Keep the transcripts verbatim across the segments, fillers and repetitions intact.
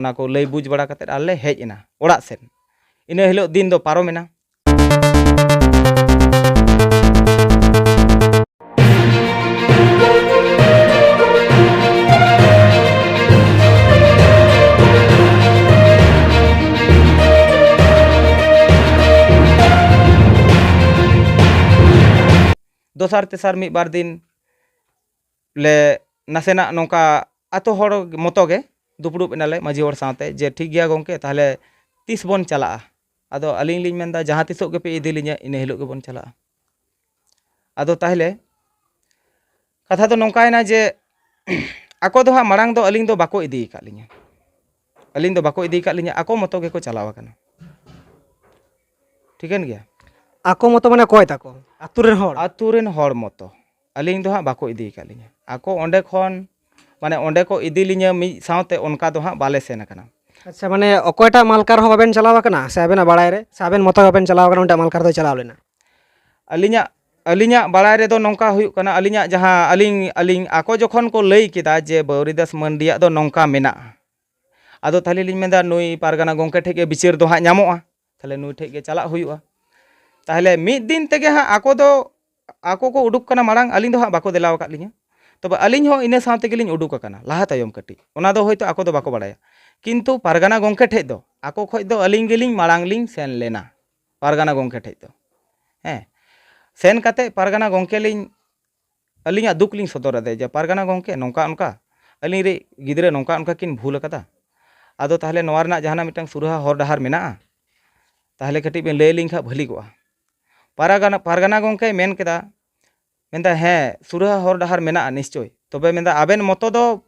ᱚᱱᱟ ᱠᱚ ᱞᱟᱹᱭ ᱵᱩᱡᱽ ᱵᱟᱲᱟ ᱠᱟᱛᱮᱫ ᱟᱨ ᱞᱮ ᱦᱮᱡ ᱮᱱᱟ ᱚᱲᱟᱜ ᱥᱮᱫ᱾ ᱤᱱᱟᱹ ᱦᱤᱞᱳᱜ ᱫᱤᱱ ᱫᱚ ᱯᱟᱨᱚᱢᱮᱱᱟ᱾ ᱫᱚᱥᱟᱨ ᱛᱮᱥᱟᱨ ᱢᱤᱫ ᱵᱟᱨ ᱫᱤᱱ ᱞᱮ ᱱᱟᱥᱮᱱᱟᱜ ᱱᱚᱝᱠᱟ ᱟᱛᱳ ᱦᱚᱲ ᱢᱚᱛᱚ ᱜᱮ ᱫᱩᱯᱲᱩᱵ ᱮᱱᱟᱞᱮ ᱢᱟᱺᱡᱷᱤ ᱦᱚᱲ ᱥᱟᱶᱛᱮ ᱡᱮ, "ᱴᱷᱤᱠ ᱜᱮᱭᱟ ᱜᱚᱢᱠᱮ, ᱛᱟᱦᱚᱞᱮ ᱛᱤᱥ ᱵᱚᱱ ᱪᱟᱞᱟᱜᱼᱟ?" ᱟᱫᱚ ᱟᱹᱞᱤᱧ ᱞᱤᱧ ᱢᱮᱱᱫᱟ, "ᱡᱟᱦᱟᱸ ᱛᱤᱥᱚᱜ ᱜᱮᱯᱮ ᱤᱫᱤ ᱞᱤᱧᱟ, ᱤᱱᱟᱹ ᱦᱤᱞᱳᱜ ᱜᱮᱵᱚᱱ ᱪᱟᱞᱟᱜᱼᱟ᱾" ᱟᱫᱚ ᱛᱟᱦᱚᱞᱮ ᱠᱟᱛᱷᱟ ᱫᱚ ᱱᱚᱝᱠᱟᱭᱮᱱᱟ ᱡᱮ, ᱟᱠᱚ ᱫᱚ ᱦᱟᱸᱜ ᱢᱟᱲᱟᱝ ᱫᱚ ᱟᱹᱞᱤᱧ ᱫᱚ ᱵᱟᱠᱚ ᱤᱫᱤ ᱟᱠᱟᱫ ᱞᱤᱧᱟ᱾ ᱟᱹᱞᱤᱧ ᱫᱚ ᱵᱟᱠᱚ ᱤᱫᱤ ᱟᱠᱟᱫ ᱞᱤᱧᱟ, ᱟᱠᱚ ᱢᱚᱛᱚ ᱜᱮᱠᱚ ᱪᱟᱞᱟᱣ ᱟᱠᱟᱱᱟ᱾ ᱴᱷᱤᱠᱟᱹᱱ ᱜᱮᱭᱟ? ᱟᱠᱚ ᱢᱚᱛᱚ ᱢᱟᱱᱮ ᱚᱠᱚᱭ ᱛᱟᱠᱚ? ᱟᱹᱛᱩ ᱨᱮᱱ ᱦᱚᱲ? ᱟᱹᱛᱩ ᱨᱮᱱ ᱦᱚᱲ ᱢᱚᱛᱚ᱾ ᱟᱹᱞᱤᱧ ᱫᱚ ᱦᱟᱸᱜ ᱵᱟᱠᱚ ᱤᱫᱤ ᱟᱠᱟᱫ ᱞᱤᱧᱟ᱾ ᱟᱠᱚ ᱚᱸᱰᱮ ᱠᱷᱚᱱ, ᱢᱟᱱᱮ, ᱚᱸᱰᱮ ᱠᱚ ᱤᱫᱤ ᱞᱤᱧᱟ ᱢᱤᱫ ᱥᱟᱶᱛᱮ, ᱚᱱᱠᱟ ᱫᱚ ᱦᱟᱸᱜ ᱵᱟᱞᱮ ᱥᱮᱱ ᱟᱠᱟᱱᱟ᱾ ᱟᱪᱪᱷᱟ, ᱢᱟᱱᱮ ᱚᱠᱚᱭᱴᱟᱜ ᱢᱟᱞᱠᱟᱨ ᱦᱚᱸ ᱵᱟᱵᱮᱱ ᱪᱟᱞᱟᱣ ᱟᱠᱟᱱᱟ ᱥᱮ ᱟᱵᱮᱱᱟᱜ ᱵᱟᱲᱟᱭ ᱨᱮ ᱥᱮ ᱟᱵᱮᱱ ᱢᱚᱛᱚ ᱵᱟᱵᱮᱱ ᱪᱟᱞᱟᱣ ᱟᱠᱟᱱᱟ, ᱩᱱᱤᱴᱟᱜ ᱢᱟᱞᱠᱟᱨ ᱫᱚᱭ ᱪᱟᱞᱟᱣ ᱞᱮᱱᱟ? ᱟᱹᱞᱤᱧᱟᱜ, ᱟᱹᱞᱤᱧᱟᱜ ᱵᱟᱲᱟᱭ ᱨᱮᱫᱚ ᱱᱚᱝᱠᱟ ᱦᱩᱭᱩᱜ ᱠᱟᱱᱟ, ᱟᱹᱞᱤᱧᱟᱜ ᱡᱟᱦᱟᱸ ᱟᱹᱞᱤᱧ, ᱟᱹᱞᱤᱧ ᱟᱠᱚ ᱡᱚᱠᱷᱚᱱ ᱠᱚ ᱞᱟᱹᱭ ᱠᱮᱫᱟ ᱡᱮ ᱵᱟᱹᱣᱨᱤᱫᱟᱥ ᱢᱟᱹᱱᱰᱤᱭᱟᱜ ᱫᱚ ᱱᱚᱝᱠᱟ ᱢᱮᱱᱟᱜᱼᱟ, ᱟᱫᱚ ᱛᱟᱦᱚᱞᱮ ᱞᱤᱧ ᱢᱮᱱᱫᱟ ᱱᱩᱭ ᱯᱟᱨᱜᱟᱱᱟ ᱜᱚᱢᱠᱮ ᱴᱷᱮᱡ ᱜᱮ ᱵᱤᱪᱟᱹᱨ ᱫᱚ ᱦᱟᱸᱜ ᱧᱟᱢᱚᱜᱼᱟ, ᱛᱟᱦᱚᱞᱮ ᱱᱩᱭ ᱴᱷᱮᱡ ᱜᱮ ᱪᱟᱞᱟᱜ ᱦᱩᱭᱩᱜᱼᱟ᱾ ᱛᱟᱦᱚᱞᱮ ᱢᱤᱫ ᱫᱤᱱ ᱛᱮᱜᱮ ᱦᱟᱸᱜ ᱟᱠᱚ ᱫᱚ, ᱟᱠᱚ ᱠᱚ ᱩᱰᱩᱠ ᱠᱟᱱᱟ ᱢᱟᱲᱟᱝ, ᱟᱹᱞᱤᱧ ᱫᱚ ᱦᱟᱸᱜ ᱵᱟᱠᱚ ᱫᱮᱞᱟᱣ ᱟᱠᱟᱫ ᱞᱤᱧᱟ᱾ ᱛᱚᱵᱮ ᱟᱹᱞᱤᱧ ᱦᱚᱸ ᱤᱱᱟᱹ ᱥᱟᱶ ᱛᱮᱜᱮ ᱞᱤᱧ ᱩᱰᱩᱠ ᱟᱠᱟᱱᱟ, ᱞᱟᱦᱟ ᱛᱟᱭᱚᱢ ᱠᱟᱹᱴᱤᱡ, ᱚᱱᱟ ᱫᱚ ᱦᱳᱭᱛᱳ ᱟᱠᱚ ᱫᱚ ᱵᱟᱠᱚ ᱵᱟᱲᱟᱭᱟ᱾ ᱠᱤᱱᱛᱩ ᱯᱟᱨᱜᱟᱱᱟ ᱜᱚᱢᱠᱮ ᱴᱷᱮᱡ ᱫᱚ ᱟᱠᱚ ᱠᱷᱚᱡ ᱫᱚ ᱟᱹᱞᱤᱧ ᱜᱮᱞᱤᱧ ᱢᱟᱲᱟᱝ ᱞᱤᱧ ᱥᱮᱱ ᱞᱮᱱᱟ ᱯᱟᱨᱜᱟᱱᱟ ᱜᱚᱢᱠᱮ ᱴᱷᱮᱡ ᱫᱚ᱾ ᱦᱮᱸ, ᱥᱮᱱ ᱠᱟᱛᱮ ᱯᱟᱨᱜᱟᱱᱟ ᱜᱚᱢᱠᱮ ᱞᱤᱧ, ᱟᱹᱞᱤᱧᱟᱜ ᱫᱩᱠ ᱞᱤᱧ ᱥᱚᱫᱚᱨ ᱟᱫᱮᱭᱟ ᱡᱮ, "ᱯᱟᱨᱜᱟᱱᱟ ᱜᱚᱢᱠᱮ, ᱱᱚᱝᱠᱟ ᱚᱱᱠᱟ ᱟᱹᱞᱤᱧ ᱨᱮ ᱜᱤᱫᱽᱨᱟᱹ ᱱᱚᱝᱠᱟ ᱚᱱᱠᱟ ᱠᱤᱱ ᱵᱷᱩᱞ ᱟᱠᱟᱫᱟ, ᱟᱫᱚ ᱛᱟᱦᱚᱞᱮ ᱱᱚᱣᱟ ᱨᱮᱱᱟᱜ ᱡᱟᱦᱟᱱᱟᱜ ᱢᱤᱫᱴᱟᱝ ᱥᱩᱨᱟᱦᱟ ᱦᱚᱨ ᱰᱟᱦᱟᱨ ᱢᱮᱱᱟᱜᱼᱟ? ᱛᱟᱦᱚᱞᱮ ᱠᱟᱹᱴᱤᱡ ᱵᱮᱱ ᱞᱟᱹᱭ ᱟᱹᱞᱤᱧ ᱠᱷᱟᱱ ᱵᱷᱟᱹᱞᱤ ᱠᱚᱜᱼᱟ᱾" ᱯᱟᱨᱜᱟᱱᱟ, ᱯᱟᱨᱜᱟᱱᱟ ᱜᱚᱢᱠᱮᱭ ᱢᱮᱱ ᱠᱮᱫᱟ, ᱢᱮᱱᱫᱟ, "ᱦᱮᱸ, ᱥᱩᱨᱟᱦᱟ ᱦᱚᱨ ᱰᱟᱦᱟᱨ ᱢᱮᱱᱟᱜᱼᱟ ᱱᱤᱥᱪᱳᱭ, ᱛᱚᱵᱮ", ᱢᱮᱱᱫᱟ, "ᱟᱵᱮᱱ ᱢᱚᱛᱚ ᱫᱚ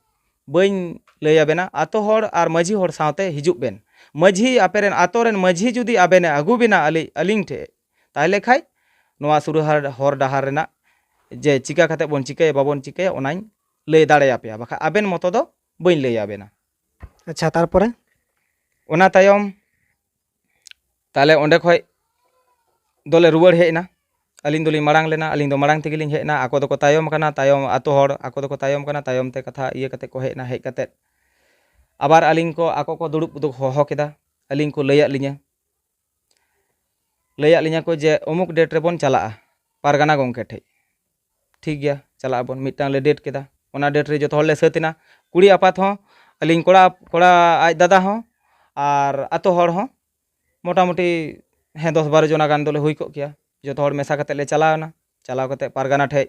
ᱵᱟᱹᱧ ᱞᱟᱹᱭ ᱟᱵᱮᱱᱟ, ᱟᱛᱳ ᱦᱚᱲ ᱟᱨ ᱢᱟᱺᱡᱷᱤ ᱦᱚᱲ ᱥᱟᱶᱛᱮ ᱦᱤᱡᱩᱜ ᱵᱮᱱ᱾ ᱢᱟᱺᱡᱷᱤ, ᱟᱯᱮ ᱨᱮᱱ ᱟᱛᱳ ᱨᱮᱱ ᱢᱟᱺᱡᱷᱤ ᱡᱩᱫᱤ ᱟᱵᱮᱱᱮ ᱟᱹᱜᱩ ᱵᱮᱱᱟ ᱟᱹᱞᱤᱧ, ᱟᱹᱞᱤᱧ ᱴᱷᱮᱡ, ᱛᱟᱦᱚᱞᱮ ᱠᱷᱟᱡ ᱱᱚᱣᱟ ᱥᱩᱨᱟᱦᱟ ᱦᱚᱨ ᱰᱟᱦᱟᱨ ᱨᱮᱱᱟᱜ ᱡᱮ ᱪᱤᱠᱟ ᱠᱟᱛᱮ ᱵᱚᱱ ᱪᱤᱠᱟᱹᱭᱟ, ᱵᱟᱵᱚᱱ ᱪᱤᱠᱟᱹᱭᱟ, ᱚᱱᱟᱧ ᱞᱟᱹᱭ ᱫᱟᱲᱮᱭᱟᱯᱮᱭᱟ, ᱵᱟᱠᱷᱟᱡ ᱟᱵᱮᱱ ᱢᱚᱛᱚ ᱫᱚ ᱵᱟᱹᱧ ᱞᱟᱹᱭ ᱟᱵᱮᱱᱟ᱾" ᱟᱪᱪᱷᱟ, ᱛᱟᱨᱯᱚᱨᱮ? ᱚᱱᱟ ᱛᱟᱭᱚᱢ ᱛᱟᱦᱞᱮ ᱚᱸᱰᱮ ᱠᱷᱚᱡ ᱫᱚᱞᱮ ᱨᱩᱣᱟᱹᱲ ᱦᱮᱡ ᱮᱱᱟ᱾ ᱟᱹᱞᱤᱧ ᱫᱚᱞᱤᱧ ᱢᱟᱲᱟᱝ ᱞᱮᱱᱟ, ᱟᱹᱞᱤᱧ ᱫᱚ ᱢᱟᱲᱟᱝ ᱛᱮᱜᱮ ᱞᱤᱧ ᱦᱮᱡ ᱮᱱᱟ᱾ ᱟᱠᱚ ᱫᱚᱠᱚ ᱛᱟᱭᱚᱢ ᱟᱠᱟᱱᱟ, ᱛᱟᱭᱚᱢ ᱟᱛᱳ ᱦᱚᱲ ᱟᱠᱚ ᱫᱚᱠᱚ ᱛᱟᱭᱚᱢ ᱠᱟᱱᱟ, ᱛᱟᱭᱚᱢ ᱛᱮ ᱠᱟᱛᱷᱟ ᱤᱭᱟᱹ ᱠᱟᱛᱮ ᱠᱚ ᱦᱮᱡ ᱮᱱᱟ᱾ ᱦᱮᱡ ᱠᱟᱛᱮ ᱟᱵᱟᱨ ᱟᱹᱞᱤᱧ ᱠᱚ, ᱟᱠᱚ ᱠᱚ ᱫᱩᱲᱩᱵ ᱫᱚ ᱦᱚᱦᱚ ᱠᱮᱫᱟ, ᱟᱹᱞᱤᱧ ᱠᱚ ᱞᱟᱹᱭᱟᱫ ᱞᱤᱧᱟᱹ, ᱞᱟᱹᱭᱟᱫ ᱞᱤᱧᱟᱹ ᱠᱚ ᱡᱮ ᱚᱢᱩᱠ date ᱨᱮᱵᱚᱱ ᱪᱟᱞᱟᱜᱼᱟ ᱯᱟᱨᱜᱟᱱᱟ ᱜᱚᱢᱠᱮ ᱴᱷᱮᱡ᱾ ᱴᱷᱤᱠ ᱜᱮᱭᱟ, ᱪᱟᱞᱟᱜ ᱟᱵᱚᱱ, ᱢᱤᱫᱴᱟᱝ ᱞᱮ date ᱠᱮᱫᱟ᱾ ᱚᱱᱟ date ᱨᱮ ᱡᱚᱛᱚ ᱦᱚᱲ ᱞᱮ ᱥᱟᱹᱛ ᱮᱱᱟ, ᱠᱩᱲᱤ ᱟᱯᱟᱛ ᱦᱚᱸ, ᱟᱹᱞᱤᱧ ᱠᱚᱲᱟ, ᱠᱚᱲᱟ ᱟᱡ ᱫᱟᱫᱟ ᱦᱚᱸ, ᱟᱨ ᱟᱛᱳ ᱦᱚᱲ ᱦᱚᱸ᱾ ᱢᱚᱴᱟᱢᱩᱴᱤ, ᱦᱮᱸ, ᱫᱚᱥ ᱵᱟᱨᱚ ᱡᱚᱱᱟ ᱜᱟᱱ ᱫᱚᱞᱮ ᱦᱩᱭ ᱠᱚᱜ ᱠᱮᱭᱟ᱾ ᱡᱚᱛᱚ ᱦᱚᱲ ᱢᱮᱥᱟ ᱠᱟᱛᱮᱫ ᱞᱮ ᱪᱟᱞᱟᱣ ᱮᱱᱟ᱾ ᱪᱟᱞᱟᱣ ᱠᱟᱛᱮᱫ ᱯᱟᱨᱜᱟᱱᱟ ᱴᱷᱮᱡ,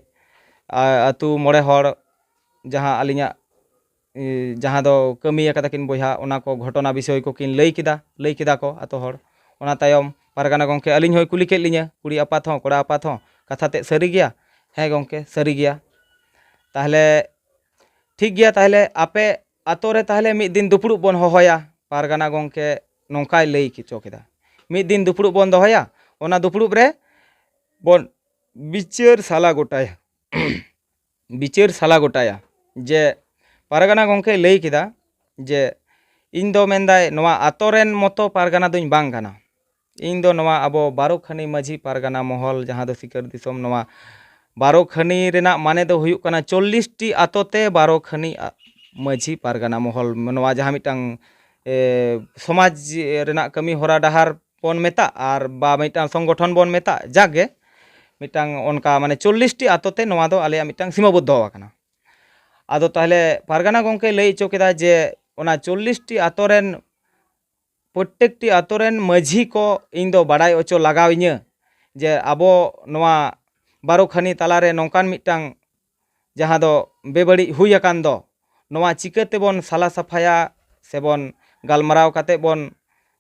ᱟ-, ᱟᱹᱛᱩ ᱢᱚᱬᱮ ᱦᱚᱲ, ᱡᱟᱦᱟᱸ ᱟᱹᱞᱤᱧᱟᱜ, ᱤ, ᱡᱟᱦᱟᱸ ᱫᱚ ᱠᱟᱹᱢᱤ ᱟᱠᱟᱫᱟ ᱠᱤᱱ ᱵᱚᱭᱦᱟ, ᱚᱱᱟ ᱠᱚ ᱜᱷᱚᱴᱚᱱᱟ ᱵᱤᱥᱚᱭ ᱠᱚ ᱠᱤᱱ ᱞᱟᱹᱭ ᱠᱮᱫᱟ, ᱞᱟᱹᱭ ᱠᱮᱫᱟ ᱠᱚ ᱟᱛᱳ ᱦᱚᱲ᱾ ᱚᱱᱟ ᱛᱟᱭᱚᱢ ᱯᱟᱨᱜᱟᱱᱟ ᱜᱚᱢᱠᱮ ᱟᱹᱞᱤᱧ ᱦᱚᱸᱭ ᱠᱩᱞᱤ ᱠᱮᱫ ᱞᱤᱧᱟᱹ, ᱠᱩᱲᱤ ᱟᱯᱟᱛ ᱦᱚᱸ, ᱠᱚᱲᱟ ᱟᱯᱟᱛ ᱦᱚᱸ, "ᱠᱟᱛᱷᱟ ᱛᱮᱫ ᱥᱟᱹᱨᱤ ᱜᱮᱭᱟ?" "ᱦᱮᱸ ᱜᱚᱢᱠᱮ, ᱥᱟᱹᱨᱤ ᱜᱮᱭᱟ᱾" ᱛᱟᱦᱞᱮ ᱴᱷᱤᱠ ᱜᱮᱭᱟ, ᱛᱟᱦᱞᱮ ᱟᱯᱮ ᱟᱛᱳ ᱨᱮ ᱛᱟᱦᱞᱮ ᱢᱤᱫ ᱫᱤᱱ ᱫᱩᱯᱲᱩᱵ ᱵᱚᱱ ᱦᱚᱦᱚᱭᱟ, ᱯᱟᱨᱜᱟᱱᱟ ᱜᱚᱢᱠᱮ ᱱᱚᱝᱠᱟᱭ ᱞᱟᱹᱭ ᱦᱚᱪᱚ ᱠᱮᱫᱟ᱾ ᱢᱤᱫ ᱫᱤᱱ ᱫᱩᱯᱲᱩᱵ ᱵᱚᱱ ᱫᱚᱦᱚᱭᱟ, ᱚᱱᱟ ᱫᱩᱯᱲᱩᱵ ᱨᱮ ᱵᱚᱱ ᱵᱤᱪᱟᱹᱨ ᱥᱟᱞᱟ ᱜᱚᱴᱟᱭᱟ᱾ ᱵᱤᱪᱟᱹᱨ ᱥᱟᱞᱟ ᱜᱚᱴᱟᱭᱟ ᱡᱮ ᱯᱟᱨᱜᱟᱱᱟ ᱜᱚᱢᱠᱮᱭ ᱞᱟᱹᱭ ᱠᱮᱫᱟ ᱡᱮ, "ᱤᱧ ᱫᱚ", ᱢᱮᱱᱫᱟᱭ, "ᱱᱚᱣᱟ ᱟᱛᱳ ᱨᱮᱱ ᱢᱚᱛᱚ ᱯᱟᱨᱜᱟᱱᱟ ᱫᱚᱧ ᱵᱟᱝ ᱠᱟᱱᱟ᱾ ᱤᱧ ᱫᱚ ᱱᱚᱣᱟ ᱟᱵᱚ ᱵᱟᱨᱚ ᱠᱷᱟᱹᱱᱤ ᱢᱟᱹᱡᱷᱤ ᱯᱟᱨᱜᱟᱱᱟ ᱢᱚᱦᱚᱞ, ᱡᱟᱦᱟᱸ ᱫᱚ ᱥᱤᱠᱟᱹᱨ ᱫᱤᱥᱚᱢ, ᱱᱚᱣᱟ ᱵᱟᱨᱚ ᱠᱷᱟᱹᱱᱤ ᱨᱮᱱᱟᱜ ᱢᱟᱱᱮ ᱫᱚ ᱦᱩᱭᱩᱜ ᱠᱟᱱᱟ ᱪᱚᱞᱞᱤᱥ ᱴᱤ ᱟᱛᱳ ᱛᱮ ᱵᱟᱨᱚ ᱠᱷᱟᱹᱱᱤ ᱟ-, ᱢᱟᱹᱡᱷᱤ ᱯᱟᱨᱜᱟᱱᱟ ᱢᱚᱦᱚᱞ, ᱱᱚᱣᱟ ᱡᱟᱦᱟᱸ ᱢᱤᱫᱴᱟᱝ, ᱮ, ᱥᱚᱢᱟᱡᱽ ᱨᱮᱱᱟᱜ ᱠᱟᱹᱢᱤ ᱦᱚᱨᱟ ᱰᱟᱦᱟᱨ ᱵᱚᱱ ᱢᱮᱛᱟᱜ, ᱟᱨ ᱵᱟ ᱢᱤᱫᱴᱟᱝ ᱥᱚᱝᱜᱚᱴᱷᱚᱱ ᱵᱚᱱ ᱢᱮᱛᱟᱜ, ᱡᱟᱠ ᱜᱮ ᱢᱤᱫᱴᱟᱝ ᱚᱱᱠᱟ ᱢᱟᱱᱮ ᱪᱚᱞᱞᱤᱥ ᱴᱤ ᱟᱛᱳ ᱛᱮ ᱱᱚᱣᱟ ᱫᱚ ᱟᱞᱮᱭᱟᱜ ᱢᱤᱫᱴᱟᱝ ᱥᱤᱢᱟᱹᱵᱚᱫᱽᱫᱷᱚ ᱟᱠᱟᱱᱟ᱾" ᱟᱫᱚ ᱛᱟᱦᱞᱮ ᱯᱟᱨᱜᱟᱱᱟ ᱜᱚᱢᱠᱮ ᱞᱟᱹᱭ ᱦᱚᱪᱚ ᱠᱮᱫᱟ ᱡᱮ ᱚᱱᱟ ᱪᱚᱞᱞᱤᱥ ᱴᱤ ᱟᱛᱳ ᱨᱮᱱ, ᱯᱨᱚᱛᱛᱮᱠᱴᱤ ᱟᱛᱳ ᱨᱮᱱ ᱢᱟᱹᱡᱷᱤ ᱠᱚ ᱤᱧ ᱫᱚ ᱵᱟᱰᱟᱭ ᱦᱚᱪᱚ ᱞᱟᱜᱟᱣ ᱤᱧᱟᱹ ᱡᱮ ᱟᱵᱚ ᱱᱚᱣᱟ ᱵᱟᱨᱚ ᱠᱷᱟᱹᱱᱤ ᱛᱟᱞᱟᱨᱮ ᱱᱚᱝᱠᱟᱱ ᱢᱤᱫᱴᱟᱝ ᱡᱟᱦᱟᱸ ᱫᱚ ᱵᱮᱵᱟᱹᱲᱤᱡ ᱦᱩᱭ ᱟᱠᱟᱱ ᱫᱚ, ᱱᱚᱣᱟ ᱪᱤᱠᱟᱹ ᱛᱮᱵᱚᱱ ᱥᱟᱞᱟ ᱥᱟᱯᱷᱟᱭᱟ ᱥᱮᱵᱚᱱ ᱜᱟᱞᱢᱟᱨᱟᱣ ᱠᱟᱛᱮ ᱵᱚᱱ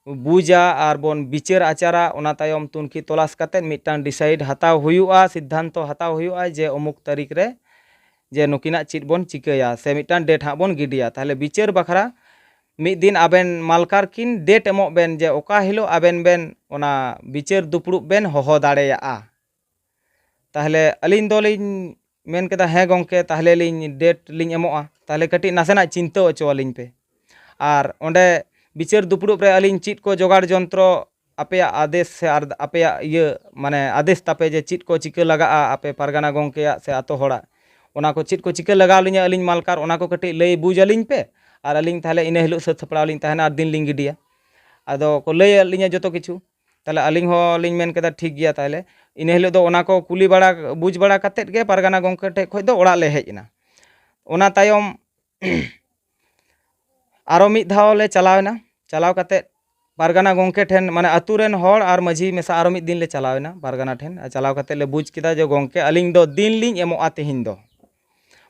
ᱵᱩᱡᱟ ᱟᱨ ᱵᱚᱱ ᱵᱤᱪᱟᱹᱨ ᱟᱪᱟᱨᱟ, ᱚᱱᱟ ᱛᱟᱭᱚᱢ ᱛᱩᱱᱠᱷᱤ ᱛᱚᱞᱟᱥ ᱠᱟᱛᱮ ᱢᱤᱫᱴᱟᱝ decide ᱦᱟᱛᱟᱣ ᱦᱩᱭᱩᱜᱼᱟ, ᱥᱤᱫᱽᱫᱷᱟᱱᱛᱚ ᱦᱟᱛᱟᱣ ᱦᱩᱭᱩᱜᱼᱟ ᱡᱮ ᱚᱢᱩᱠ ᱛᱟᱹᱨᱤᱠᱷ ᱨᱮ ᱡᱮ ᱱᱩᱠᱤᱱᱟᱜ ᱪᱮᱫ ᱵᱚᱱ ᱪᱤᱠᱟᱹᱭᱟ, ᱥᱮ ᱢᱤᱫᱴᱟᱝ date ᱦᱟᱸᱜ ᱵᱚᱱ ᱜᱤᱰᱤᱭᱟ᱾ ᱛᱟᱦᱞᱮ ᱵᱤᱪᱟᱹᱨ ᱵᱟᱠᱷᱨᱟ ᱢᱤᱫ ᱫᱤᱱ ᱟᱵᱮᱱ ᱢᱟᱞᱠᱟᱨ ᱠᱤᱱ date ᱮᱢᱚᱜ ᱵᱮᱱ ᱡᱮ ᱚᱠᱟ ᱦᱤᱞᱳᱜ ᱟᱵᱮᱱ ᱵᱮᱱ ᱚᱱᱟ ᱵᱤᱪᱟᱹᱨ ᱫᱩᱯᱲᱩᱵ ᱵᱮᱱ ᱦᱚᱦᱚ ᱫᱟᱲᱮᱭᱟᱜᱼᱟ᱾ ᱛᱟᱦᱞᱮ ᱟᱹᱞᱤᱧ ᱫᱚᱞᱤᱧ ᱢᱮᱱ ᱠᱮᱫᱟ, "ᱦᱮᱸ ᱜᱚᱢᱠᱮ, ᱛᱟᱦᱞᱮ ᱞᱤᱧ date ᱞᱤᱧ ᱮᱢᱚᱜᱼᱟ, ᱛᱟᱦᱞᱮ ᱠᱟᱹᱴᱤᱡ ᱱᱟᱥᱮᱱᱟᱜ ᱪᱤᱱᱛᱟᱹ ᱦᱚᱪᱚ ᱟᱹᱞᱤᱧ ᱯᱮ᱾ ᱟᱨ ᱚᱸᱰᱮ ᱵᱤᱪᱟᱹᱨ ᱫᱩᱯᱲᱩᱵ ᱨᱮ ᱟᱹᱞᱤᱧ ᱪᱮᱫ ᱠᱚ ᱡᱚᱜᱟᱲ ᱡᱚᱱᱛᱨᱚ ᱟᱯᱮᱭᱟᱜ ᱟᱫᱮᱥ ᱥᱮ ᱟᱨ ᱟᱯᱮᱭᱟᱜ ᱤᱭᱟᱹ, ᱢᱟᱱᱮ ᱟᱫᱮᱥ ᱛᱟᱯᱮ ᱡᱮ ᱪᱮᱫ ᱠᱚ ᱪᱤᱠᱟᱹ ᱞᱟᱜᱟᱜᱼᱟ ᱟᱯᱮ ᱯᱟᱨᱜᱟᱱᱟ ᱜᱚᱢᱠᱮᱭᱟᱜ ᱥᱮ ᱟᱛᱳ ᱦᱚᱲᱟᱜ, ᱚᱱᱟ ᱠᱚ ᱪᱮᱫ ᱠᱚ ᱪᱤᱠᱟᱹ ᱞᱟᱜᱟᱣ ᱞᱤᱧᱟ ᱟᱹᱞᱤᱧ ᱢᱟᱞᱠᱟᱨ, ᱚᱱᱟ ᱠᱚ ᱠᱟᱹᱴᱤᱡ ᱞᱟᱹᱭ ᱵᱩᱡᱽ ᱟᱹᱞᱤᱧ ᱯᱮ᱾ ᱟᱨ ᱟᱹᱞᱤᱧ ᱛᱟᱦᱚᱞᱮ ᱤᱱᱟᱹ ᱦᱤᱞᱳᱜ ᱥᱟᱹᱛ ᱥᱟᱯᱲᱟᱣ ᱞᱤᱧ ᱛᱟᱦᱮᱱᱟ ᱟᱨ ᱫᱤᱱ ᱞᱤᱧ ᱜᱤᱰᱤᱭᱟ᱾ ᱟᱫᱚ ᱠᱚ ᱞᱟᱹᱭ ᱟᱫ ᱞᱤᱧᱟ ᱡᱚᱛᱚ ᱠᱤᱪᱷᱩ᱾ ᱛᱟᱦᱚᱞᱮ ᱟᱹᱞᱤᱧ ᱦᱚᱸ ᱞᱤᱧ ᱢᱮᱱ ᱠᱮᱫᱟ, "ᱴᱷᱤᱠ ᱜᱮᱭᱟ, ᱛᱟᱦᱚᱞᱮ ᱤᱱᱟᱹ ᱦᱤᱞᱳᱜ ᱫᱚ ᱚᱱᱟ ᱠᱚ ᱠᱩᱞᱤ ᱵᱟᱲᱟ, ᱵᱩᱡᱽ ᱵᱟᱲᱟ ᱠᱟᱛᱮᱫ ᱜᱮ ᱯᱟᱨᱜᱟᱱᱟ ᱜᱚᱢᱠᱮ ᱴᱷᱮᱡ ᱠᱷᱚᱡ ᱫᱚ ᱚᱲᱟᱜ ᱞᱮ ᱦᱮᱡ ᱮᱱᱟ᱾ ᱚᱱᱟ ᱛᱟᱭᱚᱢ ᱟᱨᱚ ᱢᱤᱫ ᱫᱷᱟᱣ ᱞᱮ ᱪᱟᱞᱟᱣ ᱮᱱᱟ᱾ ᱪᱟᱞᱟᱣ ᱠᱟᱛᱮᱫ ᱯᱟᱨᱜᱟᱱᱟ ᱜᱚᱢᱠᱮ ᱴᱷᱮᱱ, ᱢᱟᱱᱮ ᱟᱹᱛᱩ ᱨᱮᱱ ᱦᱚᱲ ᱟᱨ ᱢᱟᱹᱡᱷᱤ ᱢᱮᱥᱟ ᱟᱨᱚ ᱢᱤᱫ ᱫᱤᱱ ᱞᱮ ᱪᱟᱞᱟᱣ ᱮᱱᱟ ᱯᱟᱨᱜᱟᱱᱟ ᱴᱷᱮᱱ᱾ ᱟᱨ ᱪᱟᱞᱟᱣ ᱠᱟᱛᱮᱫ ᱞᱮ ᱵᱩᱡᱽ ᱠᱮᱫᱟ ᱡᱮ, "ᱜᱚᱢᱠᱮ, ᱟᱹᱞᱤᱧ ᱫᱚ ᱫᱤᱱ ᱞᱤᱧ ᱮᱢᱚᱜᱼᱟ ᱛᱮᱦᱮᱧ ᱫᱚ᱾"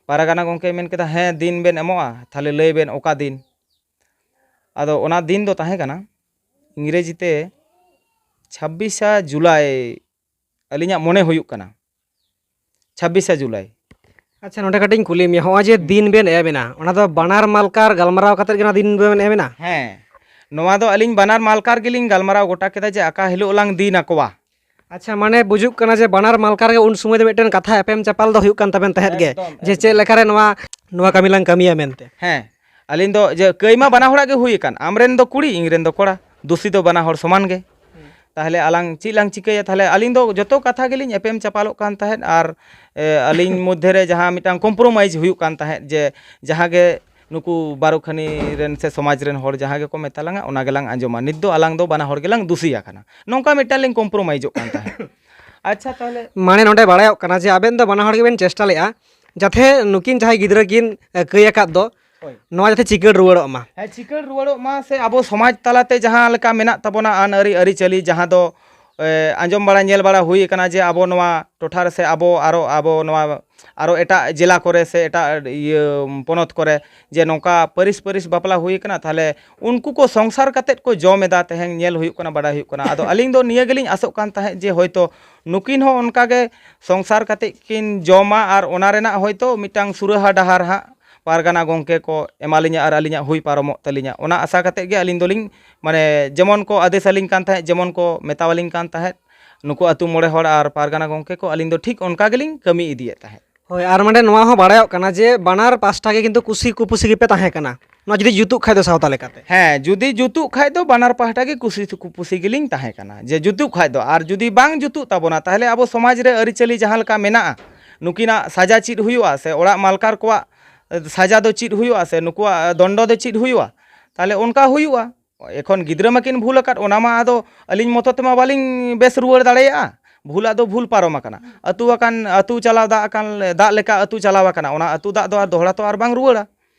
ᱯᱟᱨᱜᱟᱱᱟ ᱜᱚᱢᱠᱮ ᱢᱮᱱ ᱠᱮᱫᱟ, "ᱦᱮᱸ, ᱫᱤᱱ ᱵᱮᱱ ᱮᱢᱚᱜᱼᱟ, ᱛᱟᱦᱚᱞᱮ ᱞᱟᱹᱭ ᱵᱮᱱ ᱚᱠᱟ ᱫᱤᱱ?" ᱟᱫᱚ ᱚᱱᱟ ᱫᱤᱱ ᱫᱚ ᱛᱟᱦᱮᱸ ᱠᱟᱱᱟ ᱤᱝᱨᱮᱡᱤ ᱛᱮ ᱪᱷᱟᱵᱵᱤᱥᱟ ᱡᱩᱞᱟᱭ, ᱟᱹᱞᱤᱧᱟᱜ ᱢᱚᱱᱮ ᱦᱩᱭᱩᱜ ᱠᱟᱱᱟ ᱪᱷᱟᱵᱵᱤᱥᱟ ᱡᱩᱞᱟᱭ᱾ ᱟᱪᱪᱷᱟ, ᱱᱚᱰᱮ ᱠᱟᱹᱴᱤᱡ ᱤᱧ ᱠᱩᱞᱤ ᱢᱮᱭᱟ, ᱦᱚᱸᱜᱼᱚᱭ ᱡᱮ ᱦᱩᱸ᱾ ᱫᱤᱱ ᱵᱮᱱ ᱮᱢ ᱮᱱᱟ, ᱚᱱᱟ ᱫᱚ ᱵᱟᱱᱟᱨ ᱢᱟᱞᱠᱟᱨ ᱜᱟᱞᱢᱟᱨᱟᱣ ᱠᱟᱛᱮᱫ ᱜᱮ ᱚᱱᱟ ᱫᱤᱱ ᱵᱮᱱ ᱮᱢ ᱮᱱᱟ? ᱦᱮᱸ, ᱱᱚᱣᱟ ᱫᱚ ᱟᱹᱞᱤᱧ ᱵᱟᱱᱟᱨ ᱢᱟᱞᱠᱟᱨ ᱜᱮᱞᱤᱧ ᱜᱟᱞᱢᱟᱨᱟᱣ ᱜᱚᱴᱟ ᱠᱮᱫᱟ ᱡᱮ ᱚᱠᱟ ᱦᱤᱞᱳᱜ ᱞᱟᱝ ᱫᱤᱱ ᱟᱠᱚᱣᱟ᱾ ᱟᱪᱪᱷᱟ, ᱢᱟᱱᱮ ᱵᱩᱡᱩᱜ ᱠᱟᱱᱟ ᱡᱮ ᱵᱟᱱᱟᱨ ᱢᱟᱞᱠᱟᱨ ᱜᱮ ᱩᱱ ᱥᱚᱢᱚᱭ ᱫᱚ ᱢᱤᱫᱴᱮᱱ ᱠᱟᱛᱷᱟ ᱮᱯᱮᱢ ᱪᱟᱯᱟᱞ ᱫᱚ ᱦᱩᱭᱩᱜ ᱠᱟᱱ ᱛᱟᱵᱮᱱ ᱛᱟᱦᱮᱸᱫ ᱜᱮ, ᱮᱠᱫᱚᱢ, ᱡᱮ ᱪᱮᱫ ᱮᱠᱫᱚᱢ᱾ ᱞᱮᱠᱟᱨᱮ ᱱᱚᱣᱟ, ᱱᱚᱣᱟ ᱠᱟᱹᱢᱤ ᱞᱟᱝ ᱠᱟᱹᱢᱤᱭᱟ ᱢᱮᱱᱛᱮ᱾ ᱦᱮᱸ, ᱟᱹᱞᱤᱧ ᱫᱚ ᱡᱮ ᱠᱟᱹᱭ ᱢᱟ ᱵᱟᱱᱟ ᱦᱚᱲᱟᱜ ᱜᱮ ᱦᱩᱭ ᱟᱠᱟᱱ, ᱟᱢᱨᱮᱱ ᱫᱚ ᱠᱩᱲᱤ, ᱤᱧ ᱨᱮᱱ ᱫᱚ ᱠᱚᱲᱟ, ᱫᱩᱥᱤ ᱫᱚ ᱵᱟᱱᱟ ᱦᱚᱲ ᱥᱚᱢᱟᱱ ᱜᱮ᱾ ᱦᱩᱸ᱾ ᱛᱟᱦᱚᱞᱮ ᱟᱞᱟᱝ ᱪᱮᱫ ᱞᱟᱝ ᱪᱤᱠᱟᱹᱭᱟ? ᱛᱟᱦᱚᱞᱮ ᱟᱹᱞᱤᱧ ᱫᱚ ᱡᱚᱛᱚ ᱠᱟᱛᱷᱟ ᱜᱮᱞᱤᱧ ᱮᱯᱮᱢ ᱪᱟᱯᱟᱞᱚᱜ ᱠᱟᱱ ᱛᱟᱦᱮᱸᱫ ᱟᱨ, ᱮ, ᱟᱹᱞᱤᱧ ᱢᱚᱫᱽᱫᱷᱮ ᱨᱮ ᱡᱟᱦᱟᱸ ᱢᱤᱫᱴᱟᱝ compromise ᱦᱩᱭᱩᱜ ᱠᱟᱱ ᱛᱟᱦᱮᱸᱫ ᱡᱮ ᱡᱟᱦᱟᱸ ᱜᱮ ᱱᱩᱠᱩ ᱵᱟᱨᱚᱠᱷᱟᱱᱤ ᱨᱮᱱ ᱥᱮ ᱥᱚᱢᱟᱡᱽ ᱨᱮᱱ ᱦᱚᱲ ᱡᱟᱦᱟᱸ ᱜᱮᱠᱚ ᱢᱮᱛᱟ ᱞᱟᱝᱟ, ᱚᱱᱟ ᱜᱮᱞᱟᱝ ᱟᱸᱡᱚᱢᱟ᱾ ᱱᱤᱛ ᱫᱚ ᱟᱞᱟᱝ ᱫᱚ ᱵᱟᱱᱟ ᱦᱚᱲ ᱜᱮᱞᱟᱝ ᱫᱩᱥᱤ ᱟᱠᱟᱱᱟ, ᱱᱚᱝᱠᱟ ᱢᱤᱫᱴᱟᱝ ᱞᱤᱧ compromiseᱚᱜ ᱠᱟᱱ ᱛᱟᱦᱮᱸᱫ᱾ ᱟᱪᱪᱷᱟ, ᱛᱟᱦᱚᱞᱮ ᱢᱟᱱᱮ ᱱᱚᱰᱮ ᱵᱟᱲᱟᱭᱚᱜ ᱠᱟᱱᱟ ᱡᱮ ᱟᱵᱮᱱ ᱫᱚ ᱵᱟᱱᱟ ᱦᱚᱲ ᱜᱮᱵᱮᱱ ᱪᱮᱥᱴᱟ ᱞᱮᱫᱼᱟ ᱡᱟᱛᱮ ᱱᱩᱠᱤᱱ ᱡᱟᱦᱟᱸᱭ ᱜᱤᱫᱽᱨᱟᱹ ᱠᱤᱱ, ᱮ, ᱠᱟᱹᱭ ᱟᱠᱟᱫ ᱫᱚ, ᱦᱳᱭ᱾ ᱱᱚᱣᱟ ᱡᱟᱛᱮ ᱪᱤᱠᱟᱹᱲ ᱨᱩᱣᱟᱹᱲᱚᱜ ᱢᱟ᱾ ᱦᱮᱸ, ᱪᱤᱠᱟᱹᱲ ᱨᱩᱣᱟᱹᱲᱚᱜ ᱢᱟ, ᱥᱮ ᱟᱵᱚ ᱥᱚᱢᱟᱡᱽ ᱛᱟᱞᱟᱛᱮ ᱡᱟᱦᱟᱸ ᱞᱮᱠᱟ ᱢᱮᱱᱟᱜ ᱛᱟᱵᱚᱱᱟ ᱟᱹᱱ ᱟᱹᱨᱤ, ᱟᱹᱨᱤᱪᱟᱹᱞᱤ, ᱡᱟᱦᱟᱸ ᱫᱚ, ᱮ, ᱟᱸᱡᱚᱢ ᱵᱟᱲᱟ, ᱧᱮᱞ ᱵᱟᱲᱟ ᱦᱩᱭ ᱟᱠᱟᱱᱟ ᱡᱮ ᱟᱵᱚ ᱱᱚᱣᱟ ᱴᱚᱴᱷᱟ ᱨᱮ ᱥᱮ ᱟᱵᱚ ᱟᱨᱚ, ᱟᱵᱚ ᱱᱚᱣᱟ ᱟᱨᱚ ᱮᱴᱟᱜ ᱡᱮᱞᱟ ᱠᱚᱨᱮ ᱥᱮ ᱮᱴᱟᱜ, ᱤᱭᱟᱹ, ᱯᱚᱱᱚᱛ ᱠᱚᱨᱮ ᱡᱮ ᱱᱚᱝᱠᱟ ᱯᱟᱹᱨᱤᱥ ᱯᱟᱹᱨᱤᱥ ᱵᱟᱯᱞᱟ ᱦᱩᱭ ᱟᱠᱟᱱᱟ, ᱛᱟᱦᱚᱞᱮ ᱩᱱᱠᱩ ᱠᱚ ᱥᱚᱝᱥᱟᱨ ᱠᱟᱛᱮᱫ ᱠᱚ ᱡᱚᱢ ᱮᱫᱟ, ᱛᱮᱦᱮᱧ ᱧᱮᱞ ᱦᱩᱭᱩᱜ ᱠᱟᱱᱟ, ᱵᱟᱰᱟᱭ ᱦᱩᱭᱩᱜ ᱠᱟᱱᱟ᱾ ᱟᱫᱚ ᱟᱹᱞᱤᱧ ᱫᱚ ᱱᱤᱭᱟᱹ ᱜᱮᱞᱤᱧ ᱟᱥᱚᱜ ᱠᱟᱱ ᱛᱟᱦᱮᱸᱫ ᱡᱮ ᱦᱚᱭᱛᱳ ᱱᱩᱠᱤᱱ ᱦᱚᱸ ᱚᱱᱠᱟ ᱜᱮ ᱥᱚᱝᱥᱟᱨ ᱠᱟᱛᱮᱫ ᱠᱤᱱ ᱡᱚᱢᱟ ᱟᱨ ᱚᱱᱟ ᱨᱮᱱᱟᱜ ᱦᱚᱭᱛᱳ ᱢᱤᱫᱴᱟᱝ ᱥᱩᱨᱟᱦᱟ ᱰᱟᱦᱟᱨ ᱦᱟᱸᱜ ᱯᱟᱨᱜᱟᱱᱟ ᱜᱚᱢᱠᱮ ᱠᱚ ᱮᱢᱟᱞᱤᱧᱟ ᱟᱨ ᱟᱹᱞᱤᱧᱟᱜ ᱦᱩᱭ ᱯᱟᱨᱚᱢᱚᱜ ᱛᱟᱹᱞᱤᱧᱟ, ᱚᱱᱟ ᱟᱥᱟ ᱠᱟᱛᱮᱫ ᱜᱮ ᱟᱹᱞᱤᱧ ᱫᱚᱞᱤᱧ, ᱢᱟᱱᱮ, ᱡᱮᱢᱚᱱ ᱠᱚ ᱟᱫᱮᱥ ᱟᱹᱞᱤᱧ ᱠᱟᱱ ᱛᱟᱦᱮᱸᱫ, ᱡᱮᱢᱚᱱ ᱠᱚ ᱢᱮᱛᱟᱣᱟᱞᱤᱧ ᱠᱟᱱ ᱛᱟᱦᱮᱸᱫ ᱱᱩᱠᱩ ᱟᱹᱛᱩ ᱢᱚᱬᱮ ᱦᱚᱲ ᱟᱨ ᱯᱟᱨᱜᱟᱱᱟ ᱜᱚᱢᱠᱮ ᱠᱚ, ᱟᱹᱞᱤᱧ ᱫᱚ ᱴᱷᱤᱠ ᱚᱱᱠᱟ ᱜᱮᱞᱤᱧ ᱠᱟᱹᱢᱤ ᱤᱫᱤᱭᱮᱫ ᱛᱟᱦᱮᱸᱫ᱾ ᱦᱳᱭ, ᱟᱨ ᱢᱟᱱᱮ ᱱᱚᱣᱟ ᱦᱚᱸ ᱵᱟᱲᱟᱭᱚᱜ ᱠᱟᱱᱟ ᱡᱮ ᱵᱟᱱᱟᱨ ᱯᱟᱥᱴᱟ ᱜᱮ ᱠᱤᱱᱛᱩ ᱠᱩᱥᱤ ᱠᱩᱯᱩᱥᱤ ᱜᱮᱯᱮ ᱛᱟᱦᱮᱸ ᱠᱟᱱᱟ, ᱱᱚᱣᱟ ᱡᱩᱫᱤ ᱡᱩᱛᱩᱜ ᱠᱷᱟᱡ ᱫᱚ ᱥᱟᱶᱛᱟ ᱞᱮᱠᱟᱛᱮ᱾ ᱦᱮᱸ, ᱡᱩᱫᱤ ᱡᱩᱛᱩᱜ ᱠᱷᱟᱡ ᱫᱚ ᱵᱟᱱᱟᱨ ᱯᱟᱦᱴᱟ ᱜᱮ ᱠᱩᱥᱤ ᱠᱩᱯᱩᱥᱤ ᱜᱮᱞᱤᱧ ᱛᱟᱦᱮᱸ ᱠᱟᱱᱟ, ᱡᱮ ᱡᱩᱛᱩᱜ ᱠᱷᱟᱡ ᱫᱚ᱾ ᱟᱨ ᱡᱩᱫᱤ ᱵᱟᱝ ᱡᱩᱛᱩᱜ ᱛᱟᱵᱚᱱᱟ, ᱛᱟᱦᱚᱞᱮ ᱟᱵᱚ ᱥᱚᱢᱟᱡᱽ ᱨᱮ ᱟᱹᱨᱤᱪᱟᱹᱞᱤ ᱡᱟᱦᱟᱸ ᱞᱮᱠᱟ ᱢᱮᱱᱟᱜᱼᱟ, ᱱᱩᱠᱤᱱᱟᱜ ᱥᱟᱡᱟ ᱪᱮᱫ ᱦᱩᱭᱩᱜᱼᱟ, ᱥᱮ ᱚᱲᱟᱜ ᱢᱟᱞᱠᱟᱨ ᱠᱚᱣᱟᱜ ᱥᱟᱡᱟ ᱫᱚ ᱪᱮᱫ ᱦᱩᱭᱩᱜᱼᱟ ᱥᱮ ᱱᱩᱠᱩᱣᱟᱜ ᱫᱚᱱᱰᱚ ᱫᱚ ᱪᱮᱫ ᱦᱩᱭᱩᱜᱼᱟ? ᱛᱟᱦᱚᱞᱮ ᱚᱱᱠᱟ ᱦᱩᱭᱩᱜᱼᱟ᱾ ᱮᱠᱷᱚᱱ ᱜᱤᱫᱽᱨᱟᱹ ᱢᱟᱠᱤᱱ ᱵᱷᱩᱞ ᱟᱠᱟᱫ, ᱚᱱᱟ ᱢᱟ ᱟᱫᱚ ᱟᱹᱞᱤᱧ ᱢᱚᱛᱚ ᱛᱮᱢᱟ ᱵᱟᱹᱞᱤᱧ ᱵᱮᱥ ᱨᱩᱣᱟᱹᱲ ᱫᱟᱲᱮᱭᱟᱜᱼᱟ᱾ ᱵᱷᱩᱞᱟᱜ ᱫᱚ ᱵᱷᱩᱞ ᱯᱟᱨᱚᱢ ᱟᱠᱟᱱᱟ᱾ ᱟᱹᱛᱩ ᱟᱠᱟᱱ, ᱟᱹᱛᱩ ᱪᱟᱞᱟᱣ ᱫᱟᱜ ᱟᱠᱟᱱ, ᱫᱟᱜ ᱞᱮᱠᱟ ᱟᱹᱛᱩ ᱪᱟᱞᱟᱣ ᱟᱠᱟᱱᱟ, ᱚᱱᱟ ᱟᱹᱛᱩ ᱫᱟᱜ ᱫᱚ ᱟᱨ ᱫᱚᱦᱲᱟ ᱛᱚ ᱟᱨ ᱵᱟᱝ ᱨᱩᱣᱟᱹᱲᱟ᱾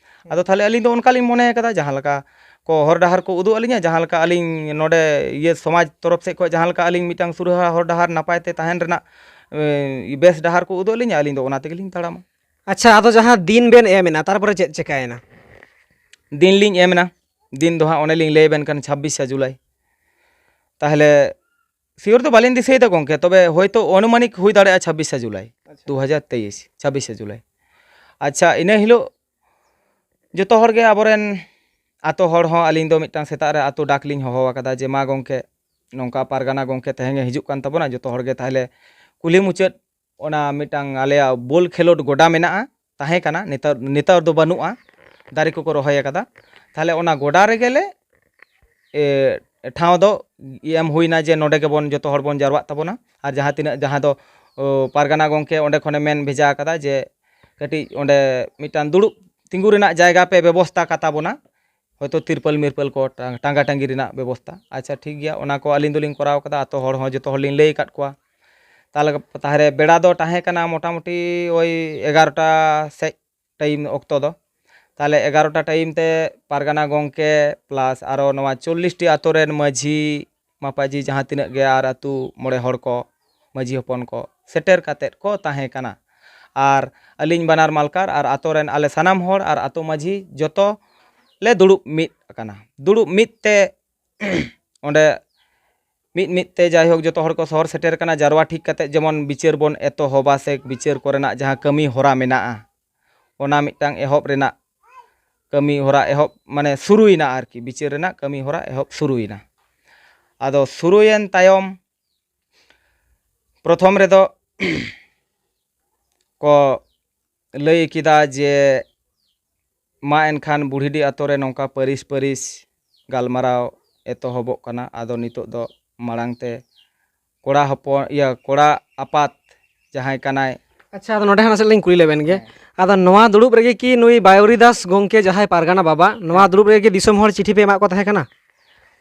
ᱟᱫᱚ ᱛᱟᱦᱚᱞᱮ ᱟᱹᱞᱤᱧ ᱫᱚ ᱚᱱᱠᱟ ᱞᱤᱧ ᱢᱚᱱᱮ ᱟᱠᱟᱫᱟ, ᱡᱟᱦᱟᱸ ᱞᱮᱠᱟ ᱠᱚ ᱦᱚᱨ ᱰᱟᱦᱟᱨ ᱠᱚ ᱩᱫᱩᱜ ᱟᱹᱞᱤᱧᱟ, ᱡᱟᱦᱟᱸ ᱞᱮᱠᱟ ᱟᱹᱞᱤᱧ ᱱᱚᱰᱮ ᱤᱭᱟᱹ ᱥᱚᱢᱟᱡᱽ ᱛᱚᱨᱚᱯ ᱥᱮᱫ ᱠᱷᱚᱱ ᱡᱟᱦᱟᱸ ᱞᱮᱠᱟ ᱟᱹᱞᱤᱧ ᱢᱤᱫᱴᱟᱝ ᱥᱩᱨᱦᱟ ᱦᱚᱨ ᱰᱟᱦᱟᱨ ᱱᱟᱯᱟᱭ ᱛᱮ ᱛᱟᱦᱮᱱ ᱨᱮᱱᱟᱜ, ᱮ, ᱵᱮᱥ ᱰᱟᱦᱟᱨ ᱠᱚ ᱩᱫᱩᱜ ᱟᱹᱞᱤᱧᱟ, ᱟᱹᱞᱤᱧ ᱫᱚ ᱚᱱᱟ ᱛᱮᱜᱮ ᱞᱤᱧ ᱛᱟᱲᱟᱢᱟ᱾ ᱟᱪᱪᱷᱟ, ᱟᱫᱚ ᱡᱟᱦᱟᱸ ᱫᱤᱱ ᱵᱮᱱ ᱮᱢ ᱮᱱᱟ, ᱛᱟᱨᱯᱚᱨᱮ ᱪᱮᱫ ᱪᱮᱠᱟᱭᱮᱱᱟ? ᱫᱤᱱ ᱞᱤᱧ ᱮᱢ ᱮᱱᱟ, ᱫᱤᱱ ᱫᱚ ᱦᱟᱸᱜ ᱚᱱᱮ ᱞᱤᱧ ᱞᱟᱹᱭ ᱟᱵᱮᱱ ᱠᱟᱱ ᱪᱷᱟᱵᱵᱤᱥᱟ ᱡᱩᱞᱟᱭ᱾ ᱛᱟᱦᱚᱞᱮ ᱥᱤᱭᱳᱨ ᱫᱚ ᱵᱟᱹᱞᱤᱧ ᱫᱤᱥᱟᱹᱭᱮᱫᱟ ᱜᱚᱢᱠᱮ, ᱛᱚᱵᱮ ᱦᱳᱭᱛᱳ ᱚᱱᱩᱢᱟᱱᱤᱠ ᱦᱩᱭ ᱫᱟᱲᱮᱭᱟᱜᱼᱟ ᱪᱷᱟᱵᱵᱤᱥᱟ ᱡᱩᱞᱟᱭ, ᱟᱪᱪᱷᱟ᱾ ᱫᱩ ᱦᱟᱡᱟᱨ ᱛᱮᱭᱤᱥ, ᱪᱷᱟᱵᱵᱤᱥᱟ ᱡᱩᱞᱟᱭ᱾ ᱟᱪᱪᱷᱟ, ᱤᱱᱟᱹ ᱦᱤᱞᱳᱜ ᱡᱚᱛᱚ ᱦᱚᱲ ᱜᱮ ᱟᱵᱚᱨᱮᱱ ᱟᱛᱳ ᱦᱚᱲ ᱦᱚᱸ, ᱟᱹᱞᱤᱧ ᱫᱚ ᱢᱤᱫᱴᱟᱝ ᱥᱮᱛᱟᱜ ᱨᱮ ᱟᱛᱳ ᱰᱟᱠ ᱞᱤᱧ ᱦᱚᱦᱚ ᱟᱠᱟᱫᱟ ᱡᱮ, "ᱢᱟ ᱜᱚᱢᱠᱮ, ᱱᱚᱝᱠᱟ ᱯᱟᱨᱜᱟᱱᱟ ᱜᱚᱢᱠᱮ ᱛᱮᱦᱮᱧ ᱮ ᱦᱤᱡᱩᱜ ᱠᱟᱱ ᱛᱟᱵᱚᱱᱟ, ᱡᱚᱛᱚ ᱦᱚᱲ ᱜᱮ ᱛᱟᱦᱚᱞᱮ ᱠᱩᱞᱦᱤ ᱢᱩᱪᱟᱹᱫ ᱚᱱᱟ ᱢᱤᱫᱴᱟᱝ ᱟᱞᱮᱭᱟᱜ ᱵᱚᱞ ᱠᱷᱮᱞᱳᱰ ᱜᱚᱰᱟ ᱢᱮᱱᱟᱜᱼᱟ, ᱛᱟᱦᱮᱸ ᱠᱟᱱᱟ, ᱱᱮᱛᱟᱨ, ᱱᱮᱛᱟᱨ ᱫᱚ ᱵᱟᱹᱱᱩᱜᱼᱟ, ᱫᱟᱨᱮ ᱠᱚᱠᱚ ᱨᱚᱦᱚᱭ ᱟᱠᱟᱫᱟ᱾ ᱛᱟᱦᱚᱞᱮ ᱚᱱᱟ ᱜᱚᱰᱟ ᱨᱮᱜᱮ ᱞᱮ, ᱮ, ᱴᱷᱟᱶ ᱫᱚ ᱮᱢ ᱦᱩᱭᱱᱟ ᱡᱮ ᱱᱚᱰᱮ ᱜᱮᱵᱚᱱ ᱡᱚᱛᱚ ᱦᱚᱲ ᱵᱚᱱ ᱡᱟᱨᱣᱟᱜ ᱛᱟᱵᱚᱱᱟ᱾ ᱟᱨ ᱡᱟᱦᱟᱸ ᱛᱤᱱᱟᱹᱜ, ᱡᱟᱦᱟᱸ ᱫᱚ, ᱚ, ᱯᱟᱨᱜᱟᱱᱟ ᱜᱚᱢᱠᱮ ᱚᱸᱰᱮ ᱠᱷᱚᱱᱮ ᱢᱮᱱ ᱵᱷᱮᱡᱟ ᱟᱠᱟᱫᱟ ᱡᱮ ᱠᱟᱹᱴᱤᱡ ᱚᱸᱰᱮ ᱢᱤᱫᱴᱟᱝ ᱫᱩᱲᱩᱵ ᱛᱤᱸᱜᱩ ᱨᱮᱱᱟᱜ ᱡᱟᱭᱜᱟ ᱯᱮ ᱵᱮᱵᱚᱥᱛᱟ ᱠᱟᱛᱟ ᱵᱚᱱᱟ, ᱦᱚᱭᱛᱳ ᱛᱤᱨᱯᱚᱞ ᱢᱤᱨᱯᱚᱞ ᱠᱚ, ᱴᱟ-, ᱴᱟᱸᱜᱟ ᱴᱟᱸᱜᱤ ᱨᱮᱱᱟᱜ ᱵᱮᱵᱚᱥᱛᱟ᱾ ᱟᱪᱪᱷᱟ, ᱴᱷᱤᱠ ᱜᱮᱭᱟ, ᱚᱱᱟ ᱠᱚ ᱟᱹᱞᱤᱧ ᱫᱚᱞᱤᱧ ᱠᱚᱨᱟᱣ ᱠᱟᱫᱟ, ᱟᱛᱳ ᱦᱚᱲ ᱦᱚᱸ ᱡᱚᱛᱚ ᱦᱚᱲ ᱞᱤᱧ ᱞᱟᱹᱭ ᱟᱠᱟᱫ ᱠᱚᱣᱟ᱾ ᱛᱟᱦᱚᱞᱮ, ᱛᱟᱦᱚᱞᱮ ᱵᱮᱲᱟ ᱫᱚ ᱛᱟᱦᱮᱸ ᱠᱟᱱᱟ ᱢᱚᱴᱟᱢᱩᱴᱤ ᱳᱭ ᱮᱜᱟᱨᱚᱴᱟ ᱥᱮᱫ ᱴᱟᱭᱤᱢ ᱚᱠᱛᱚ ᱫᱚ᱾ ᱛᱟᱦᱚᱞᱮ ᱮᱜᱟᱨᱚᱴᱟ ᱴᱟᱭᱤᱢ ᱛᱮ ᱯᱟᱨᱜᱟᱱᱟ ᱜᱚᱢᱠᱮ ᱯᱞᱟᱥ ᱟᱨᱚ ᱱᱚᱣᱟ ᱪᱚᱞᱞᱤᱥ ᱴᱤ ᱟᱛᱳ ᱨᱮᱱ ᱢᱟᱹᱡᱷᱤ ᱢᱟᱯᱟᱡᱷᱤ ᱡᱟᱦᱟᱸ ᱛᱤᱱᱟᱹᱜ ᱜᱮ ᱟᱨ ᱟᱹᱛᱩ ᱢᱚᱬᱮ ᱦᱚᱲ ᱠᱚ, ᱢᱟᱹᱡᱷᱤ ᱦᱚᱯᱚᱱ ᱠᱚ ᱥᱮᱴᱮᱨ ᱠᱟᱛᱮᱫ ᱠᱚ ᱛᱟᱦᱮᱸ ᱠᱟᱱᱟ᱾ ᱟᱨ ᱟᱹᱞᱤᱧ ᱵᱟᱱᱟᱨ ᱢᱟᱞᱠᱟᱨ ᱟᱨ ᱟᱛᱳ ᱨᱮᱱ ᱟᱞᱮ ᱥᱟᱱᱟᱢ ᱦᱚᱲ ᱟᱨ ᱟᱛᱳ ᱢᱟᱹᱡᱷᱤ ᱡᱚᱛᱚ ᱞᱮ ᱫᱩᱲᱩᱵ ᱢᱤᱫ ᱟᱠᱟᱱᱟ᱾ ᱫᱩᱲᱩᱵ ᱢᱤᱫ ᱛᱮ ᱚᱸᱰᱮ ᱢᱤᱫ ᱢᱤᱫ ᱛᱮ ᱡᱟᱭᱦᱳᱠ ᱡᱚᱛᱚ ᱦᱚᱲ ᱠᱚ ᱥᱚᱦᱚᱨ ᱥᱮᱴᱮᱨ ᱠᱟᱱᱟ᱾ ᱡᱟᱨᱣᱟ ᱴᱷᱤᱠ ᱠᱟᱛᱮᱫ ᱡᱮᱢᱚᱱ ᱵᱤᱪᱟᱹᱨ ᱵᱚᱱ ᱮᱛᱚᱦᱚᱵᱟ ᱥᱮ ᱵᱤᱪᱟᱹᱨ ᱠᱚᱨᱮᱱᱟᱜ ᱡᱟᱦᱟᱸ ᱠᱟᱹᱢᱤ ᱦᱚᱨᱟ ᱢᱮᱱᱟᱜᱼᱟ, ᱚᱱᱟ ᱢᱤᱫᱴᱟᱝ ᱮᱦᱚᱵ ᱨᱮᱱᱟᱜ ᱠᱟᱹᱢᱤ ᱦᱚᱨᱟ ᱮᱦᱚᱵ, ᱢᱟᱱᱮ ᱥᱩᱨᱩᱭᱮᱱᱟ ᱟᱨᱠᱤ, ᱵᱤᱪᱟᱹᱨ ᱨᱮᱱᱟᱜ ᱠᱟᱹᱢᱤ ᱦᱚᱨᱟ ᱮᱦᱚᱵ ᱥᱩᱨᱩᱭᱮᱱᱟ᱾ ᱟᱫᱚ ᱥᱩᱨᱩᱭᱮᱱ ᱛᱟᱭᱚᱢ ᱯᱨᱚᱛᱷᱚᱢ ᱨᱮᱫᱚ ᱠᱚ ᱞᱟᱹᱭ ᱠᱮᱫᱟ ᱡᱮ, "ᱢᱟ ᱮᱱᱠᱷᱟᱱ ᱵᱩᱲᱦᱤᱰᱤ ᱟᱛᱳ ᱨᱮ ᱱᱚᱝᱠᱟ ᱯᱟᱹᱨᱤᱥ ᱯᱟᱹᱨᱤᱥ ᱜᱟᱞᱢᱟᱨᱟᱣ ᱮᱛᱚᱦᱚᱵᱚᱜ ᱠᱟᱱᱟ, ᱟᱫᱚ ᱱᱤᱛᱚᱜ ᱫᱚ ᱢᱟᱲᱟᱝ ᱛᱮ ᱠᱚᱲᱟ ᱦᱚᱯᱚᱱ, ᱤᱭᱟᱹ, ᱠᱚᱲᱟ ᱟᱯᱟᱛ ᱡᱟᱦᱟᱸᱭ ᱠᱟᱱᱟᱭ", ᱟᱪᱪᱷᱟ, ᱟᱫᱚ ᱱᱚᱰᱮ ᱦᱚᱸ ᱱᱟᱥᱮ ᱞᱤᱧ ᱠᱩᱞᱤ ᱞᱮᱵᱮᱱ ᱜᱮ᱾ ᱦᱮᱸ᱾ ᱟᱫᱚ ᱱᱚᱣᱟ ᱫᱩᱲᱩᱵ ᱨᱮᱜᱮ ᱠᱤ ᱱᱩᱭ ᱵᱟᱭᱩᱨᱤ ᱫᱟᱥ ᱜᱚᱢᱠᱮ, ᱡᱟᱦᱟᱸᱭ ᱯᱟᱨᱜᱟᱱᱟ ᱵᱟᱵᱟ, ᱱᱚᱣᱟ ᱫᱩᱲᱩᱵ ᱨᱮᱜᱮ ᱫᱤᱥᱚᱢ ᱦᱚᱲ ᱪᱤᱴᱷᱤ ᱯᱮ ᱮᱢᱟᱜ ᱠᱚ ᱛᱟᱦᱮᱸ ᱠᱟᱱᱟ?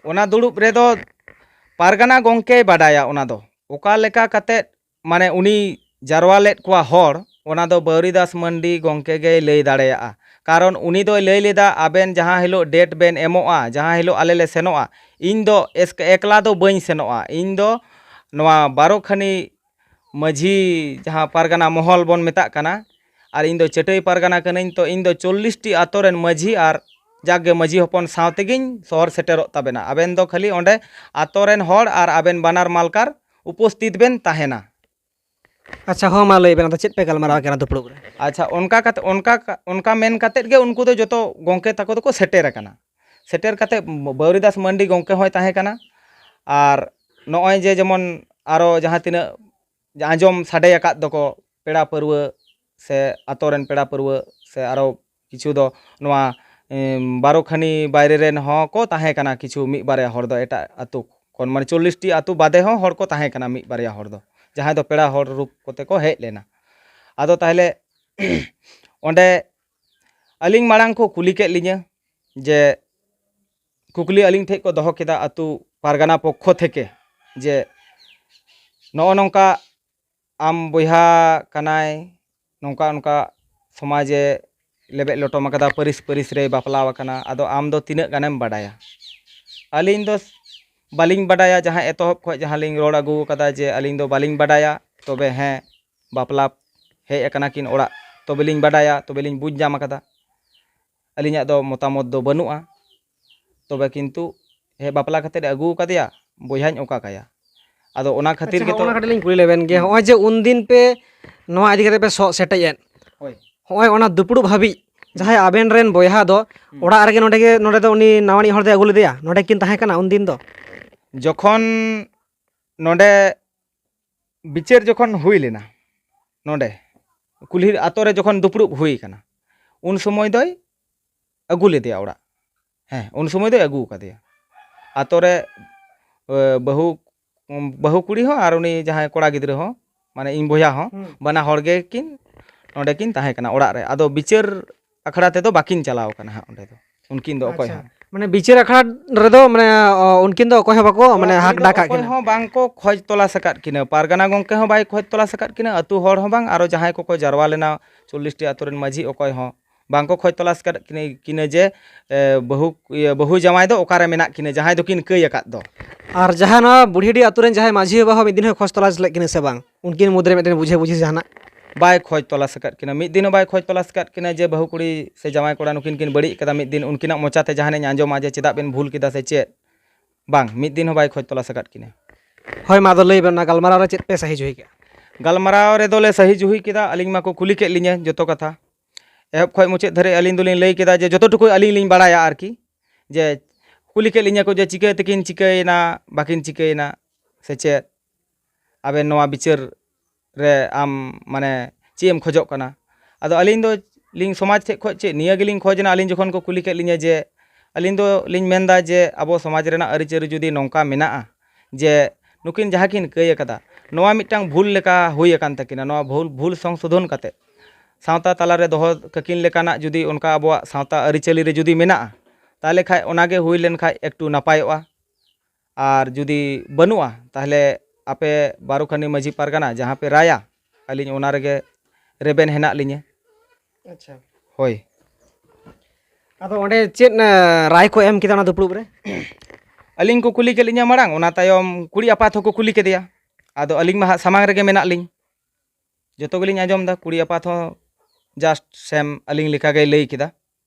ᱚᱱᱟ ᱫᱩᱲᱩᱵ ᱨᱮᱫᱚ ᱯᱟᱨᱜᱟᱱᱟ ᱜᱚᱢᱠᱮᱭ ᱵᱟᱰᱟᱭᱟ ᱚᱱᱟ ᱫᱚ᱾ ᱚᱠᱟ ᱞᱮᱠᱟ ᱠᱟᱛᱮᱫ, ᱢᱟᱱᱮ, ᱩᱱᱤ ᱡᱟᱨᱣᱟ ᱞᱮᱫ ᱠᱚᱣᱟ ᱦᱚᱲ, ᱚᱱᱟ ᱫᱚ ᱵᱟᱹᱣᱨᱤ ᱫᱟᱥ ᱢᱟᱱᱰᱤ ᱜᱚᱢᱠᱮ ᱜᱮᱭ ᱞᱟᱹᱭ ᱫᱟᱲᱮᱭᱟᱜᱼᱟ᱾ ᱠᱟᱨᱚᱱ ᱩᱱᱤ ᱫᱚᱭ ᱞᱟᱹᱭ ᱞᱮᱫᱟ, ᱟᱵᱮᱱ ᱡᱟᱦᱟᱸ ᱦᱤᱞᱳᱜ ᱰᱮᱴ ᱵᱮᱱ ᱮᱢᱚᱜᱼᱟ, ᱡᱟᱦᱟᱸ ᱦᱤᱞᱳᱜ ᱟᱞᱮ ᱞᱮ ᱥᱮᱱᱚᱜᱼᱟ, ᱤᱧ ᱫᱚ ᱮᱥ-, ᱮᱠᱞᱟ ᱫᱚ ᱵᱟᱹᱧ ᱥᱮᱱᱚᱜᱼᱟ, ᱤᱧ ᱫᱚ ᱱᱚᱣᱟ ᱵᱟᱨᱚᱠᱷᱟᱱᱤ ᱢᱟᱹᱡᱷᱤ, ᱡᱟᱦᱟᱸ ᱯᱟᱨᱜᱟᱱᱟ ᱢᱚᱦᱚᱞ ᱵᱚᱱ ᱢᱮᱛᱟᱜ ᱠᱟᱱᱟ, ᱟᱨ ᱤᱧ ᱫᱚ ᱪᱟᱹᱴᱟᱹᱭ ᱯᱟᱨᱜᱟᱱᱟ ᱠᱟᱹᱱᱟᱹᱧ, ᱛᱚ ᱤᱧ ᱫᱚ ᱪᱚᱞᱞᱤᱥ ᱴᱤ ᱟᱛᱳ ᱨᱮᱱ ᱢᱟᱹᱡᱷᱤ ᱟᱨ ᱡᱟᱠ ᱜᱮ ᱢᱟᱹᱡᱷᱤ ᱦᱚᱯᱚᱱ ᱥᱟᱶ ᱛᱮᱜᱮᱧ ᱥᱚᱦᱚᱨ ᱥᱮᱴᱮᱨᱚᱜ ᱛᱟᱵᱮᱱᱟ᱾ ᱟᱵᱮᱱ ᱫᱚ ᱠᱷᱟᱹᱞᱤ ᱚᱸᱰᱮ ᱟᱛᱳ ᱨᱮᱱ ᱦᱚᱲ ᱟᱨ ᱟᱵᱮᱱ ᱵᱟᱱᱟᱨ ᱢᱟᱞᱠᱟᱨ ᱩᱯᱚᱥᱛᱷᱤᱛ ᱵᱮᱱ ᱛᱟᱦᱮᱱᱟ᱾ ᱟᱪᱪᱷᱟ, ᱦᱚᱸ, ᱢᱟ ᱞᱟᱹᱭ ᱵᱮᱱ, ᱟᱫᱚ ᱪᱮᱫ ᱯᱮ ᱜᱟᱞᱢᱟᱨᱟᱣ ᱠᱟᱱᱟ ᱫᱩᱯᱲᱩᱵ ᱨᱮ? ᱟᱪᱪᱷᱟ, ᱚᱱᱠᱟ ᱠᱟᱛᱮ, ᱚᱱᱠᱟ ᱠᱟ-, ᱚᱱᱠᱟ ᱢᱮᱱ ᱠᱟᱛᱮᱫ ᱜᱮ ᱩᱱᱠᱩ ᱫᱚ ᱡᱚᱛᱚ ᱜᱚᱢᱠᱮ ᱛᱟᱠᱚ ᱫᱚᱠᱚ ᱥᱮᱴᱮᱨ ᱟᱠᱟᱱᱟ᱾ ᱥᱮᱴᱮᱨ ᱠᱟᱛᱮᱫ ᱵᱟᱹᱣᱨᱤᱫᱟᱥ ᱢᱟᱱᱰᱤ ᱜᱚᱢᱠᱮ ᱦᱚᱸᱭ ᱛᱟᱦᱮᱸ ᱠᱟᱱᱟ᱾ ᱟᱨ ᱱᱚᱜᱼᱚᱭ ᱡᱮ ᱡᱮᱢᱚᱱ ᱟᱨᱚ ᱡᱟᱦᱟᱸ ᱛᱤᱱᱟᱹᱜ ᱟᱸᱡᱚᱢ ᱥᱟᱰᱮ ᱟᱠᱟᱫ ᱫᱚᱠᱚ, ᱯᱮᱲᱟ ᱯᱟᱹᱨᱣᱟᱹ ᱥᱮ ᱟᱛᱳ ᱨᱮᱱ ᱯᱮᱲᱟ ᱯᱟᱹᱨᱣᱟᱹ ᱥᱮ ᱟᱨᱚ ᱠᱤᱪᱷᱩ ᱫᱚ ᱱᱚᱣᱟ, ᱮᱢ, ᱵᱟᱨᱚᱠᱷᱟᱱᱤ ᱵᱟᱭᱨᱮ ᱨᱮᱱ ᱦᱚᱸ ᱠᱚ ᱛᱟᱦᱮᱸ ᱠᱟᱱᱟ, ᱠᱤᱪᱷᱩ ᱢᱤᱫ ᱵᱟᱨᱭᱟ ᱦᱚᱲ ᱫᱚ ᱮᱴᱟᱜ ᱟᱹᱛᱩ ᱠᱷᱚᱱ, ᱢᱟᱱᱮ, ᱪᱚᱞᱞᱤᱥ ᱴᱤ ᱟᱹᱛᱩ ᱵᱟᱫᱮ ᱦᱚᱸ ᱦᱚᱲ ᱠᱚ ᱛᱟᱦᱮᱸ ᱠᱟᱱᱟ, ᱢᱤᱫ ᱵᱟᱨᱭᱟ ᱦᱚᱲ ᱫᱚ, ᱡᱟᱦᱟᱸᱭ ᱫᱚ ᱯᱮᱲᱟ ᱦᱚᱲ ᱨᱩᱯ ᱠᱚᱛᱮ ᱠᱚ ᱦᱮᱡ ᱞᱮᱱᱟ᱾ ᱟᱫᱚ ᱛᱟᱦᱚᱞᱮ ᱚᱸᱰᱮ ᱟᱹᱞᱤᱧ ᱢᱟᱲᱟᱝ ᱠᱚ ᱠᱩᱞᱤ ᱠᱮᱫ ᱞᱤᱧᱟᱹ ᱡᱮ, ᱠᱩᱠᱞᱤ ᱟᱹᱞᱤᱧ ᱴᱷᱮᱱ ᱠᱚ ᱫᱚᱦᱚ ᱠᱮᱫᱟ ᱟᱹᱛᱩ ᱯᱟᱨᱜᱟᱱᱟ ᱯᱚᱠᱠᱷᱚ ᱛᱷᱮᱠᱮ, ᱡᱮ ᱱᱚᱜᱼᱚ ᱱᱚᱝᱠᱟ ᱟᱢ ᱵᱚᱭᱦᱟ ᱠᱟᱱᱟᱭ, ᱱᱚᱝᱠᱟ ᱚᱱᱠᱟ ᱥᱚᱢᱟᱡᱮ ᱞᱮᱵᱮᱫ ᱞᱚᱴᱚᱢ ᱟᱠᱟᱫᱟ, ᱯᱟᱹᱨᱤᱥ ᱯᱟᱹᱨᱤᱥ ᱨᱮᱭ ᱵᱟᱯᱞᱟ ᱟᱠᱟᱱᱟ, ᱟᱫᱚ ᱟᱢ ᱫᱚ ᱛᱤᱱᱟᱹᱜ ᱜᱟᱱᱮᱢ ᱵᱟᱰᱟᱭᱟ? ᱟᱹᱞᱤᱧ ᱫᱚ ᱵᱟᱹᱞᱤᱧ ᱵᱟᱰᱟᱭᱟ, ᱡᱟᱦᱟᱸ ᱮᱛᱚᱦᱚᱵ ᱠᱷᱚᱱ ᱡᱟᱦᱟᱸ ᱞᱤᱧ ᱨᱚᱲ ᱟᱹᱜᱩ ᱟᱠᱟᱫᱟ ᱡᱮ ᱟᱹᱞᱤᱧ ᱫᱚ ᱵᱟᱹᱞᱤᱧ ᱵᱟᱰᱟᱭᱟ, ᱛᱚᱵᱮ ᱦᱮᱸ, ᱵᱟᱯᱞᱟ ᱦᱮᱡ ᱟᱠᱟᱱᱟ ᱠᱤᱱ ᱚᱲᱟᱜ, ᱛᱚᱵᱮ ᱞᱤᱧ ᱵᱟᱰᱟᱭᱟ, ᱛᱚᱵᱮ ᱞᱤᱧ ᱵᱩᱡᱽ ᱧᱟᱢ ᱟᱠᱟᱫᱟ᱾ ᱟᱹᱞᱤᱧᱟᱜ ᱫᱚ ᱢᱚᱛᱟᱢᱚᱛ ᱫᱚ ᱵᱟᱹᱱᱩᱜᱼᱟ, ᱛᱚᱵᱮ ᱠᱤᱱᱛᱩ ᱦᱮᱡ ᱵᱟᱯᱞᱟ ᱠᱟᱛᱮᱫ ᱮ ᱟᱹᱜᱩ ᱟᱠᱟᱫᱮᱭᱟ, ᱵᱚᱭᱦᱟᱧ ᱚᱠᱟ ᱠᱟᱭᱟ? ᱟᱫᱚ ᱚᱱᱟ ᱠᱷᱟᱹᱛᱤᱨ ᱟᱪᱪᱷᱟ, ᱜᱮᱛᱚ ᱦᱚᱸᱜᱼᱚ ᱱᱟ ᱠᱟᱹᱴᱤᱡ ᱞᱤᱧ ᱠᱩᱞᱤ ᱞᱮᱵᱮᱱ ᱜᱮ, ᱦᱩᱸ᱾ ᱦᱚᱸᱜᱼᱚᱭ ᱡᱮ ᱩᱱᱫᱤᱱ ᱯᱮ ᱱᱚᱣᱟ ᱤᱫᱤ ᱠᱟᱛᱮ ᱯᱮ ᱥᱚᱜ ᱥᱮᱴᱮᱡ ᱮᱫ, ᱦᱳᱭ᱾ ᱦᱚᱸᱜᱼᱚᱭ ᱚᱱᱟ ᱫᱩᱯᱲᱩᱵ ᱦᱟᱹᱵᱤᱡ ᱦᱩᱸ᱾ ᱡᱟᱦᱟᱸᱭ ᱟᱵᱮᱱ ᱨᱮᱱ ᱵᱚᱭᱦᱟ ᱫᱚ ᱦᱩᱸ᱾ ᱚᱲᱟᱜ ᱨᱮᱜᱮ ᱱᱚᱰᱮ ᱜᱮ, ᱱᱚᱰᱮ ᱫᱚ ᱩᱱᱤ ᱱᱟᱣᱟᱱᱤᱡ ᱦᱚᱲ ᱫᱚᱭ ᱟᱹᱜᱩ ᱞᱮᱫᱮᱭᱟ, ᱱᱚᱰᱮ ᱠᱤᱱ ᱛᱟᱦᱮᱸ ᱠᱟᱱᱟ ᱩᱱᱫᱤᱱ ᱫᱚ? ᱡᱚᱠᱷᱚᱱ ᱱᱚᱰᱮ ᱵᱤᱪᱟᱹᱨ ᱡᱚᱠᱷᱚᱱ ᱦᱩᱭ ᱞᱮᱱᱟ, ᱱᱚᱰᱮ ᱠᱩᱞᱦᱤ ᱟᱛᱳ ᱨᱮ ᱡᱚᱠᱷᱚᱱ ᱫᱩᱯᱲᱩᱵ ᱦᱩᱭ ᱠᱟᱱᱟ, ᱩᱱ ᱥᱚᱢᱚᱭ ᱫᱚᱭ ᱟᱹᱜᱩ ᱞᱮᱫᱮᱭᱟ ᱚᱲᱟᱜ᱾ ᱦᱮᱸ, ᱩᱱ ᱥᱚᱢᱚᱭ ᱫᱚᱭ ᱟᱹᱜᱩ ᱟᱠᱟᱫᱮᱭᱟ᱾ ᱟᱛᱳ ᱨᱮ, ᱮ, ᱵᱟᱹᱦᱩ, ᱵᱟᱹᱦᱩ ᱠᱩᱲᱤ ᱦᱚᱸ ᱟᱨ ᱩᱱᱤ ᱡᱟᱦᱟᱸᱭ ᱠᱚᱲᱟ ᱜᱤᱫᱽᱨᱟᱹ ᱦᱚᱸ, ᱢᱟᱱᱮ ᱤᱧ ᱵᱚᱭᱦᱟ ᱦᱚᱸ, ᱦᱩᱸ᱾ ᱵᱟᱱᱟ ᱦᱚᱲ ᱜᱮ ᱠᱤᱱ ᱱᱚᱸᱰᱮ ᱠᱤᱱ ᱛᱟᱦᱮᱸ ᱠᱟᱱᱟ ᱚᱲᱟᱜ ᱨᱮ᱾ ᱟᱫᱚ ᱵᱤᱪᱟᱹᱨ ᱟᱠᱷᱲᱟ ᱛᱮᱫᱚ ᱵᱟᱹᱠᱤᱱ ᱪᱟᱞᱟᱣ ᱠᱟᱱᱟ ᱦᱟᱸᱜ ᱚᱸᱰᱮ ᱫᱚ, ᱩᱱᱠᱤᱱ ᱫᱚ ᱚᱠᱚᱭ ᱟᱪᱪᱷᱟ᱾ ᱦᱚᱸ᱾ ᱢᱟᱱᱮ ᱵᱤᱪᱟᱹᱨ ᱟᱠᱷᱲᱟ ᱨᱮᱫᱚ ᱢᱟᱱᱮ, ᱚ, ᱩᱱᱠᱤᱱ ᱫᱚ ᱚᱠᱚᱭ ᱦᱚᱸ ᱵᱟᱠᱚ, ᱢᱟᱱᱮ, ᱦᱟᱠ ᱫᱚ ᱰᱟᱠ ᱟᱜ ᱚᱠᱚᱭ ᱠᱤᱱᱟ? ᱦᱚᱸ ᱵᱟᱝ ᱠᱚ ᱠᱷᱚᱡᱽ ᱛᱚᱞᱟᱥ ᱟᱠᱟᱫ ᱠᱤᱱᱟ, ᱯᱟᱨᱜᱟᱱᱟ ᱜᱚᱢᱠᱮ ᱦᱚᱸ ᱵᱟᱭ ᱠᱷᱚᱡᱽ ᱛᱚᱞᱟᱥ ᱟᱠᱟᱫ ᱠᱤᱱᱟ, ᱟᱹᱛᱩ ᱦᱚᱲ ᱦᱚᱸ ᱵᱟᱝ, ᱟᱨᱚ ᱡᱟᱦᱟᱸᱭ ᱠᱚᱠᱚ ᱡᱟᱨᱣᱟ ᱞᱮᱱᱟ ᱪᱚᱞᱞᱤᱥ ᱴᱤ ᱟᱹᱛᱩ ᱨᱮᱱ ᱢᱟᱹᱡᱷᱤ, ᱚᱠᱚᱭ ᱦᱚᱸ ᱵᱟᱝ ᱠᱚ ᱠᱷᱚᱡᱽ ᱛᱚᱞᱟᱥ ᱟᱠᱟᱫ ᱠᱤᱱᱟ, ᱠᱤᱱᱟ ᱡᱮ, ᱮ, ᱵᱟᱹᱦᱩ, ᱤᱭᱟᱹ, ᱵᱟᱹᱦᱩ ᱡᱟᱶᱟᱭ ᱫᱚ ᱚᱠᱟᱨᱮ ᱢᱮᱱᱟᱜ ᱠᱤᱱᱟ, ᱡᱟᱦᱟᱸᱭ ᱫᱚᱠᱤᱱ ᱠᱟᱹᱭ ᱟᱠᱟᱫ ᱫᱚ᱾ ᱟᱨ ᱡᱟᱦᱟᱸ ᱱᱚᱣᱟ ᱵᱩᱲᱦᱤᱰᱤ ᱟᱹᱛᱩ ᱨᱮᱱ ᱡᱟᱦᱟᱸᱭ ᱢᱟᱹᱡᱷᱤ ᱵᱟᱵᱟ ᱦᱚᱸ ᱢᱤᱫ ᱫᱤᱱ ᱦᱚᱸ ᱠᱷᱚᱡᱽ ᱛᱚᱞᱟᱥ ᱞᱮᱫ ᱠᱤᱱᱟ ᱥᱮ ᱵᱟᱝ? ᱩᱱᱠᱤᱱ ᱢᱩᱫᱽᱨᱮ ᱢᱤᱫᱴᱮᱱ ᱵᱩᱡᱷᱟᱹ ᱵᱩᱡᱷᱤ ᱡᱟᱦᱟᱱᱟᱜ? ᱵᱟᱭ ᱠᱷᱚᱡᱽ ᱛᱚᱞᱟᱥ ᱟᱠᱟᱫ ᱠᱤᱱᱟ, ᱢᱤᱫ ᱫᱤᱱ ᱦᱚᱸ ᱵᱟᱭ ᱠᱷᱚᱡᱽ ᱛᱚᱞᱟᱥ ᱟᱠᱟᱫ ᱠᱤᱱᱟ ᱡᱮ ᱵᱟᱹᱦᱩ ᱠᱩᱲᱤ ᱥᱮ ᱡᱟᱶᱟᱭ ᱠᱚᱲᱟ ᱱᱩᱠᱤᱱ ᱠᱤᱱ ᱵᱟᱹᱲᱤᱡ ᱠᱟᱫᱟ, ᱢᱤᱫ ᱫᱤᱱ ᱩᱱᱠᱤᱱᱟᱜ ᱢᱚᱪᱟ ᱛᱮ ᱡᱟᱦᱟᱱᱟᱜ ᱤᱧ ᱟᱸᱡᱚᱢᱟ ᱡᱮ ᱪᱮᱫᱟᱜ ᱵᱤᱱ ᱵᱷᱩᱞ ᱠᱮᱫᱟ ᱥᱮ ᱪᱮᱫ, ᱵᱟᱝ, ᱢᱤᱫ ᱫᱤᱱ ᱦᱚᱸ ᱵᱟᱭ ᱠᱷᱚᱡᱽ ᱛᱚᱞᱟᱥ ᱟᱠᱟᱫ ᱠᱤᱱᱟ᱾ ᱦᱳᱭ, ᱢᱟ ᱟᱫᱚ ᱞᱟᱹᱭ ᱵᱮᱱ, ᱚᱱᱟ ᱜᱟᱞᱢᱟᱨᱟᱣ ᱨᱮ ᱪᱮᱫ ᱯᱮ ᱥᱟᱹᱦᱤ ᱡᱩᱦᱤ ᱠᱮᱜᱼᱟ? ᱜᱟᱞᱢᱟᱨᱟᱣ ᱨᱮᱫᱚ ᱞᱮ ᱥᱟᱹᱦᱤ ᱡᱩᱦᱤ ᱠᱮᱫᱟ, ᱟᱹᱞᱤᱧ ᱢᱟᱠᱚ ᱠᱩᱞᱤ ᱠᱮᱫ ᱞᱤᱧᱟᱹ ᱡᱚᱛᱚ ᱠᱟᱛᱷᱟ, ᱮᱦᱚᱵ ᱠᱷᱚᱱ ᱢᱩᱪᱟᱹᱫ ᱫᱷᱟᱹᱨᱤᱡ ᱟᱹᱞᱤᱧ ᱫᱚᱞᱤᱧ ᱞᱟᱹᱭ ᱠᱮᱫᱟ ᱡᱮ ᱡᱚᱛᱚ ᱴᱩᱠᱩ ᱟᱹᱞᱤᱧ ᱞᱤᱧ ᱵᱟᱲᱟᱭᱟ ᱟᱨᱠᱤ, ᱡᱮ ᱠᱩᱞᱤ ᱠᱮᱫ ᱞᱤᱧᱟᱹ ᱠᱚ ᱡᱮ ᱪᱤᱠᱟᱹ ᱛᱮᱠᱤᱱ ᱪᱤᱠᱟᱹᱭᱮᱱᱟ, ᱵᱟᱹᱠᱤᱱ ᱪᱤᱠᱟᱹᱭᱮᱱᱟ ᱥᱮ ᱪᱮᱫ, ᱟᱵᱮᱱ ᱱᱚᱣᱟ ᱵᱤᱪᱟᱹᱨ ᱨᱮ ᱟᱢ ᱢᱟᱱᱮ ᱪᱮᱫ ᱮᱢ ᱠᱷᱚᱡᱚᱜ ᱠᱟᱱᱟ? ᱟᱫᱚ ᱟᱹᱞᱤᱧ ᱫᱚ ᱞᱤᱧ ᱥᱚᱢᱟᱡᱽ ᱴᱷᱮᱡ ᱠᱷᱚᱡ ᱪᱮᱫ ᱱᱤᱭᱟᱹ ᱜᱮᱞᱤᱧ ᱠᱷᱚᱡᱽ ᱮᱱᱟ, ᱟᱹᱞᱤᱧ ᱡᱚᱠᱷᱚᱱ ᱠᱚ ᱠᱩᱞᱤ ᱠᱮᱫ ᱞᱤᱧᱟᱹ ᱡᱮ, ᱟᱹᱞᱤᱧ ᱫᱚ ᱞᱤᱧ ᱢᱮᱱᱫᱟ ᱡᱮ ᱟᱵᱚ ᱥᱚᱢᱟᱡᱽ ᱨᱮᱱᱟᱜ ᱟᱹᱨᱤᱪᱟᱹᱞᱤ ᱡᱩᱫᱤ ᱱᱚᱝᱠᱟ ᱢᱮᱱᱟᱜᱼᱟ ᱡᱮ ᱱᱩᱠᱤᱱ ᱡᱟᱦᱟᱸ ᱠᱤᱱ ᱠᱟᱹᱭ ᱟᱠᱟᱫᱟ, ᱱᱚᱣᱟ ᱢᱤᱫᱴᱟᱝ ᱵᱷᱩᱞ ᱞᱮᱠᱟ ᱦᱩᱭ ᱟᱠᱟᱱ ᱛᱟᱹᱠᱤᱱᱟ, ᱱᱚᱣᱟ ᱵᱷᱩᱞ, ᱵᱷᱩᱞ ᱥᱚᱝᱥᱳᱫᱷᱚᱱ ᱠᱟᱛᱮ ᱥᱟᱶᱛᱟ ᱛᱟᱞᱟᱨᱮ ᱫᱚᱦᱚ ᱠᱟᱹᱠᱤᱱ ᱞᱮᱠᱟᱱᱟᱜ ᱡᱩᱫᱤ ᱚᱱᱠᱟ ᱟᱵᱚᱣᱟᱜ ᱥᱟᱶᱛᱟ ᱟᱹᱨᱤᱪᱟᱹᱞᱤ ᱨᱮ ᱡᱩᱫᱤ ᱢᱮᱱᱟᱜᱼᱟ, ᱛᱟᱦᱚᱞᱮ ᱠᱷᱟᱡ ᱚᱱᱟᱜᱮ ᱦᱩᱭ ᱞᱮᱱᱠᱷᱟᱡ ᱮᱠᱴᱩ ᱱᱟᱯᱟᱭᱚᱜᱼᱟ᱾ ᱟᱨ ᱡᱩᱫᱤ ᱵᱟᱹᱱᱩᱜᱼᱟ, ᱛᱟᱦᱚᱞᱮ ᱟᱯᱮ ᱵᱟᱨᱩᱠᱷᱟᱱᱤ ᱢᱟᱹᱡᱷᱤ ᱯᱟᱨᱜᱟᱱᱟ ᱡᱟᱦᱟᱸ ᱯᱮ ᱨᱟᱭᱟ, ᱟᱹᱞᱤᱧ ᱚᱱᱟ ᱨᱮᱜᱮ ᱨᱮᱵᱮᱱ ᱦᱮᱱᱟᱜ ᱞᱤᱧᱟᱹ᱾ ᱟᱪᱪᱷᱟ᱾ ᱦᱳᱭ᱾ ᱟᱫᱚ ᱚᱸᱰᱮ ᱪᱮᱫ, ᱮ, ᱨᱟᱭ ᱠᱚ ᱮᱢ ᱠᱮᱫᱟ ᱚᱱᱟ ᱫᱩᱯᱲᱩᱵ ᱨᱮ? ᱟᱹᱞᱤᱧ ᱠᱚ ᱠᱩᱞᱤ ᱠᱮᱫ ᱞᱤᱧᱟᱹ ᱢᱟᱲᱟᱝ, ᱚᱱᱟ ᱛᱟᱭᱚᱢ ᱠᱩᱲᱤ ᱟᱯᱟᱛ ᱦᱚᱸᱠᱚ ᱠᱩᱞᱤ ᱠᱮᱫᱮᱭᱟ᱾ ᱟᱫᱚ ᱟᱹᱞᱤᱧ ᱢᱟ ᱦᱟᱸᱜ ᱥᱟᱢᱟᱝ ᱨᱮᱜᱮ ᱢᱮᱱᱟᱜ ᱞᱤᱧ, ᱡᱚᱛᱚ ᱜᱮᱞᱤᱧ ᱟᱸᱡᱚᱢ ᱮᱫᱟ᱾ ᱠᱩᱲᱤ ᱟᱯᱟᱛ ᱦᱚᱸ just same ᱟᱹᱞᱤᱧ ᱞᱮᱠᱟ ᱜᱮᱭ ᱞᱟᱹᱭ ᱠᱮᱫᱟ,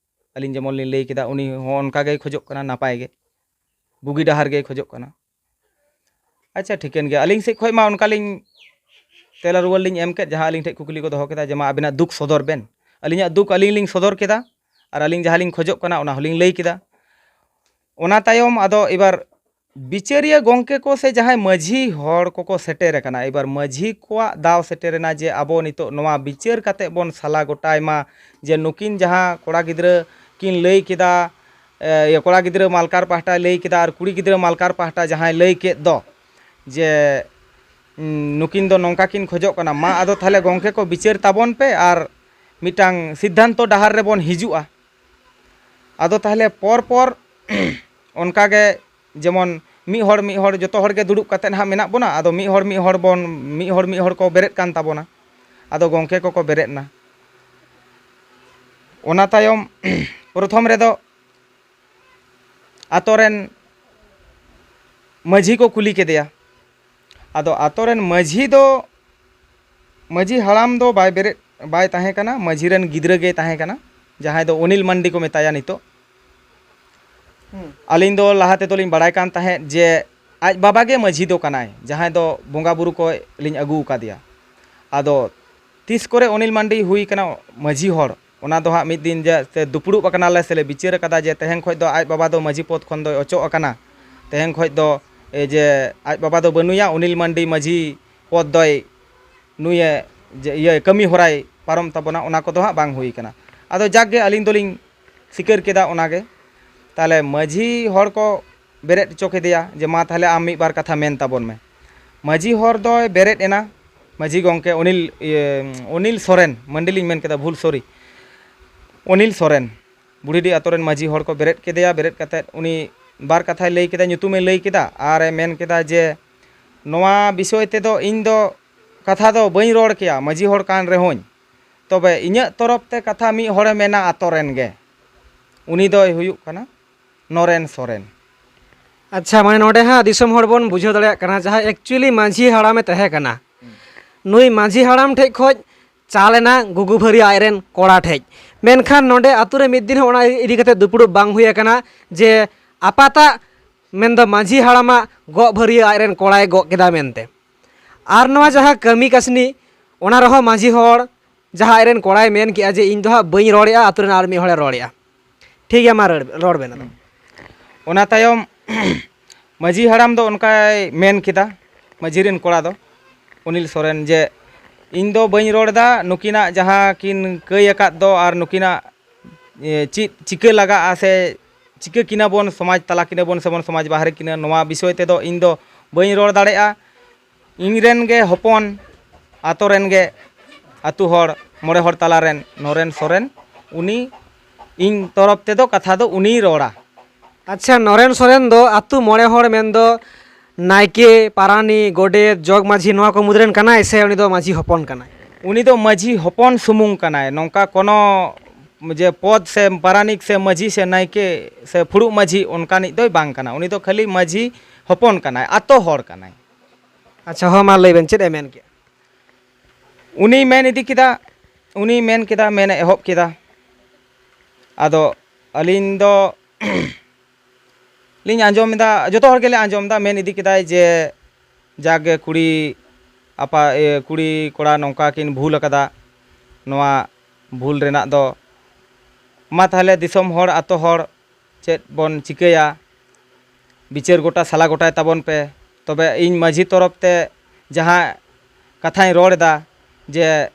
ᱟᱹᱞᱤᱧ ᱡᱮᱢᱚᱱ ᱞᱤᱧ ᱞᱟᱹᱭ ᱠᱮᱫᱟ, ᱩᱱᱤ ᱦᱚᱸ ᱚᱱᱠᱟ ᱜᱮᱭ ᱠᱷᱚᱡᱚᱜ ᱠᱟᱱᱟ, ᱱᱟᱯᱟᱭ ᱜᱮ, ᱵᱩᱜᱤ ᱰᱟᱦᱟᱨ ᱜᱮᱭ ᱠᱷᱚᱡᱚᱜ ᱠᱟᱱᱟ᱾ ᱟᱪᱪᱷᱟ, ᱴᱷᱤᱠᱟᱹᱱ ᱜᱮᱭᱟ, ᱟᱹᱞᱤᱧ ᱥᱮᱫ ᱠᱷᱚᱡ ᱢᱟ ᱚᱱᱠᱟ ᱞᱤᱧ ᱛᱮᱞᱟ ᱨᱩᱣᱟᱹᱲ ᱞᱤᱧ ᱮᱢ ᱠᱮᱫ, ᱡᱟᱦᱟᱸ ᱟᱹᱞᱤᱧ ᱴᱷᱮᱡ ᱠᱩᱠᱞᱤ ᱠᱚ ᱫᱚᱦᱚ ᱠᱮᱫᱟ, ᱡᱮ ᱢᱟ ᱟᱵᱤᱱᱟᱜ ᱫᱩᱠ ᱥᱚᱫᱚᱨ ᱵᱮᱱ᱾ ᱟᱹᱞᱤᱧᱟᱜ ᱫᱩᱠ ᱟᱹᱞᱤᱧ ᱞᱤᱧ ᱥᱚᱫᱚᱨ ᱠᱮᱫᱟ, ᱟᱨ ᱟᱹᱞᱤᱧ ᱡᱟᱦᱟᱸ ᱞᱤᱧ ᱠᱷᱚᱡᱚᱜ ᱠᱟᱱᱟ ᱚᱱᱟ ᱦᱚᱸᱞᱤᱧ ᱞᱟᱹᱭ ᱠᱮᱫᱟ᱾ ᱚᱱᱟ ᱛᱟᱭᱚᱢ ᱟᱫᱚ ᱮᱵᱟᱨ ᱵᱤᱪᱟᱹᱨᱤᱭᱟᱹ ᱜᱚᱢᱠᱮ ᱠᱚ ᱥᱮ ᱡᱟᱦᱟᱸᱭ ᱢᱟᱹᱡᱷᱤ ᱦᱚᱲ ᱠᱚᱠᱚ ᱥᱮᱴᱮᱨ ᱟᱠᱟᱱᱟ, ᱮᱵᱟᱨ ᱢᱟᱹᱡᱷᱤ ᱠᱚᱣᱟᱜ ᱫᱟᱣ ᱥᱮᱴᱮᱨᱮᱱᱟ ᱡᱮ ᱟᱵᱚ ᱱᱤᱛᱚᱜ ᱱᱚᱣᱟ ᱵᱤᱪᱟᱹᱨ ᱠᱟᱛᱮ ᱵᱚᱱ ᱥᱟᱞᱟ ᱜᱚᱴᱟᱭ ᱢᱟ ᱡᱮ ᱱᱩᱠᱤᱱ ᱡᱟᱦᱟᱸ ᱠᱚᱲᱟ ᱜᱤᱫᱽᱨᱟᱹ ᱠᱤᱱ ᱞᱟᱹᱭ ᱠᱮᱫᱟ, ᱮ, ᱠᱚᱲᱟ ᱜᱤᱫᱽᱨᱟᱹ ᱢᱟᱞᱠᱟᱨ ᱯᱟᱦᱴᱟᱭ ᱞᱟᱹᱭ ᱠᱮᱫᱟ ᱟᱨ ᱠᱩᱲᱤ ᱜᱤᱫᱽᱨᱟᱹ ᱢᱟᱞᱠᱟᱨ ᱯᱟᱦᱴᱟ ᱡᱟᱦᱟᱸᱭ ᱞᱟᱹᱭ ᱠᱮᱫ ᱫᱚ ᱡᱮ ᱩᱸ, ᱱᱩᱠᱤᱱ ᱫᱚ ᱱᱚᱝᱠᱟ ᱠᱤᱱ ᱠᱷᱚᱡᱚᱜ ᱠᱟᱱᱟ, ᱢᱟ ᱟᱫᱚ ᱛᱟᱦᱚᱞᱮ ᱜᱚᱢᱠᱮ ᱠᱚ ᱵᱤᱪᱟᱹᱨ ᱛᱟᱵᱚᱱ ᱯᱮ ᱟᱨ ᱢᱤᱫᱴᱟᱝ ᱥᱤᱫᱽᱫᱷᱟᱱᱛᱚ ᱰᱟᱦᱟᱨ ᱨᱮᱵᱚᱱ ᱦᱤᱡᱩᱜᱼᱟ᱾ ᱟᱫᱚ ᱛᱟᱦᱚᱞᱮ ᱯᱚᱨ ᱯᱚᱨ ᱚᱱᱠᱟ ᱜᱮ ᱡᱮᱢᱚᱱ ᱢᱤᱫ ᱦᱚᱲ ᱢᱤᱫ ᱦᱚᱲ ᱡᱚᱛᱚ ᱦᱚᱲ ᱜᱮ ᱫᱩᱲᱩᱵ ᱠᱟᱛᱮᱫ ᱦᱟᱸᱜ ᱢᱮᱱᱟᱜ ᱵᱚᱱᱟ, ᱟᱫᱚ ᱢᱤᱫ ᱦᱚᱲ ᱢᱤᱫ ᱦᱚᱲ ᱵᱚᱱ, ᱢᱤᱫ ᱦᱚᱲ ᱢᱤᱫ ᱦᱚᱲ ᱠᱚ ᱵᱮᱨᱮᱫ ᱠᱟᱱ ᱛᱟᱵᱚᱱᱟ, ᱟᱫᱚ ᱜᱚᱢᱠᱮ ᱠᱚᱠᱚ ᱵᱮᱨᱮᱫ ᱮᱱᱟ᱾ ᱚᱱᱟ ᱛᱟᱭᱚᱢ ᱯᱨᱚᱛᱷᱚᱢ ᱨᱮᱫᱚ ᱟᱛᱳ ᱨᱮᱱ ᱢᱟᱹᱡᱷᱤ ᱠᱚ ᱠᱩᱞᱤ ᱠᱮᱫᱮᱭᱟ᱾ ᱟᱫᱚ ᱟᱛᱳ ᱨᱮᱱ ᱢᱟᱹᱡᱷᱤ ᱫᱚ, ᱢᱟᱹᱡᱷᱤ ᱦᱟᱲᱟᱢ ᱫᱚ ᱵᱟᱭ ᱵᱮᱨᱮᱫ, ᱵᱟᱭ ᱛᱟᱦᱮᱸ ᱠᱟᱱᱟ, ᱢᱟᱹᱡᱷᱤ ᱨᱮᱱ ᱜᱤᱫᱽᱨᱟᱹ ᱜᱮᱭ ᱛᱟᱦᱮᱸ ᱠᱟᱱᱟ, ᱡᱟᱦᱟᱸᱭ ᱫᱚ ᱚᱱᱤᱞ ᱢᱟᱱᱰᱤ ᱠᱚ ᱢᱮᱛᱟᱭᱟ ᱱᱤᱛᱚᱜ᱾ ᱦᱩᱸ᱾ ᱟᱹᱞᱤᱧ ᱫᱚ ᱞᱟᱦᱟ ᱛᱮᱫᱚ ᱞᱤᱧ ᱵᱟᱲᱟᱭ ᱠᱟᱱ ᱛᱟᱦᱮᱸᱫ ᱡᱮ ᱟᱡ ᱵᱟᱵᱟ ᱜᱮ ᱢᱟᱹᱡᱷᱤ ᱫᱚ ᱠᱟᱱᱟᱭ, ᱡᱟᱦᱟᱸᱭ ᱫᱚ ᱵᱚᱸᱜᱟ ᱵᱩᱨᱩ ᱠᱚ ᱞᱤᱧ ᱟᱹᱜᱩ ᱟᱠᱟᱫᱮᱭᱟ᱾ ᱟᱫᱚ ᱛᱤᱥ ᱠᱚᱨᱮ ᱚᱱᱤᱞ ᱢᱟᱱᱰᱤ ᱦᱩᱭ ᱠᱟᱱᱟ ᱢᱟᱹᱡᱷᱤ ᱦᱚᱲ, ᱚᱱᱟ ᱫᱚ ᱦᱟᱸᱜ ᱢᱤᱫ ᱫᱤᱱ ᱡᱮ ᱥᱮ ᱫᱩᱯᱲᱩᱵ ᱟᱠᱟᱱᱟᱞᱮ ᱥᱮᱞᱮ ᱵᱤᱪᱟᱹᱨ ᱟᱠᱟᱫᱟ ᱡᱮ ᱛᱮᱦᱮᱧ ᱠᱷᱚᱱ ᱫᱚ ᱟᱡ ᱵᱟᱵᱟ ᱫᱚ ᱢᱟᱹᱡᱷᱤ ᱯᱚᱫᱽ ᱠᱷᱚᱱ ᱫᱚᱭ ᱚᱪᱚᱜ ᱟᱠᱟᱱᱟ, ᱛᱮᱦᱮᱧ ᱠᱷᱚᱱ ᱫᱚ ᱮ ᱡᱮ ᱟᱡ ᱵᱟᱵᱟ ᱫᱚ ᱵᱟᱹᱱᱩᱭᱟ, ᱚᱱᱤᱞ ᱢᱟᱱᱰᱤ ᱢᱟᱹᱡᱷᱤ ᱯᱚᱫᱽ ᱫᱚᱭ ᱱᱩᱭᱮ ᱡᱮ ᱤᱭᱟᱹ ᱠᱟᱹᱢᱤ ᱦᱚᱨᱟᱭ ᱯᱟᱨᱚᱢ ᱛᱟᱵᱚᱱᱟ, ᱚᱱᱟ ᱠᱚᱫᱚ ᱦᱟᱸᱜ ᱵᱟᱝ ᱦᱩᱭ ᱠᱟᱱᱟ᱾ ᱟᱫᱚ ᱡᱟᱠ ᱜᱮ ᱟᱹᱞᱤᱧ ᱫᱚᱞᱤᱧ ᱥᱤᱠᱟᱹᱨ ᱠᱮᱫᱟ ᱚᱱᱟᱜᱮ᱾ ᱛᱟᱦᱚᱞᱮ ᱢᱟᱹᱡᱷᱤ ᱦᱚᱲ ᱠᱚ ᱵᱮᱨᱮᱫ ᱦᱚᱪᱚ ᱠᱮᱫᱮᱭᱟ ᱡᱮ, "ᱢᱟ ᱛᱟᱦᱚᱞᱮ ᱟᱢ ᱢᱤᱫ ᱵᱟᱨ ᱠᱟᱛᱷᱟ ᱢᱮᱱ ᱛᱟᱵᱚᱱ ᱢᱮ᱾" ᱢᱟᱹᱡᱷᱤ ᱦᱚᱲ ᱫᱚᱭ ᱵᱮᱨᱮᱫ ᱮᱱᱟ, ᱢᱟᱹᱡᱷᱤ ᱜᱚᱢᱠᱮ ᱚᱱᱤᱞ, ᱤᱭᱟᱹ, ᱚᱱᱤᱞ ᱥᱚᱨᱮᱱ, ᱢᱟᱹᱱᱰᱤ ᱞᱤᱧ ᱢᱮᱱ ᱠᱮᱫᱟ, ᱵᱷᱩᱞ, ᱥᱚᱨᱤ, ᱚᱱᱤᱞ ᱥᱚᱨᱮᱱ, ᱵᱩᱲᱦᱤᱰᱤ ᱟᱛᱳ ᱨᱮᱱ ᱢᱟᱹᱡᱷᱤ ᱦᱚᱲ ᱠᱚ ᱵᱮᱨᱮᱫ ᱠᱮᱫᱮᱭᱟ᱾ ᱵᱮᱨᱮᱫ ᱠᱟᱛᱮᱫ ᱩᱱᱤ ᱵᱟᱨ ᱠᱟᱛᱷᱟᱭ ᱞᱟᱹᱭ ᱠᱮᱫᱟ, ᱧᱩᱛᱩᱢᱮ ᱞᱟᱹᱭ ᱠᱮᱫᱟ ᱟᱨᱮ ᱢᱮᱱ ᱠᱮᱫᱟ ᱡᱮ, "ᱱᱚᱣᱟ ᱵᱤᱥᱚᱭ ᱛᱮᱫᱚ ᱤᱧ ᱫᱚ ᱠᱟᱛᱷᱟ ᱫᱚ ᱵᱟᱹᱧ ᱨᱚᱲ ᱠᱮᱭᱟ, ᱢᱟᱹᱡᱷᱤ ᱦᱚᱲ ᱠᱟᱱ ᱨᱮᱦᱚᱸᱧ, ᱛᱚᱵᱮ ᱤᱧᱟᱹᱜ ᱛᱚᱨᱚᱯ ᱛᱮ ᱠᱟᱛᱷᱟ ᱢᱤᱫ ᱦᱚᱲᱮ ᱢᱮᱱᱟ ᱟᱛᱳ ᱨᱮᱱ ᱜᱮ, ᱩᱱᱤ ᱫᱚᱭ ᱦᱩᱭᱩᱜ ᱠᱟᱱᱟ ᱱᱚᱨᱮᱱ ᱥᱚᱨᱮᱱ᱾" ᱟᱪᱪᱷᱟ, ᱢᱟᱱᱮ ᱱᱚᱰᱮ ᱦᱟᱸᱜ ᱫᱤᱥᱚᱢ ᱦᱚᱲ ᱵᱚᱱ ᱵᱩᱡᱷᱟᱹᱣ ᱫᱟᱲᱮᱭᱟᱜ ᱠᱟᱱᱟ, ᱡᱟᱦᱟᱸᱭ actually ᱢᱟᱹᱡᱷᱤ ᱦᱟᱲᱟᱢᱮ ᱛᱟᱦᱮᱸ ᱠᱟᱱᱟ, ᱱᱩᱭ ᱢᱟᱹᱡᱷᱤ ᱦᱟᱲᱟᱢ ᱴᱷᱮᱡ ᱠᱷᱚᱡ ᱪᱟᱞ ᱮᱱᱟ ᱜᱩᱜᱩ ᱵᱷᱟᱹᱨᱤᱭᱟᱹ ᱟᱡ ᱨᱮᱱ ᱠᱚᱲᱟ ᱴᱷᱮᱡ᱾ ᱢᱮᱱᱠᱷᱟᱱ ᱱᱚᱰᱮ ᱟᱛᱳ ᱨᱮ ᱢᱤᱫ ᱫᱤᱱ ᱦᱚᱸ ᱚᱱᱟ ᱤᱫᱤ ᱠᱟᱛᱮ ᱫᱩᱯᱲᱩᱵ ᱵᱟᱝ ᱦᱩᱭ ᱟᱠᱟᱱᱟ ᱡᱮ ᱟᱯᱟᱛᱟᱜ, ᱢᱮᱱᱫᱚ ᱢᱟᱹᱡᱷᱤ ᱦᱟᱲᱟᱢᱟᱜ ᱜᱚᱜ ᱵᱷᱟᱹᱨᱤᱭᱟᱹ ᱟᱡ ᱨᱮᱱ ᱠᱚᱲᱟᱭ ᱜᱚᱜ ᱠᱮᱫᱟ ᱢᱮᱱᱛᱮ᱾ ᱟᱨ ᱱᱚᱣᱟ ᱡᱟᱦᱟᱸ ᱠᱟᱹᱢᱤ ᱠᱟᱹᱥᱱᱤ, ᱚᱱᱟ ᱨᱮᱦᱚᱸ ᱢᱟᱹᱡᱷᱤ ᱦᱚᱲ ᱡᱟᱦᱟᱸ ᱟᱡ ᱨᱮᱱ ᱠᱚᱲᱟᱭ ᱢᱮᱱ ᱠᱮᱜᱼᱟ ᱡᱮ, "ᱤᱧ ᱫᱚ ᱦᱟᱸᱜ ᱵᱟᱹᱧ ᱨᱚᱲᱮᱜᱼᱟ, ᱟᱛᱳ ᱨᱮᱱ ᱟᱨ ᱢᱤᱫ ᱦᱚᱲᱮ ᱨᱚᱲᱮᱜᱼᱟ᱾" ᱴᱷᱤᱠ ᱜᱮᱭᱟ, ᱢᱟ ᱨᱚᱲ, ᱨᱚᱲ ᱵᱮᱱ ᱟᱫᱚ᱾ ᱚᱱᱟ ᱛᱟᱭᱚᱢ ᱢᱟᱹᱡᱷᱤ ᱦᱟᱲᱟᱢ ᱫᱚ ᱚᱱᱠᱟᱭ ᱢᱮᱱ ᱠᱮᱫᱟ, ᱢᱟᱹᱡᱷᱤ ᱨᱮᱱ ᱠᱚᱲᱟ ᱫᱚ, ᱚᱱᱤᱞ ᱥᱚᱨᱮᱱ, ᱡᱮ, "ᱤᱧ ᱫᱚ ᱵᱟᱹᱧ ᱨᱚᱲ ᱮᱫᱟ, ᱱᱩᱠᱤᱱᱟᱜ ᱡᱟᱦᱟᱸ ᱠᱤᱱ ᱠᱟᱹᱭ ᱟᱠᱟᱫ ᱫᱚ ᱟᱨ ᱱᱩᱠᱤᱱᱟᱜ, ᱮ, ᱪᱮᱫ ᱪᱤᱠᱟᱹ ᱞᱟᱜᱟᱜᱼᱟ ᱥᱮ ᱪᱤᱠᱟᱹ ᱠᱤᱱᱟ ᱵᱚᱱ, ᱥᱚᱢᱟᱡᱽ ᱛᱟᱞᱟ ᱠᱤᱱᱟ ᱵᱚᱱ ᱥᱮᱵᱚᱱ ᱥᱚᱢᱟᱡᱽ ᱵᱟᱦᱨᱮ ᱠᱤᱱᱟ, ᱱᱚᱣᱟ ᱵᱤᱥᱚᱭ ᱛᱮᱫᱚ ᱤᱧ ᱫᱚ ᱵᱟᱹᱧ ᱨᱚᱲ ᱫᱟᱲᱮᱭᱟᱜᱼᱟ, ᱤᱧ ᱨᱮᱱ ᱜᱮ ᱦᱚᱯᱚᱱ, ᱟᱛᱳ ᱨᱮᱱ ᱜᱮ, ᱟᱛᱳ ᱦᱚᱲ, ᱢᱚᱬᱮ ᱦᱚᱲ ᱛᱟᱞᱟ ᱨᱮᱱ ᱱᱚᱨᱮᱱ ᱥᱚᱨᱮᱱ, ᱩᱱᱤ, ᱤᱧ ᱛᱚᱨᱚᱯ ᱛᱮᱫᱚ ᱠᱟᱛᱷᱟ ᱫᱚ ᱩᱱᱤᱭ ᱨᱚᱲᱟ᱾ ᱟᱪᱪᱷᱟ, ᱱᱚᱨᱮᱱ ᱥᱚᱨᱮᱱ ᱫᱚ ᱟᱛᱳ ᱢᱚᱬᱮ ᱦᱚᱲ ᱢᱮᱱᱫᱚ ᱱᱟᱭᱠᱮ, ᱯᱟᱨᱟᱱᱤᱠ, ᱜᱚᱰᱮᱛ, ᱡᱚᱜᱽ ᱢᱟᱹᱡᱷᱤ, ᱱᱚᱣᱟ ᱠᱚ ᱢᱩᱫᱽ ᱨᱮᱱ ᱠᱟᱱᱟᱭ ᱥᱮ ᱩᱱᱤ ᱫᱚ ᱢᱟᱹᱡᱷᱤ ᱦᱚᱯᱚᱱ ᱠᱟᱱᱟᱭ? ᱩᱱᱤ ᱫᱚ ᱢᱟᱹᱡᱷᱤ ᱦᱚᱯᱚᱱ ᱥᱩᱢᱩᱝ ᱠᱟᱱᱟᱭ, ᱱᱚᱝᱠᱟ ᱠᱳᱱᱳ ᱡᱮ ᱯᱚᱫᱽ ᱥᱮ ᱯᱟᱨᱟᱱᱤᱠ ᱥᱮ ᱢᱟᱹᱡᱷᱤ ᱥᱮ ᱱᱟᱭᱠᱮ ᱥᱮ ᱯᱷᱩᱲᱩᱜ ᱢᱟᱹᱡᱷᱤ ᱚᱱᱠᱟᱱᱤᱡ ᱫᱚᱭ ᱵᱟᱝ ᱠᱟᱱᱟ᱾ ᱩᱱᱤ ᱫᱚ ᱠᱷᱟᱹᱞᱤ ᱢᱟᱹᱡᱷᱤ ᱦᱚᱯᱚᱱ ᱠᱟᱱᱟᱭ, ᱟᱛᱳ ᱦᱚᱲ ᱠᱟᱱᱟᱭ᱾ ᱟᱪᱪᱷᱟ, ᱦᱚᱸ, ᱢᱟ ᱞᱟᱹᱭ ᱵᱮᱱ, ᱪᱮᱫ ᱮ ᱢᱮᱱ ᱠᱮᱜᱼᱟ? ᱩᱱᱤᱭ ᱢᱮᱱ ᱤᱫᱤ ᱠᱮᱫᱟ, ᱩᱱᱤᱭ ᱢᱮᱱ ᱠᱮᱫᱟ, ᱢᱮᱱ ᱮ ᱮᱦᱚᱵ ᱠᱮᱫᱟ᱾ ᱟᱫᱚ ᱟᱹᱞᱤᱧ ᱫᱚ ᱞᱤᱧ ᱟᱸᱡᱚᱢ ᱮᱫᱟ, ᱡᱚᱛᱚ ᱦᱚᱲ ᱜᱮᱞᱮ ᱟᱸᱡᱚᱢ ᱮᱫᱟ, ᱢᱮᱱ ᱤᱫᱤ ᱠᱮᱫᱟᱭ ᱡᱮ, ᱡᱟᱜᱮ ᱠᱩᱲᱤ ᱟᱯᱟ-, ᱤᱭᱟᱹ, ᱠᱩᱲᱤ ᱠᱚᱲᱟ ᱱᱚᱝᱠᱟ ᱠᱤᱱ ᱵᱷᱩᱞ ᱟᱠᱟᱫᱟ, ᱱᱚᱣᱟ ᱵᱷᱩᱞ ᱨᱮᱱᱟᱜ ᱫᱚ, ᱢᱟ ᱛᱟᱦᱚᱞᱮ ᱫᱤᱥᱚᱢ ᱦᱚᱲ, ᱟᱛᱳ ᱦᱚᱲ, ᱪᱮᱫ ᱵᱚᱱ ᱪᱤᱠᱟᱹᱭᱟ? ᱵᱤᱪᱟᱹᱨ ᱜᱚᱴᱟ, ᱥᱟᱞᱟ ᱜᱚᱴᱟᱭ ᱛᱟᱵᱚᱱ ᱯᱮ᱾ ᱛᱚᱵᱮ ᱤᱧ ᱢᱟᱹᱡᱷᱤ ᱛᱚᱨᱚᱯ ᱛᱮ ᱡᱟᱦᱟᱸ ᱠᱟᱛᱷᱟᱧ ᱨᱚᱲ ᱮᱫᱟ ᱡᱮ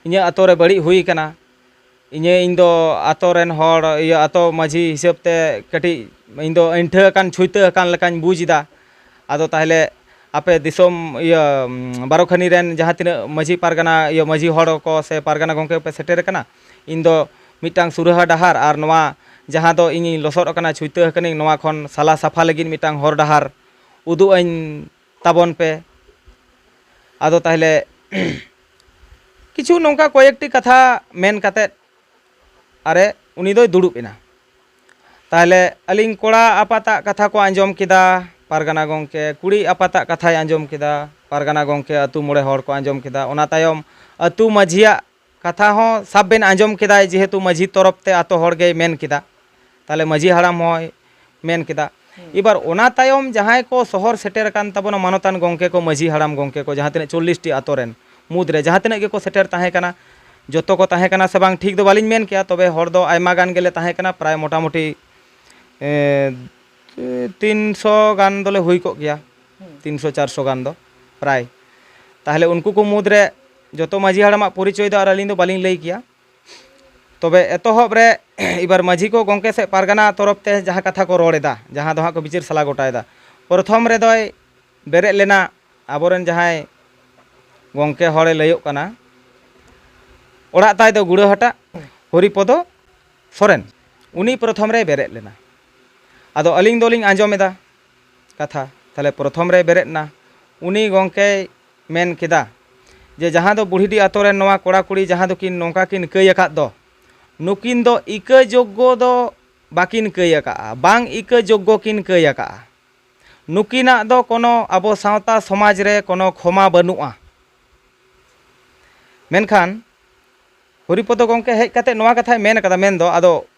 ᱤᱧᱟᱹᱜ ᱟᱛᱳ ᱨᱮ ᱵᱟᱹᱲᱤᱡ ᱦᱩᱭ ᱟᱠᱟᱱᱟ, ᱤᱧᱟᱹᱜ, ᱤᱧ ᱫᱚ ᱟᱛᱳ ᱨᱮᱱ ᱦᱚᱲ, ᱤᱭᱟᱹ, ᱟᱛᱳ ᱢᱟᱹᱡᱷᱤ ᱦᱤᱥᱟᱹᱵ ᱛᱮ ᱠᱟᱹᱴᱤᱡ ᱤᱧ ᱫᱚ ᱟᱹᱭᱴᱷᱟᱹ ᱟᱠᱟᱱ, ᱪᱷᱩᱭᱛᱟᱹ ᱟᱠᱟᱱ ᱞᱮᱠᱟᱧ ᱵᱩᱡᱽ ᱮᱫᱟ᱾ ᱟᱫᱚ ᱛᱟᱦᱚᱞᱮ ᱟᱯᱮ ᱫᱤᱥᱚᱢ, ᱤᱭᱟᱹ, ᱵᱟᱨᱚ ᱠᱷᱟᱹᱱᱤ ᱨᱮᱱ ᱡᱟᱦᱟᱸ ᱛᱤᱱᱟᱹᱜ ᱢᱟᱹᱡᱷᱤ ᱯᱟᱨᱜᱟᱱᱟ, ᱤᱭᱟᱹ, ᱢᱟᱹᱡᱷᱤ ᱦᱚᱲ ᱠᱚ ᱥᱮ ᱯᱟᱨᱜᱟᱱᱟ ᱜᱚᱢᱠᱮ ᱯᱮ ᱥᱮᱴᱮᱨ ᱟᱠᱟᱱᱟ, ᱤᱧ ᱫᱚ ᱢᱤᱫᱴᱟᱝ ᱥᱩᱨᱟᱹᱦᱟ ᱰᱟᱦᱟᱨ ᱟᱨ ᱱᱚᱣᱟ ᱡᱟᱦᱟᱸ ᱫᱚ ᱤᱧᱤᱧ ᱞᱚᱥᱚᱫ ᱟᱠᱟᱱᱟ, ᱪᱷᱩᱭᱛᱟᱹ ᱟᱠᱟᱱᱟᱹᱧ, ᱱᱚᱣᱟ ᱠᱷᱚᱱ ᱥᱟᱞᱟ ᱥᱟᱯᱷᱟ ᱞᱟᱹᱜᱤᱫ ᱢᱤᱫᱴᱟᱝ ᱦᱚᱨ ᱰᱟᱦᱟᱨ ᱩᱫᱩᱜ ᱟᱹᱧ ᱛᱟᱵᱚᱱ ᱯᱮ᱾ ᱟᱫᱚ ᱛᱟᱦᱚᱞᱮ ᱠᱤᱪᱷᱩ ᱱᱚᱝᱠᱟ ᱠᱚᱭᱮᱠᱴᱤ ᱠᱟᱛᱷᱟ ᱢᱮᱱ ᱠᱟᱛᱮᱫ ᱟᱨᱮ ᱩᱱᱤ ᱫᱚᱭ ᱫᱩᱲᱩᱵ ᱮᱱᱟ᱾ ᱛᱟᱦᱚᱞᱮ ᱟᱹᱞᱤᱧ ᱠᱚᱲᱟ ᱟᱯᱟᱛᱟᱜ ᱠᱟᱛᱷᱟ ᱠᱚ ᱟᱸᱡᱚᱢ ᱠᱮᱫᱟ ᱯᱟᱨᱜᱟᱱᱟ ᱜᱚᱢᱠᱮ, ᱠᱩᱲᱤ ᱟᱯᱟᱛᱟᱜ ᱠᱟᱛᱷᱟᱭ ᱟᱸᱡᱚᱢ ᱠᱮᱫᱟ ᱯᱟᱨᱜᱟᱱᱟ ᱜᱚᱢᱠᱮ, ᱟᱹᱛᱩ ᱢᱚᱬᱮ ᱦᱚᱲ ᱠᱚ ᱟᱸᱡᱚᱢ ᱠᱮᱫᱟ᱾ ᱚᱱᱟ ᱛᱟᱭᱚᱢ ᱟᱹᱛᱩ ᱢᱟᱹᱡᱷᱤᱭᱟᱜ ᱠᱟᱛᱷᱟ ᱦᱚᱸ ᱥᱟᱵ ᱵᱮᱱ ᱟᱸᱡᱚᱢ ᱠᱮᱫᱟᱭ, ᱡᱮᱦᱮᱛᱩ ᱢᱟᱹᱡᱷᱤ ᱛᱚᱨᱚᱯ ᱛᱮ ᱟᱛᱳ ᱦᱚᱲ ᱜᱮᱭ ᱢᱮᱱ ᱠᱮᱫᱟ, ᱛᱟᱦᱚᱞᱮ ᱢᱟᱹᱡᱷᱤ ᱦᱟᱲᱟᱢ ᱦᱚᱸᱭ ᱢᱮᱱ ᱠᱮᱫᱟ᱾ ᱮᱵᱟᱨ ᱚᱱᱟ ᱛᱟᱭᱚᱢ ᱡᱟᱦᱟᱸᱭ ᱠᱚ ᱥᱚᱦᱚᱨ ᱥᱮᱴᱮᱨ ᱟᱠᱟᱱ ᱛᱟᱵᱚᱱᱟ, ᱢᱟᱱᱚᱛᱟᱱ ᱜᱚᱢᱠᱮ ᱠᱚ, ᱢᱟᱹᱡᱷᱤ ᱦᱟᱲᱟᱢ ᱜᱚᱢᱠᱮ ᱠᱚ, ᱡᱟᱦᱟᱸ ᱛᱤᱱᱟᱹᱜ ᱪᱚᱞᱞᱤᱥ ᱴᱤ ᱟᱛᱳ ᱨᱮᱱ ᱢᱩᱫᱽᱨᱮ ᱡᱟᱦᱟᱸ ᱛᱤᱱᱟᱹᱜ ᱜᱮᱠᱚ ᱥᱮᱴᱮᱨ ᱛᱟᱦᱮᱸ ᱠᱟᱱᱟ, ᱡᱚᱛᱚ ᱠᱚ ᱛᱟᱦᱮᱸ ᱠᱟᱱᱟ ᱥᱮ ᱵᱟᱝ ᱴᱷᱤᱠ ᱫᱚ ᱵᱟᱹᱞᱤᱧ ᱢᱮᱱ ᱠᱮᱭᱟ, ᱛᱚᱵᱮ ᱦᱚᱲ ᱫᱚ ᱟᱭᱢᱟ ᱜᱟᱱ ᱜᱮᱞᱮ ᱛᱟᱦᱮᱸ ᱠᱟᱱᱟ, ᱯᱨᱟᱭ ᱢᱚᱴᱟᱢᱩᱴᱤ, ᱮ, ᱛᱤᱱᱥᱚ ᱜᱟᱱ ᱫᱚᱞᱮ ᱦᱩᱭ ᱠᱚᱜ ᱜᱮᱭᱟ, ᱛᱤᱱᱥᱚ ᱪᱟᱨᱥᱚ ᱜᱟᱱ ᱫᱚ ᱯᱨᱟᱭ᱾ ᱛᱟᱦᱚᱞᱮ ᱩᱱᱠᱩ ᱠᱚ ᱢᱩᱫᱽᱨᱮ ᱡᱚᱛᱚ ᱢᱟᱹᱡᱷᱤ ᱦᱟᱲᱟᱢᱟᱜ ᱯᱚᱨᱤᱪᱚᱭ ᱫᱚ ᱟᱨ ᱟᱹᱞᱤᱧ ᱫᱚ ᱵᱟᱹᱞᱤᱧ ᱞᱟᱹᱭ ᱠᱮᱭᱟ᱾ ᱛᱚᱵᱮ ᱮᱛᱚᱦᱚᱵ ᱨᱮ ᱮᱵᱟᱨ ᱢᱟᱹᱡᱷᱤ ᱠᱚ ᱜᱚᱢᱠᱮ ᱥᱮ ᱯᱟᱨᱜᱟᱱᱟ ᱛᱚᱨᱚᱯ ᱛᱮ ᱡᱟᱦᱟᱸ ᱠᱟᱛᱷᱟ ᱠᱚ ᱨᱚᱲ ᱮᱫᱟ, ᱡᱟᱦᱟᱸ ᱫᱚ ᱦᱟᱸᱜ ᱠᱚ ᱵᱤᱪᱟᱹᱨ ᱥᱟᱞᱟ ᱜᱚᱴᱟᱭᱮᱫᱟ, ᱯᱨᱚᱛᱷᱚᱢ ᱨᱮᱫᱚᱭ ᱵᱮᱨᱮᱫ ᱞᱮᱱᱟ, ᱟᱵᱚᱨᱮᱱ ᱡᱟᱦᱟᱸᱭ ᱜᱚᱢᱠᱮ ᱦᱚᱲᱮ ᱞᱟᱹᱭᱚᱜ ᱠᱟᱱᱟ, ᱚᱲᱟᱜ ᱛᱟᱭ ᱫᱚ ᱜᱩᱲᱟᱹᱦᱟᱴᱟᱜ, ᱦᱚᱨᱤᱯᱚᱫᱚ ᱥᱚᱨᱮᱱ, ᱩᱱᱤ ᱯᱨᱚᱛᱷᱚᱢ ᱨᱮᱭ ᱵᱮᱨᱮᱫ ᱞᱮᱱᱟ᱾ ᱟᱫᱚ ᱟᱹᱞᱤᱧ ᱫᱚᱞᱤᱧ ᱟᱸᱡᱚᱢ ᱮᱫᱟ ᱠᱟᱛᱷᱟ, ᱛᱟᱦᱞᱮ ᱯᱨᱚᱛᱷᱚᱢ ᱨᱮᱭ ᱵᱮᱨᱮᱫ ᱮᱱᱟ, ᱩᱱᱤ ᱜᱚᱢᱠᱮᱭ ᱢᱮᱱ ᱠᱮᱫᱟ ᱡᱮ ᱡᱟᱦᱟᱸ ᱫᱚ ᱵᱩᱲᱦᱤᱰᱤ ᱟᱛᱳ ᱨᱮᱱ ᱱᱚᱣᱟ ᱠᱚᱲᱟ ᱠᱩᱲᱤ ᱡᱟᱦᱟᱸ ᱫᱚᱠᱤᱱ ᱱᱚᱝᱠᱟ ᱠᱤᱱ ᱠᱟᱹᱭ ᱟᱠᱟᱫ ᱫᱚ, ᱱᱩᱠᱤᱱ ᱫᱚ ᱤᱠᱟᱹ ᱡᱳᱜᱽᱜᱚ ᱫᱚ ᱵᱟᱹᱠᱤᱱ ᱠᱟᱹᱭ ᱟᱠᱟᱫᱼᱟ, ᱵᱟᱝ ᱤᱠᱟᱹ ᱡᱳᱜᱽᱜᱚ ᱠᱤᱱ ᱠᱟᱹᱭ ᱟᱠᱟᱫᱼᱟ᱾ ᱱᱩᱠᱤᱱᱟᱜ ᱫᱚ ᱠᱳᱱᱳ ᱟᱵᱚ ᱥᱟᱶᱛᱟ ᱥᱚᱢᱟᱡᱽ ᱨᱮ ᱠᱳᱱᱳ ᱠᱷᱚᱢᱟ ᱵᱟᱹᱱᱩᱜᱼᱟ᱾ ᱢᱮᱱᱠᱷᱟᱱ ᱦᱚᱨᱤᱯᱚᱫᱚ ᱜᱚᱢᱠᱮ ᱦᱮᱡ ᱠᱟᱛᱮ ᱱᱚᱣᱟ ᱠᱟᱛᱷᱟᱭ ᱢᱮᱱ ᱟᱠᱟᱫᱟ, ᱢᱮᱱᱫᱚ ᱟᱫᱚ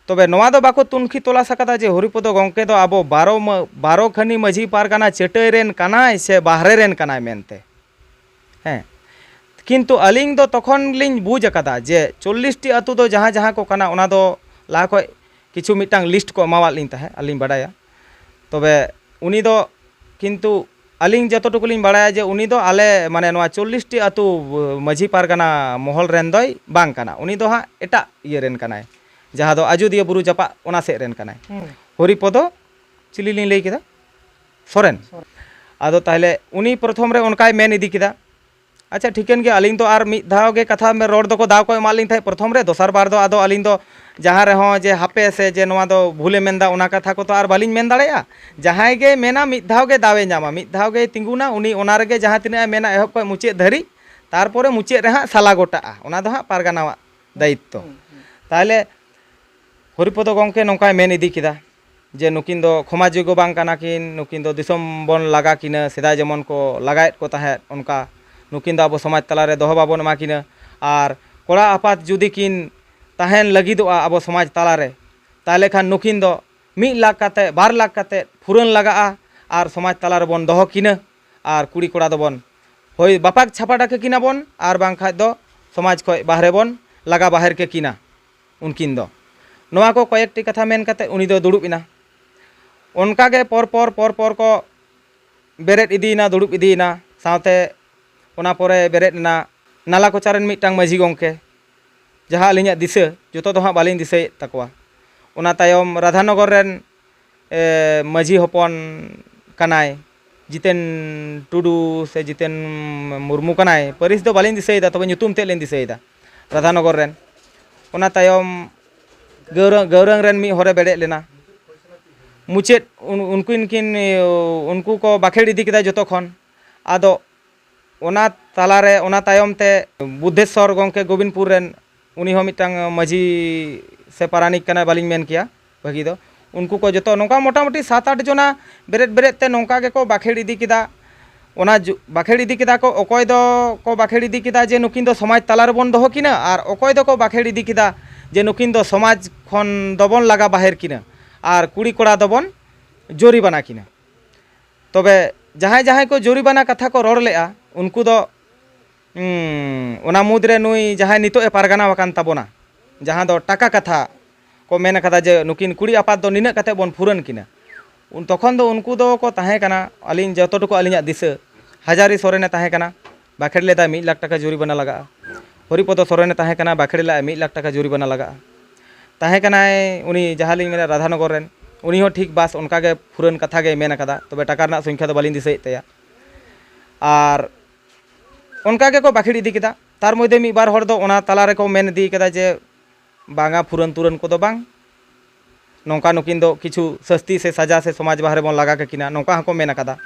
ᱛᱚᱵᱮ ᱱᱚᱣᱟ ᱫᱚ ᱵᱟᱠᱚ ᱛᱩᱱᱠᱷᱤ ᱛᱚᱞᱟᱥ ᱟᱠᱟᱫᱟ ᱡᱮ ᱦᱚᱨᱤᱯᱚᱫᱚ ᱜᱚᱢᱠᱮ ᱫᱚ ᱟᱵᱚ ᱵᱟᱨᱚ ᱢᱟ-, ᱵᱟᱨᱚ ᱠᱷᱟᱹᱱᱤ ᱢᱟᱹᱡᱷᱤ ᱯᱟᱨᱜᱟᱱᱟ ᱪᱟᱹᱴᱟᱹᱭ ᱨᱮᱱ ᱠᱟᱱᱟᱭ ᱥᱮ ᱵᱟᱦᱨᱮ ᱨᱮᱱ ᱠᱟᱱᱟᱭ ᱢᱮᱱᱛᱮ᱾ ᱦᱮᱸ, ᱠᱤᱱᱛᱩ ᱟᱹᱞᱤᱧ ᱫᱚ ᱛᱚᱠᱷᱚᱱ ᱞᱤᱧ ᱵᱩᱡᱽ ᱟᱠᱟᱫᱟ ᱡᱮ ᱪᱚᱞᱞᱤᱥ ᱴᱤ ᱟᱹᱛᱩ ᱫᱚ ᱡᱟᱦᱟᱸ ᱡᱟᱦᱟᱸ ᱠᱚ ᱠᱟᱱᱟ, ᱚᱱᱟ ᱫᱚ ᱞᱟᱦᱟ ᱠᱷᱚᱡ ᱠᱤᱪᱷᱩ ᱢᱤᱫᱴᱟᱝ ᱞᱤᱥᱴ ᱠᱚ ᱮᱢᱟᱣᱟᱫ ᱞᱤᱧ ᱛᱟᱦᱮᱸᱫ, ᱟᱹᱞᱤᱧ ᱵᱟᱰᱟᱭᱟ᱾ ᱛᱚᱵᱮ ᱩᱱᱤ ᱫᱚ ᱠᱤᱱᱛᱩ ᱟᱹᱞᱤᱧ ᱡᱚᱛᱚ ᱴᱩᱠᱩ ᱞᱤᱧ ᱵᱟᱲᱟᱭᱟ ᱡᱮ ᱩᱱᱤ ᱫᱚ ᱟᱞᱮ, ᱢᱟᱱᱮ, ᱱᱚᱣᱟ ᱪᱚᱞᱞᱤᱥ ᱴᱤ ᱟᱹᱛᱩ ᱢᱟᱹᱡᱷᱤ ᱯᱟᱨᱜᱟᱱᱟ ᱢᱚᱦᱚᱞ ᱨᱮᱱ ᱫᱚᱭ ᱵᱟᱝ ᱠᱟᱱᱟ᱾ ᱩᱱᱤ ᱫᱚ ᱦᱟᱸᱜ ᱮᱴᱟᱜ ᱤᱭᱟᱹ ᱨᱮᱱ ᱠᱟᱱᱟᱭ, ᱡᱟᱦᱟᱸ ᱫᱚ ᱟᱡᱳᱫᱤᱭᱟᱹ ᱵᱩᱨᱩ ᱡᱟᱯᱟᱜ ᱚᱱᱟ ᱥᱮᱫ ᱨᱮᱱ ᱠᱟᱱᱟᱭ᱾ ᱦᱩᱸ᱾ ᱦᱚᱨᱤᱯᱚᱫᱚ, ᱪᱤᱞᱤ ᱞᱤᱧ ᱞᱟᱹᱭ ᱠᱮᱫᱟ? ᱥᱚᱨᱮᱱ᱾ ᱥᱚᱨᱮᱱ᱾ ᱟᱫᱚ ᱛᱟᱦᱞᱮ ᱩᱱᱤ ᱯᱨᱚᱛᱷᱚᱢ ᱨᱮ ᱚᱱᱠᱟᱭ ᱢᱮᱱ ᱤᱫᱤ ᱠᱮᱫᱟ᱾ ᱟᱪᱪᱷᱟ, ᱴᱷᱤᱠᱟᱹᱱ ᱜᱮᱭᱟ, ᱟᱹᱞᱤᱧ ᱫᱚ ᱟᱨ ᱢᱤᱫ ᱫᱷᱟᱣ ᱜᱮ ᱠᱟᱛᱷᱟ ᱢᱮ-, ᱨᱚᱲ ᱫᱚᱠᱚ ᱫᱟᱣ ᱠᱚ ᱮᱢᱟᱜ ᱞᱤᱧ ᱛᱟᱦᱮᱸᱫ ᱯᱨᱚᱛᱷᱚᱢ ᱨᱮ, ᱫᱚᱥᱟᱨ ᱵᱟᱨ ᱫᱚ ᱟᱫᱚ ᱟᱹᱞᱤᱧ ᱫᱚ ᱡᱟᱦᱟᱸ ᱨᱮᱦᱚᱸ ᱡᱮ ᱦᱟᱯᱮ ᱥᱮ ᱡᱮ ᱱᱚᱣᱟ ᱫᱚ ᱵᱷᱩᱞᱮ ᱢᱮᱱᱫᱟ, ᱚᱱᱟ ᱠᱟᱛᱷᱟ ᱠᱚᱫᱚ ᱟᱨ ᱵᱟᱹᱞᱤᱧ ᱢᱮᱱ ᱫᱟᱲᱮᱭᱟᱜᱼᱟ᱾ ᱡᱟᱦᱟᱸᱭ ᱜᱮ ᱢᱮᱱᱟ, ᱢᱤᱫ ᱫᱷᱟᱣ ᱜᱮ ᱫᱟᱣᱮ ᱧᱟᱢᱟ, ᱢᱤᱫ ᱫᱷᱟᱣ ᱜᱮᱭ ᱛᱤᱸᱜᱩᱱᱟ, ᱩᱱᱤ ᱚᱱᱟ ᱨᱮᱜᱮ ᱡᱟᱦᱟᱸ ᱛᱤᱱᱟᱹᱜ ᱮ ᱢᱮᱱᱟ ᱮᱦᱚᱵ ᱠᱷᱚᱱ ᱢᱩᱪᱟᱹᱫ ᱫᱷᱟᱹᱨᱤᱡ, ᱛᱟᱨᱯᱚᱨᱮ ᱢᱩᱪᱟᱹᱫ ᱨᱮ ᱦᱟᱸᱜ ᱥᱟᱞᱟ ᱜᱚᱴᱟᱜᱼᱟ, ᱚᱱᱟ ᱫᱚ ᱦᱟᱸᱜ ᱯᱟᱨᱜᱟᱱᱟᱣᱟᱜ ᱫᱟᱭᱤᱛᱛᱚ᱾ ᱦᱩᱸ, ᱦᱩᱸ᱾ ᱛᱟᱦᱞᱮ ᱦᱚᱨᱤᱯᱚᱫᱚ ᱜᱚᱢᱠᱮ ᱱᱚᱝᱠᱟᱭ ᱢᱮᱱ ᱤᱫᱤ ᱠᱮᱫᱟ ᱡᱮ ᱱᱩᱠᱤᱱ ᱫᱚ ᱠᱷᱚᱢᱟ ᱡᱳᱜᱽᱜᱚ ᱵᱟᱝ ᱠᱟᱱᱟ ᱠᱤᱱ, ᱱᱩᱠᱤᱱ ᱫᱚ ᱫᱤᱥᱚᱢ ᱵᱚᱱ ᱞᱟᱜᱟ ᱠᱤᱱᱟ, ᱥᱮᱫᱟᱭ ᱡᱮᱢᱚᱱ ᱠᱚ ᱞᱟᱜᱟᱭᱮᱫ ᱠᱚ ᱛᱟᱦᱮᱸᱫ ᱚᱱᱠᱟ, ᱱᱩᱠᱤᱱ ᱫᱚ ᱟᱵᱚ ᱥᱚᱢᱟᱡᱽ ᱛᱟᱞᱟᱨᱮ ᱫᱚᱦᱚ ᱵᱟᱵᱚᱱ ᱮᱢᱟ ᱠᱤᱱᱟ᱾ ᱟᱨ ᱠᱚᱲᱟ ᱟᱯᱟᱛ ᱡᱩᱫᱤ ᱠᱤᱱ ᱛᱟᱦᱮᱱ ᱞᱟᱹᱜᱤᱫᱚᱜᱼᱟ ᱟᱵᱚ ᱥᱚᱢᱟᱡᱽ ᱛᱟᱞᱟᱨᱮ, ᱛᱟᱦᱚᱞᱮ ᱠᱷᱟᱱ ᱱᱩᱠᱤᱱ ᱫᱚ ᱢᱤᱫ ᱞᱟᱠᱷ ᱠᱟᱛᱮᱫ, ᱵᱟᱨ ᱞᱟᱠᱷ ᱠᱟᱛᱮᱫ ᱯᱷᱩᱨᱟᱹᱱ ᱞᱟᱜᱟᱜᱼᱟ ᱟᱨ ᱥᱚᱢᱟᱡᱽ ᱛᱟᱞᱟ ᱨᱮᱵᱚᱱ ᱫᱚᱦᱚ ᱠᱤᱱᱟ᱾ ᱟᱨ ᱠᱩᱲᱤ ᱠᱚᱲᱟ ᱫᱚᱵᱚᱱ ᱦᱳᱭ ᱵᱟᱯᱟᱠ ᱪᱷᱟᱯᱟᱰᱟ ᱠᱟᱹᱠᱤᱱᱟ ᱵᱚᱱ, ᱟᱨ ᱵᱟᱝᱠᱷᱟᱡ ᱫᱚ ᱥᱚᱢᱟᱡᱽ ᱠᱷᱚᱡ ᱵᱟᱦᱨᱮ ᱵᱚᱱ ᱞᱟᱜᱟ ᱵᱟᱦᱮᱨ ᱠᱟᱹᱠᱤᱱᱟ᱾ ᱩᱱᱠᱤᱱ ᱫᱚ ᱱᱚᱣᱟ ᱠᱚ ᱠᱚᱭᱮᱠᱴᱤ ᱠᱟᱛᱷᱟ ᱢᱮᱱ ᱠᱟᱛᱮ ᱩᱱᱤ ᱫᱚ ᱫᱩᱲᱩᱵ ᱮᱱᱟ᱾ ᱚᱱᱠᱟ ᱜᱮ ᱯᱚᱨ ᱯᱚᱨ, ᱯᱚᱨ ᱯᱚᱨ ᱠᱚ ᱵᱮᱨᱮᱫ ᱤᱫᱤᱭᱮᱱᱟ, ᱫᱩᱲᱩᱵ ᱤᱫᱤᱭᱮᱱᱟ᱾ ᱥᱟᱶᱛᱮ ᱚᱱᱟ ᱯᱚᱨᱮ ᱵᱮᱨᱮᱫ ᱮᱱᱟ ᱱᱟᱞᱟ ᱠᱚᱪᱟ ᱨᱮᱱ ᱢᱤᱫᱴᱟᱝ ᱢᱟᱹᱡᱷᱤ ᱜᱚᱢᱠᱮ, ᱡᱟᱦᱟᱸ ᱟᱹᱞᱤᱧᱟᱜ ᱫᱤᱥᱟᱹ, ᱡᱚᱛᱚ ᱫᱚ ᱦᱟᱸᱜ ᱵᱟᱹᱞᱤᱧ ᱫᱤᱥᱟᱹᱭᱮᱫ ᱛᱟᱠᱚᱣᱟ᱾ ᱚᱱᱟ ᱛᱟᱭᱚᱢ ᱨᱟᱫᱷᱟᱱᱚᱜᱚᱨ ᱨᱮᱱ, ᱮ, ᱢᱟᱹᱡᱷᱤ ᱦᱚᱯᱚᱱ ᱠᱟᱱᱟᱭ, ᱡᱤᱛᱮᱱ ᱴᱩᱰᱩ ᱥᱮ ᱡᱤᱛᱮᱱ ᱢᱩᱨᱢᱩ ᱠᱟᱱᱟᱭ, ᱯᱟᱹᱨᱤᱥ ᱫᱚ ᱵᱟᱹᱞᱤᱧ ᱫᱤᱥᱟᱹᱭᱮᱫᱟ, ᱛᱚᱵᱮ ᱧᱩᱛᱩᱢ ᱛᱮᱫ ᱞᱤᱧ ᱫᱤᱥᱟᱹᱭᱮᱫᱟ, ᱨᱟᱫᱷᱟᱱᱚᱜᱚᱨ ᱨᱮᱱ᱾ ᱚᱱᱟ ᱛᱟᱭᱚᱢ ᱜᱟᱹᱣᱨᱟᱹ ᱜᱟᱹᱣᱨᱟᱹᱝ ᱨᱮᱱ ᱢᱤᱫ ᱦᱚᱲᱮ ᱵᱮᱨᱮᱫ ᱞᱮᱱᱟ᱾ ᱢᱩᱪᱟᱹᱫ ᱩᱱ- ᱩᱱᱠᱤᱱ ᱠᱤᱱ, ᱩᱱᱠᱩ ᱠᱚ ᱵᱟᱠᱷᱮᱲ ᱤᱫᱤ ᱠᱮᱫᱟ ᱡᱚᱛᱚ ᱠᱷᱚᱱ᱾ ᱟᱫᱚ ᱚᱱᱟ ᱛᱟᱞᱟᱨᱮ, ᱚᱱᱟ ᱛᱟᱭᱚᱢ ᱛᱮ ᱵᱩᱫᱽᱫᱷᱮᱥᱥᱚᱨ ᱜᱚᱢᱠᱮ ᱜᱳᱵᱤᱱᱯᱩᱨ ᱨᱮᱱ, ᱩᱱᱤ ᱦᱚᱸ ᱢᱤᱫᱴᱟᱝ ᱢᱟᱹᱡᱷᱤ ᱥᱮ ᱯᱟᱨᱟᱱᱤᱠ ᱠᱟᱱᱟᱭ, ᱵᱟᱹᱞᱤᱧ ᱢᱮᱱ ᱠᱮᱭᱟ ᱵᱷᱟᱹᱜᱤ ᱫᱚ᱾ ᱩᱱᱠᱩ ᱠᱚ ᱡᱚᱛᱚ ᱱᱚᱝᱠᱟ ᱢᱚᱴᱟᱢᱩᱴᱤ ᱥᱟᱛ ᱟᱴ ᱡᱚᱱᱟ ᱵᱮᱨᱮᱫ ᱵᱮᱨᱮᱫ ᱛᱮ ᱱᱚᱝᱠᱟ ᱜᱮᱠᱚ ᱵᱟᱠᱷᱮᱲ ᱤᱫᱤ ᱠᱮᱫᱟ᱾ ᱚᱱᱟ ᱡᱩ- ᱵᱟᱠᱷᱮᱲ ᱤᱫᱤ ᱠᱮᱫᱟ ᱠᱚ, ᱚᱠᱚᱭ ᱫᱚ ᱠᱚ ᱵᱟᱠᱷᱮᱲ ᱤᱫᱤ ᱠᱮᱫᱟ ᱡᱮ ᱱᱩᱠᱤᱱ ᱫᱚ ᱥᱚᱢᱟᱡᱽ ᱛᱟᱞᱟ ᱨᱮᱵᱚᱱ ᱫᱚᱦᱚ ᱠᱤᱱᱟ, ᱟᱨ ᱚᱠᱚᱭ ᱫᱚᱠᱚ ᱵᱟᱠᱷᱮᱲ ᱤᱫᱤ ᱠᱮᱫᱟ ᱡᱮ ᱱᱩᱠᱤᱱ ᱫᱚ ᱥᱚᱢᱟᱡᱽ ᱠᱷᱚᱱ ᱫᱚᱵᱚᱱ ᱞᱟᱜᱟ ᱵᱟᱦᱮᱨ ᱠᱤᱱᱟ ᱟᱨ ᱠᱩᱲᱤ ᱠᱚᱲᱟ ᱫᱚᱵᱚᱱ ᱡᱩᱨᱤᱵᱟᱱᱟ ᱠᱤᱱᱟ᱾ ᱛᱚᱵᱮ ᱡᱟᱦᱟᱸᱭ ᱡᱟᱦᱟᱸᱭ ᱠᱚ ᱡᱩᱨᱤᱵᱟᱱᱟ ᱠᱟᱛᱷᱟ ᱠᱚ ᱨᱚᱲ ᱞᱮᱜᱼᱟ, ᱩᱱᱠᱩ ᱫᱚ, ᱩᱸ, ᱚᱱᱟ ᱢᱩᱫᱽᱨᱮ ᱱᱩᱭ ᱡᱟᱦᱟᱸᱭ ᱱᱤᱛᱚᱜ ᱮ ᱯᱟᱨᱜᱟᱱᱟ ᱟᱠᱟᱱ ᱛᱟᱵᱚᱱᱟ, ᱡᱟᱦᱟᱸ ᱫᱚ ᱴᱟᱠᱟ ᱠᱟᱛᱷᱟ ᱠᱚ ᱢᱮᱱ ᱟᱠᱟᱫᱟ ᱡᱮ ᱱᱩᱠᱤᱱ ᱠᱩᱲᱤ ᱟᱯᱟᱛ ᱫᱚ ᱱᱤᱱᱟᱹᱜ ᱠᱟᱛᱮ ᱵᱚᱱ ᱯᱷᱩᱨᱟᱹᱱ ᱠᱤᱱᱟ᱾ ᱩᱱ ᱛᱚᱠᱷᱚᱱ ᱫᱚ ᱩᱱᱠᱩ ᱫᱚ ᱠᱚ ᱛᱟᱦᱮᱸ ᱠᱟᱱᱟ, ᱟᱹᱞᱤᱧ ᱡᱚᱛᱚ ᱴᱩᱠᱩ ᱟᱹᱞᱤᱧᱟᱜ ᱫᱤᱥᱟᱹ, ᱦᱟᱡᱟᱨᱤ ᱥᱚᱨᱮᱱᱮ ᱛᱟᱦᱮᱸ ᱠᱟᱱᱟ, ᱵᱟᱠᱷᱮᱲ ᱞᱮᱫᱟᱭ ᱢᱤᱫ ᱞᱟᱠᱷ ᱴᱟᱠᱟ ᱡᱩᱨᱤᱢᱟᱱᱟ ᱞᱟᱜᱟᱜᱼᱟ᱾ ᱦᱚᱨᱤᱯᱚᱫᱚ ᱥᱚᱨᱮᱱᱮ ᱛᱟᱦᱮᱸ ᱠᱟᱱᱟ, ᱵᱟᱠᱷᱮᱲ ᱞᱮᱫᱟᱭ ᱢᱤᱫ ᱞᱟᱠᱷ ᱴᱟᱠᱟ ᱡᱩᱨᱤᱢᱟᱱᱟ ᱞᱟᱜᱟᱜᱼᱟ᱾ ᱛᱟᱦᱮᱸ ᱠᱟᱱᱟᱭ ᱩᱱᱤ ᱡᱟᱦᱟᱸ ᱞᱤᱧ ᱢᱮᱱᱟ ᱨᱟᱫᱷᱟᱱᱚᱜᱚᱨ ᱨᱮᱱ, ᱩᱱᱤ ᱦᱚᱸ ᱴᱷᱤᱠ ᱵᱟᱥ ᱚᱱᱠᱟ ᱜᱮ ᱯᱷᱩᱨᱟᱹᱱ ᱠᱟᱛᱷᱟ ᱜᱮᱭ ᱢᱮᱱ ᱟᱠᱟᱫᱟ, ᱛᱚᱵᱮ ᱴᱟᱠᱟ ᱨᱮᱱᱟᱜ ᱥᱚᱝᱠᱷᱟ ᱫᱚ ᱵᱟᱹᱞᱤᱧ ᱫᱤᱥᱟᱹᱭᱮᱫ ᱛᱟᱭᱟ᱾ ᱟᱨ ᱚᱱᱠᱟ ᱜᱮᱠᱚ ᱵᱟᱠᱷᱮᱲ ᱤᱫᱤ ᱠᱮᱫᱟ᱾ ᱛᱟᱨ ᱢᱚᱫᱽᱫᱷᱮ ᱢᱤᱫ ᱵᱟᱨ ᱦᱚᱲ ᱫᱚ ᱚᱱᱟ ᱛᱟᱞᱟ ᱨᱮᱠᱚ ᱢᱮᱱ ᱤᱫᱤ ᱠᱮᱫᱟ ᱡᱮ ᱵᱟᱝᱟ, ᱯᱷᱩᱨᱟᱹᱱ ᱛᱩᱨᱟᱹᱱ ᱠᱚᱫᱚ ᱵᱟᱝ, ᱱᱚᱝᱠᱟ ᱱᱩᱠᱤᱱ ᱫᱚ ᱠᱤᱪᱷᱩ ᱥᱟᱹᱥᱛᱤ ᱥᱮ ᱥᱟᱡᱟ ᱥᱮ ᱥᱚᱢᱟᱡᱽ ᱵᱟᱦᱨᱮ ᱵᱚᱱ ᱞᱟᱜᱟ ᱠᱟᱠᱤᱱᱟ, ᱱᱚᱝᱠᱟ ᱦᱚᱸᱠᱚ ᱢᱮᱱ ᱟᱠᱟᱫᱟ᱾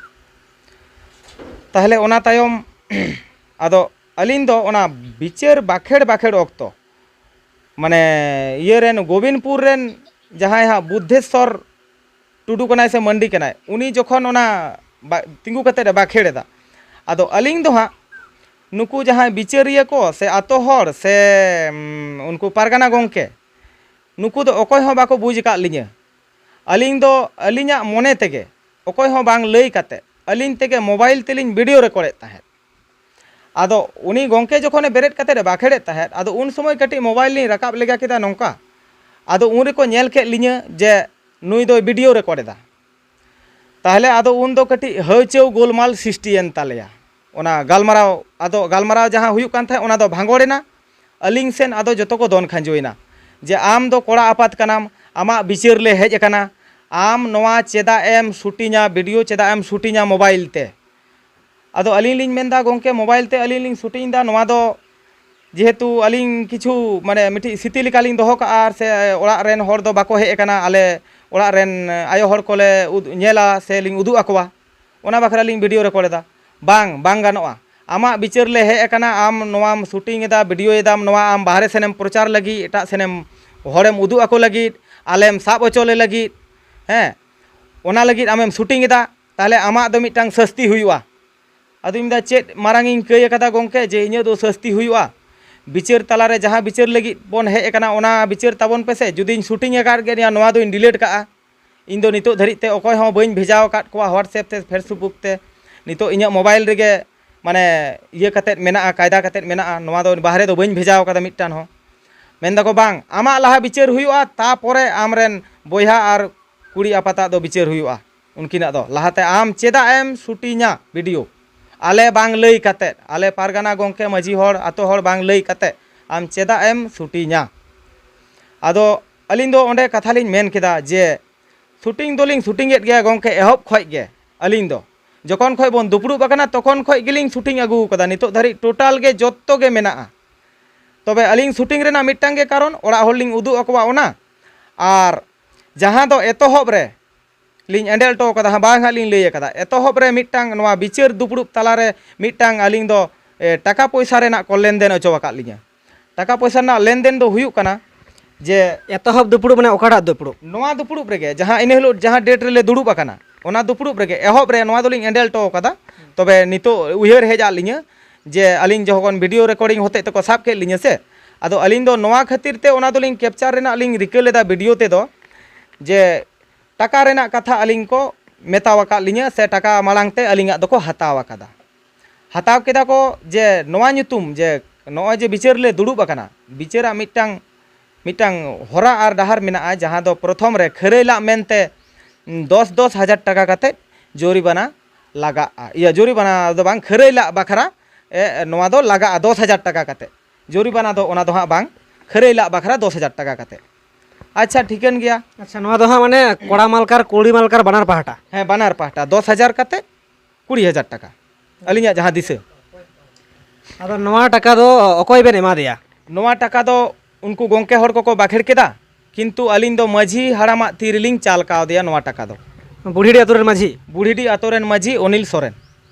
ᱛᱟᱦᱚᱞᱮ ᱚᱱᱟ ᱛᱟᱭᱚᱢ ᱟᱫᱚ ᱟᱹᱞᱤᱧ ᱫᱚ ᱚᱱᱟ ᱵᱤᱪᱟᱹᱨ ᱵᱟᱠᱷᱮᱲ ᱵᱟᱠᱷᱮᱲ ᱚᱠᱛᱚ, ᱢᱟᱱᱮ, ᱤᱭᱟᱹ ᱨᱮᱱ, ᱜᱳᱵᱤᱱᱯᱩᱨ ᱨᱮᱱ ᱡᱟᱦᱟᱸᱭ ᱦᱟᱸᱜ ᱵᱩᱫᱽᱫᱷᱮᱥᱥᱚᱨ ᱴᱩᱰᱩ ᱠᱟᱱᱟᱭ ᱥᱮ ᱢᱟᱹᱱᱰᱤ ᱠᱟᱱᱟᱭ, ᱩᱱᱤ ᱡᱚᱠᱷᱚᱱ ᱚᱱᱟ ᱵᱟ- ᱛᱤᱸᱜᱩ ᱠᱟᱛᱮᱫ ᱮ ᱵᱟᱠᱷᱮᱲ ᱮᱫᱟ, ᱟᱫᱚ ᱟᱹᱞᱤᱧ ᱫᱚ ᱦᱟᱸᱜ ᱱᱩᱠᱩ ᱡᱟᱦᱟᱸᱭ ᱵᱤᱪᱟᱹᱨᱤᱭᱟᱹ ᱠᱚ ᱥᱮ ᱟᱛᱳ ᱦᱚᱲ ᱥᱮ, ᱩᱢ, ᱩᱱᱠᱩ ᱯᱟᱨᱜᱟᱱᱟ ᱜᱚᱢᱠᱮ, ᱱᱩᱠᱩ ᱫᱚ ᱚᱠᱚᱭ ᱦᱚᱸ ᱵᱟᱠᱚ ᱵᱩᱡᱽ ᱟᱠᱟᱫ ᱞᱤᱧᱟᱹ᱾ ᱟᱹᱞᱤᱧ ᱫᱚ ᱟᱹᱞᱤᱧᱟᱜ ᱢᱚᱱᱮ ᱛᱮᱜᱮ, ᱚᱠᱚᱭ ᱦᱚᱸ ᱵᱟᱝ ᱞᱟᱹᱭ ᱠᱟᱛᱮ, ᱟᱹᱞᱤᱧ ᱛᱮᱜᱮ ᱢᱳᱵᱟᱭᱤᱞ ᱛᱮᱞᱤᱧ ᱵᱷᱤᱰᱤᱭᱳ ᱨᱮᱠᱚᱨᱰᱮᱫ ᱛᱟᱦᱮᱸᱫ᱾ ᱟᱫᱚ ᱩᱱᱤ ᱜᱚᱢᱠᱮ ᱡᱚᱠᱷᱚᱱᱮ ᱵᱮᱨᱮᱫ ᱠᱟᱛᱮᱫ ᱮ ᱵᱟᱠᱷᱮᱲᱮᱫ ᱛᱟᱦᱮᱸᱫ, ᱟᱫᱚ ᱩᱱ ᱥᱚᱢᱚᱭ ᱠᱟᱹᱴᱤᱡ ᱢᱳᱵᱟᱭᱤᱞ ᱞᱤᱧ ᱨᱟᱠᱟᱵ ᱞᱮᱜᱟ ᱠᱮᱫᱟ ᱱᱚᱝᱠᱟ᱾ ᱟᱫᱚ ᱩᱱ ᱨᱮᱠᱚ ᱧᱮᱞ ᱠᱮᱫ ᱞᱤᱧᱟᱹ ᱡᱮ ᱱᱩᱭ ᱫᱚᱭ ᱵᱷᱤᱰᱤᱭᱳ ᱨᱮᱠᱚᱨᱰ ᱮᱫᱟ᱾ ᱛᱟᱦᱚᱞᱮ ᱟᱫᱚ ᱩᱱ ᱫᱚ ᱠᱟᱹᱴᱤᱡ ᱦᱟᱹᱣᱪᱟᱹᱣ ᱜᱳᱞᱢᱟᱞ ᱥᱨᱤᱥᱴᱤᱭᱮᱱ ᱛᱟᱞᱮᱭᱟ᱾ ᱚᱱᱟ ᱜᱟᱞᱢᱟᱨᱟᱣ, ᱟᱫᱚ ᱜᱟᱞᱢᱟᱨᱟᱣ ᱡᱟᱦᱟᱸ ᱦᱩᱭᱩᱜ ᱠᱟᱱ ᱛᱟᱦᱮᱸᱫ, ᱚᱱᱟ ᱫᱚ ᱵᱷᱟᱸᱜᱚᱲ ᱮᱱᱟ᱾ ᱟᱹᱞᱤᱧ ᱥᱮᱱ ᱟᱫᱚ ᱡᱚᱛᱚ ᱠᱚ ᱫᱚᱱ ᱠᱷᱟᱸᱡᱚᱭᱮᱱᱟ ᱡᱮ, "ᱟᱢ ᱫᱚ ᱠᱚᱲᱟ ᱟᱯᱟᱛ ᱠᱟᱱᱟᱢ, ᱟᱢᱟᱜ ᱵᱤᱪᱟᱹᱨ ᱞᱮ ᱦᱮᱡ ᱟᱠᱟᱱᱟ, ᱟᱢ ᱱᱚᱣᱟ ᱪᱮᱫᱟᱜ ᱮᱢ ᱥᱩᱴᱤᱝᱟ, ᱵᱷᱤᱰᱤᱭᱳ ᱪᱮᱫᱟᱜ ᱮᱢ ᱥᱩᱴᱤᱝᱟ ᱢᱳᱵᱟᱭᱤᱞ ᱛᱮ? ᱟᱫᱚ ᱟᱹᱞᱤᱧ ᱞᱤᱧ ᱢᱮᱱᱫᱟ, ᱜᱚᱢᱠᱮ, ᱢᱳᱵᱟᱭᱤᱞ ᱛᱮ ᱟᱹᱞᱤᱧ ᱞᱤᱧ ᱥᱩᱴᱤᱝ ᱮᱫᱟ, ᱱᱚᱣᱟ ᱫᱚ ᱡᱮᱦᱮᱛᱩ ᱟᱹᱞᱤᱧ ᱠᱤᱪᱷᱩ, ᱢᱟᱱᱮ, ᱢᱤᱫᱴᱤᱡ ᱥᱨᱤᱛᱤ ᱞᱮᱠᱟᱞᱤᱧ ᱫᱚᱦᱚ ᱠᱟᱜᱼᱟ, ᱟᱨ ᱥᱮ ᱚᱲᱟᱜ ᱨᱮᱱ ᱦᱚᱲ ᱫᱚ ᱵᱟᱠᱚ ᱦᱮᱡ ᱟᱠᱟᱱᱟ, ᱟᱞᱮ ᱚᱲᱟᱜ ᱨᱮᱱ ᱟᱭᱳ ᱦᱚᱲ ᱠᱚᱞᱮ ᱩᱫ-, ᱧᱮᱞᱟ ᱥᱮ ᱞᱤᱧ ᱩᱫᱩᱜ ᱟᱠᱚᱣᱟ, ᱚᱱᱟ ᱵᱟᱠᱷᱨᱟ ᱞᱤᱧ ᱵᱷᱤᱰᱤᱭᱳ ᱨᱮᱠᱚᱨᱰ ᱮᱫᱟ᱾ ᱵᱟᱝ, ᱵᱟᱝ ᱜᱟᱱᱚᱜᱼᱟ᱾ ᱟᱢᱟᱜ ᱵᱤᱪᱟᱹᱨ ᱞᱮ ᱦᱮᱡ ᱟᱠᱟᱱᱟ, ᱟᱢ ᱱᱚᱣᱟᱢ ᱥᱩᱴᱤᱝ ᱮᱫᱟ, ᱵᱷᱤᱰᱤᱭᱳᱭᱮᱫᱟᱢ, ᱱᱚᱣᱟ ᱟᱢ ᱵᱟᱦᱨᱮ ᱥᱮᱱᱮᱢ ᱯᱨᱚᱪᱟᱨ ᱞᱟᱹᱜᱤᱫ, ᱮᱴᱟᱜ ᱥᱮᱱᱮᱢ ᱦᱚᱲᱮᱢ ᱩᱫᱩᱜ ᱟᱠᱚ ᱞᱟᱹᱜᱤᱫ, ᱟᱞᱮᱢ ᱥᱟᱵ ᱦᱚᱪᱚ ᱞᱮ ᱞᱟᱹᱜᱤᱫ, ᱦᱮᱸ, ᱚᱱᱟ ᱞᱟᱹᱜᱤᱫ ᱟᱢᱮᱢ ᱥᱩᱴᱤᱝ ᱮᱫᱟ, ᱛᱟᱦᱚᱞᱮ ᱟᱢᱟᱜ ᱫᱚ ᱢᱤᱫᱴᱟᱝ ᱥᱟᱹᱥᱛᱤ ᱦᱩᱭᱩᱜᱼᱟ᱾ ᱟᱫᱚᱧ ᱢᱮᱱᱫᱟ, ᱪᱮᱫ ᱢᱟᱨᱟᱝ ᱤᱧ ᱠᱟᱹᱭ ᱟᱠᱟᱫᱟ ᱜᱚᱢᱠᱮ, ᱡᱮ ᱤᱧᱟᱹᱜ ᱫᱚ ᱥᱟᱹᱥᱛᱤ ᱦᱩᱭᱩᱜᱼᱟ? ᱵᱤᱪᱟᱹᱨ ᱛᱟᱞᱟᱨᱮ ᱡᱟᱦᱟᱸ ᱵᱤᱪᱟᱹᱨ ᱞᱟᱹᱜᱤᱫ ᱵᱚᱱ ᱦᱮᱡ ᱟᱠᱟᱱᱟ, ᱚᱱᱟ ᱵᱤᱪᱟᱹᱨ ᱛᱟᱵᱚᱱ ᱯᱮᱥᱮ᱾ ᱡᱩᱫᱤᱧ ᱥᱩᱴᱤᱝ ᱟᱠᱟᱫ ᱜᱮᱭᱟ, ᱱᱚᱣᱟ ᱫᱚᱧ ᱰᱤᱞᱤᱴ ᱠᱟᱜᱼᱟ᱾ ᱤᱧ ᱫᱚ ᱱᱤᱛᱚᱜ ᱫᱷᱟᱹᱨᱤᱡ ᱛᱮ ᱚᱠᱚᱭ ᱦᱚᱸ ᱵᱟᱹᱧ ᱵᱷᱮᱡᱟ ᱟᱠᱟᱫ ᱠᱚᱣᱟ WhatsApp ᱛᱮ, Facebook ᱛᱮ᱾ ᱱᱤᱛᱚᱜ ᱤᱧᱟᱹᱜ ᱢᱳᱵᱟᱭᱤᱞ ᱨᱮᱜᱮ, ᱢᱟᱱᱮ, ᱤᱭᱟᱹ ᱠᱟᱛᱮᱫ ᱢᱮᱱᱟᱜᱼᱟ, ᱠᱟᱭᱫᱟ ᱠᱟᱛᱮᱫ ᱢᱮᱱᱟᱜᱼᱟ, ᱱᱚᱣᱟ ᱫᱚ ᱵᱟᱦᱨᱮ ᱫᱚ ᱵᱟᱹᱧ ᱵᱷᱮᱡᱟ ᱟᱠᱟᱫᱟ ᱢᱤᱫᱴᱟᱝ ᱦᱚᱸ᱾ ᱢᱮᱱ ᱫᱟᱠᱚ, ᱵᱟᱝ, ᱟᱢᱟᱜ ᱞᱟᱦᱟ ᱵᱤᱪᱟᱹᱨ ᱦᱩᱭᱩᱜᱼᱟ, ᱛᱟᱯᱚᱨᱮ ᱟᱢᱨᱮᱱ ᱵᱚᱭᱦᱟ ᱟᱨ ᱠᱩᱲᱤ ᱟᱯᱟᱛᱟᱜ ᱫᱚ ᱵᱤᱪᱟᱹᱨ ᱦᱩᱭᱩᱜᱼᱟ᱾ ᱩᱱᱠᱤᱱᱟᱜ ᱫᱚ ᱞᱟᱦᱟᱛᱮ ᱟᱢ ᱪᱮᱫᱟᱜ ᱮᱢ ᱥᱩᱴᱤᱧᱟ ᱵᱷᱤᱰᱤᱭᱳ? ᱟᱞᱮ ᱵᱟᱝ ᱞᱟᱹᱭ ᱠᱟᱛᱮᱫ, ᱟᱞᱮ ᱯᱟᱨᱜᱟᱱᱟ ᱜᱚᱢᱠᱮ, ᱢᱟᱹᱡᱷᱤ ᱦᱚᱲ, ᱟᱛᱳ ᱦᱚᱲ ᱵᱟᱝ ᱞᱟᱹᱭ ᱠᱟᱛᱮᱫ ᱟᱢ ᱪᱮᱫᱟᱜ ᱮᱢ ᱥᱩᱴᱤᱧᱟ? ᱟᱫᱚ ᱟᱹᱞᱤᱧ ᱫᱚ ᱚᱸᱰᱮ ᱠᱟᱛᱷᱟ ᱞᱤᱧ ᱢᱮᱱ ᱠᱮᱫᱟ ᱡᱮ, ᱥᱩᱴᱤᱝ ᱫᱚᱞᱤᱧ ᱥᱩᱴᱤᱝ ᱮᱫ ᱜᱮᱭᱟ ᱜᱚᱢᱠᱮ, ᱮᱦᱚᱵ ᱠᱷᱚᱡ ᱜᱮ᱾ ᱟᱹᱞᱤᱧ ᱫᱚ ᱡᱚᱠᱷᱚᱱ ᱠᱷᱚᱡ ᱵᱚᱱ ᱫᱩᱯᱲᱩᱵ ᱟᱠᱟᱱᱟ, ᱛᱚᱠᱷᱚᱱ ᱠᱷᱚᱡ ᱜᱮᱞᱤᱧ ᱥᱩᱴᱤᱝ ᱟᱹᱜᱩ ᱟᱠᱟᱫᱟ᱾ ᱱᱤᱛᱚᱜ ᱫᱷᱟᱹᱨᱤᱡ ᱴᱳᱴᱟᱞ ᱜᱮ ᱡᱚᱛᱚ ᱜᱮ ᱢᱮᱱᱟᱜᱼᱟ᱾ ᱛᱚᱵᱮ ᱟᱹᱞᱤᱧ ᱥᱩᱴᱤᱝ ᱨᱮᱱᱟᱜ ᱢᱤᱫᱴᱟᱝ ᱜᱮ ᱠᱟᱨᱚᱱ, ᱚᱲᱟᱜ ᱦᱚᱲ ᱞᱤᱧ ᱩᱫᱩᱜ ᱟᱠᱚᱣᱟ ᱚᱱᱟ᱾ ᱟᱨ ᱡᱟᱦᱟᱸ ᱫᱚ ᱮᱛᱚᱦᱚᱵ ᱨᱮ ᱞᱤᱧ ᱮᱸᱰᱮᱞ ᱦᱚᱴᱚ ᱠᱟᱫᱟ, ᱦᱟᱸᱜ ᱵᱟᱝ ᱦᱟᱸᱜ ᱞᱤᱧ ᱞᱟᱹᱭ ᱟᱠᱟᱫᱟ, ᱮᱛᱚᱦᱚᱵ ᱨᱮ ᱢᱤᱫᱴᱟᱝ ᱱᱚᱣᱟ ᱵᱤᱪᱟᱹᱨ ᱫᱩᱯᱲᱩᱵ ᱛᱟᱞᱟᱨᱮ ᱢᱤᱫᱴᱟᱝ ᱟᱹᱞᱤᱧ ᱫᱚ, ᱮ, ᱴᱟᱠᱟ ᱯᱚᱭᱥᱟ ᱨᱮᱱᱟᱜ ᱠᱚ ᱞᱮᱱᱫᱮᱱ ᱦᱚᱪᱚ ᱟᱠᱟᱫ ᱞᱤᱧᱟ᱾ ᱴᱟᱠᱟ ᱯᱚᱭᱥᱟ ᱨᱮᱱᱟᱜ ᱞᱮᱱᱫᱮᱱ ᱫᱚ ᱦᱩᱭᱩᱜ ᱠᱟᱱᱟ ᱡᱮ, ᱮᱛᱚᱦᱚᱵ ᱫᱩᱯᱲᱩᱵ ᱢᱟᱱᱮ ᱚᱠᱟᱴᱟᱜ ᱫᱩᱯᱲᱩᱵ? ᱱᱚᱣᱟ ᱫᱩᱯᱲᱩᱵ ᱨᱮᱜᱮ, ᱡᱟᱦᱟᱸ ᱤᱱᱟᱹ ᱦᱤᱞᱳᱜ ᱡᱟᱦᱟᱸ ᱰᱮᱴ ᱨᱮᱞᱮ ᱫᱩᱲᱩᱵ ᱟᱠᱟᱱᱟ, ᱚᱱᱟ ᱫᱩᱯᱲᱩᱵ ᱨᱮᱜᱮ ᱮᱦᱚᱵ ᱨᱮ ᱱᱚᱣᱟ ᱫᱚᱞᱤᱧ ᱮᱸᱰᱮᱞ ᱦᱚᱴᱚ ᱠᱟᱫᱟ᱾ ᱛᱚᱵᱮ ᱱᱤᱛᱚᱜ ᱩᱭᱦᱟᱹᱨ ᱦᱮᱡ ᱟᱫ ᱞᱤᱧᱟᱹ ᱡᱮ, ᱟᱹᱞᱤᱧ ᱡᱚᱠᱷᱚᱱ ᱵᱷᱤᱰᱤᱭᱳ ᱨᱮᱠᱚᱨᱰᱤᱝ ᱦᱚᱛᱮᱡ ᱛᱮᱠᱚ ᱥᱟᱵ ᱠᱮᱫ ᱞᱤᱧᱟᱹ ᱥᱮ, ᱟᱫᱚ ᱟᱹᱞᱤᱧ ᱫᱚ ᱱᱚᱣᱟ ᱠᱷᱟᱹᱛᱤᱨ ᱛᱮ ᱚᱱᱟ ᱫᱚᱞᱤᱧ ᱠᱮᱯᱪᱟᱨ ᱨᱮᱱᱟᱜ ᱞᱤᱧ ᱨᱤᱠᱟᱹ ᱞᱮᱫᱟ ᱵᱷᱤᱰᱤᱭᱳ ᱛᱮᱫᱚ, ᱡᱮ ᱴᱟᱠᱟ ᱨᱮᱱᱟᱜ ᱠᱟᱛᱷᱟ ᱟᱹᱞᱤᱧ ᱠᱚ ᱢᱮᱛᱟᱣ ᱟᱠᱟᱫ ᱞᱤᱧᱟᱹ, ᱥᱮ ᱴᱟᱠᱟ ᱢᱟᱲᱟᱝ ᱛᱮ ᱟᱹᱞᱤᱧᱟᱜ ᱫᱚᱠᱚ ᱦᱟᱛᱟᱣ ᱟᱠᱟᱫᱟ᱾ ᱦᱟᱛᱟᱣ ᱠᱮᱫᱟ ᱠᱚ ᱡᱮ ᱱᱚᱣᱟ ᱧᱩᱛᱩᱢ, ᱡᱮ ᱱᱚᱜᱼᱚᱭ ᱡᱮ ᱵᱤᱪᱟᱹᱨ ᱞᱮ ᱫᱩᱲᱩᱵ ᱟᱠᱟᱱᱟ, ᱵᱤᱪᱟᱹᱨᱟᱜ ᱢᱤᱫᱴᱟᱝ, ᱢᱤᱫᱴᱟᱝ ᱦᱚᱨᱟ ᱟᱨ ᱰᱟᱦᱟᱨ ᱢᱮᱱᱟᱜᱼᱟ, ᱡᱟᱦᱟᱸ ᱫᱚ ᱯᱨᱚᱛᱷᱚᱢ ᱨᱮ ᱠᱷᱟᱹᱨᱟᱹᱭ ᱞᱟᱜ ᱢᱮᱱᱛᱮ ᱫᱚᱥ ᱫᱚᱥ ᱦᱟᱡᱟᱨ ᱴᱟᱠᱟ ᱠᱟᱛᱮᱫ ᱡᱩᱨᱤᱢᱟᱱᱟ ᱞᱟᱜᱟᱜᱼᱟ᱾ ᱤᱭᱟᱹ, ᱡᱩᱨᱤᱢᱟᱱᱟ ᱫᱚ ᱵᱟᱝ, ᱠᱷᱟᱹᱨᱟᱹᱭ ᱞᱟᱜ ᱵᱟᱠᱷᱨᱟ, ᱮ, ᱱᱚᱣᱟ ᱫᱚ ᱞᱟᱜᱟᱜᱼᱟ ᱫᱚᱥ ᱦᱟᱡᱟᱨ ᱴᱟᱠᱟ ᱠᱟᱛᱮᱫ᱾ ᱡᱩᱨᱤᱢᱟᱱᱟ ᱫᱚ ᱚᱱᱟ ᱫᱚ ᱦᱟᱸᱜ ᱵᱟᱝ, ᱠᱷᱟᱹᱨᱟᱹᱭ ᱞᱟᱜ ᱵᱟᱠᱷᱨᱟ ᱫᱚᱥ ᱦᱟᱡᱟᱨ ᱴᱟᱠᱟ ᱠᱟᱛᱮᱫ᱾ ᱟᱪᱪᱷᱟ, ᱴᱷᱤᱠᱟᱹᱱ ᱜᱮᱭᱟ᱾ ᱟᱪᱪᱷᱟ, ᱱᱚᱣᱟ ᱫᱚ ᱦᱟᱸᱜ ᱢᱟᱱᱮ ᱠᱚᱲᱟ ᱢᱟᱞᱠᱟᱨ ᱠᱩᱲᱤ ᱢᱟᱞᱠᱟᱨ ᱵᱟᱱᱟᱨ ᱯᱟᱦᱴᱟ? ᱦᱮᱸ, ᱵᱟᱱᱟᱨ ᱯᱟᱦᱴᱟ ᱫᱚᱥ ᱦᱟᱡᱟᱨ ᱠᱟᱛᱮ ᱠᱩᱲᱤ ᱦᱟᱡᱟᱨ ᱴᱟᱠᱟ, ᱟᱹᱞᱤᱧᱟᱜ ᱡᱟᱦᱟᱸ ᱫᱤᱥᱟᱹ᱾ ᱟᱫᱚ ᱱᱚᱣᱟ ᱴᱟᱠᱟ ᱫᱚ ᱚᱠᱚᱭ ᱵᱮᱱ ᱮᱢᱟ ᱫᱮᱭᱟ? ᱱᱚᱣᱟ ᱴᱟᱠᱟ ᱫᱚ ᱩᱱᱠᱩ ᱜᱚᱢᱠᱮ ᱦᱚᱲ ᱠᱚᱠᱚ ᱵᱟᱠᱷᱮᱲ ᱠᱮᱫᱟ, ᱠᱤᱱᱛᱩ ᱟᱹᱞᱤᱧ ᱫᱚ ᱢᱟᱹᱡᱷᱤ ᱦᱟᱲᱟᱢᱟᱜ ᱛᱤ ᱨᱮᱞᱤᱧ ᱪᱟᱞ ᱠᱟᱣᱫᱮᱭᱟ ᱱᱚᱣᱟ ᱴᱟᱠᱟ ᱫᱚ᱾ ᱵᱩᱲᱦᱤᱰᱤ ᱟᱛᱳ ᱨᱮᱱ ᱢᱟᱹᱡᱷᱤ? ᱵᱩᱲᱦᱤᱰᱤ ᱟᱛᱳ ᱨᱮᱱ ᱢᱟᱹᱡᱷᱤ ᱚᱱᱤᱞ ᱥᱚᱨᱮᱱ,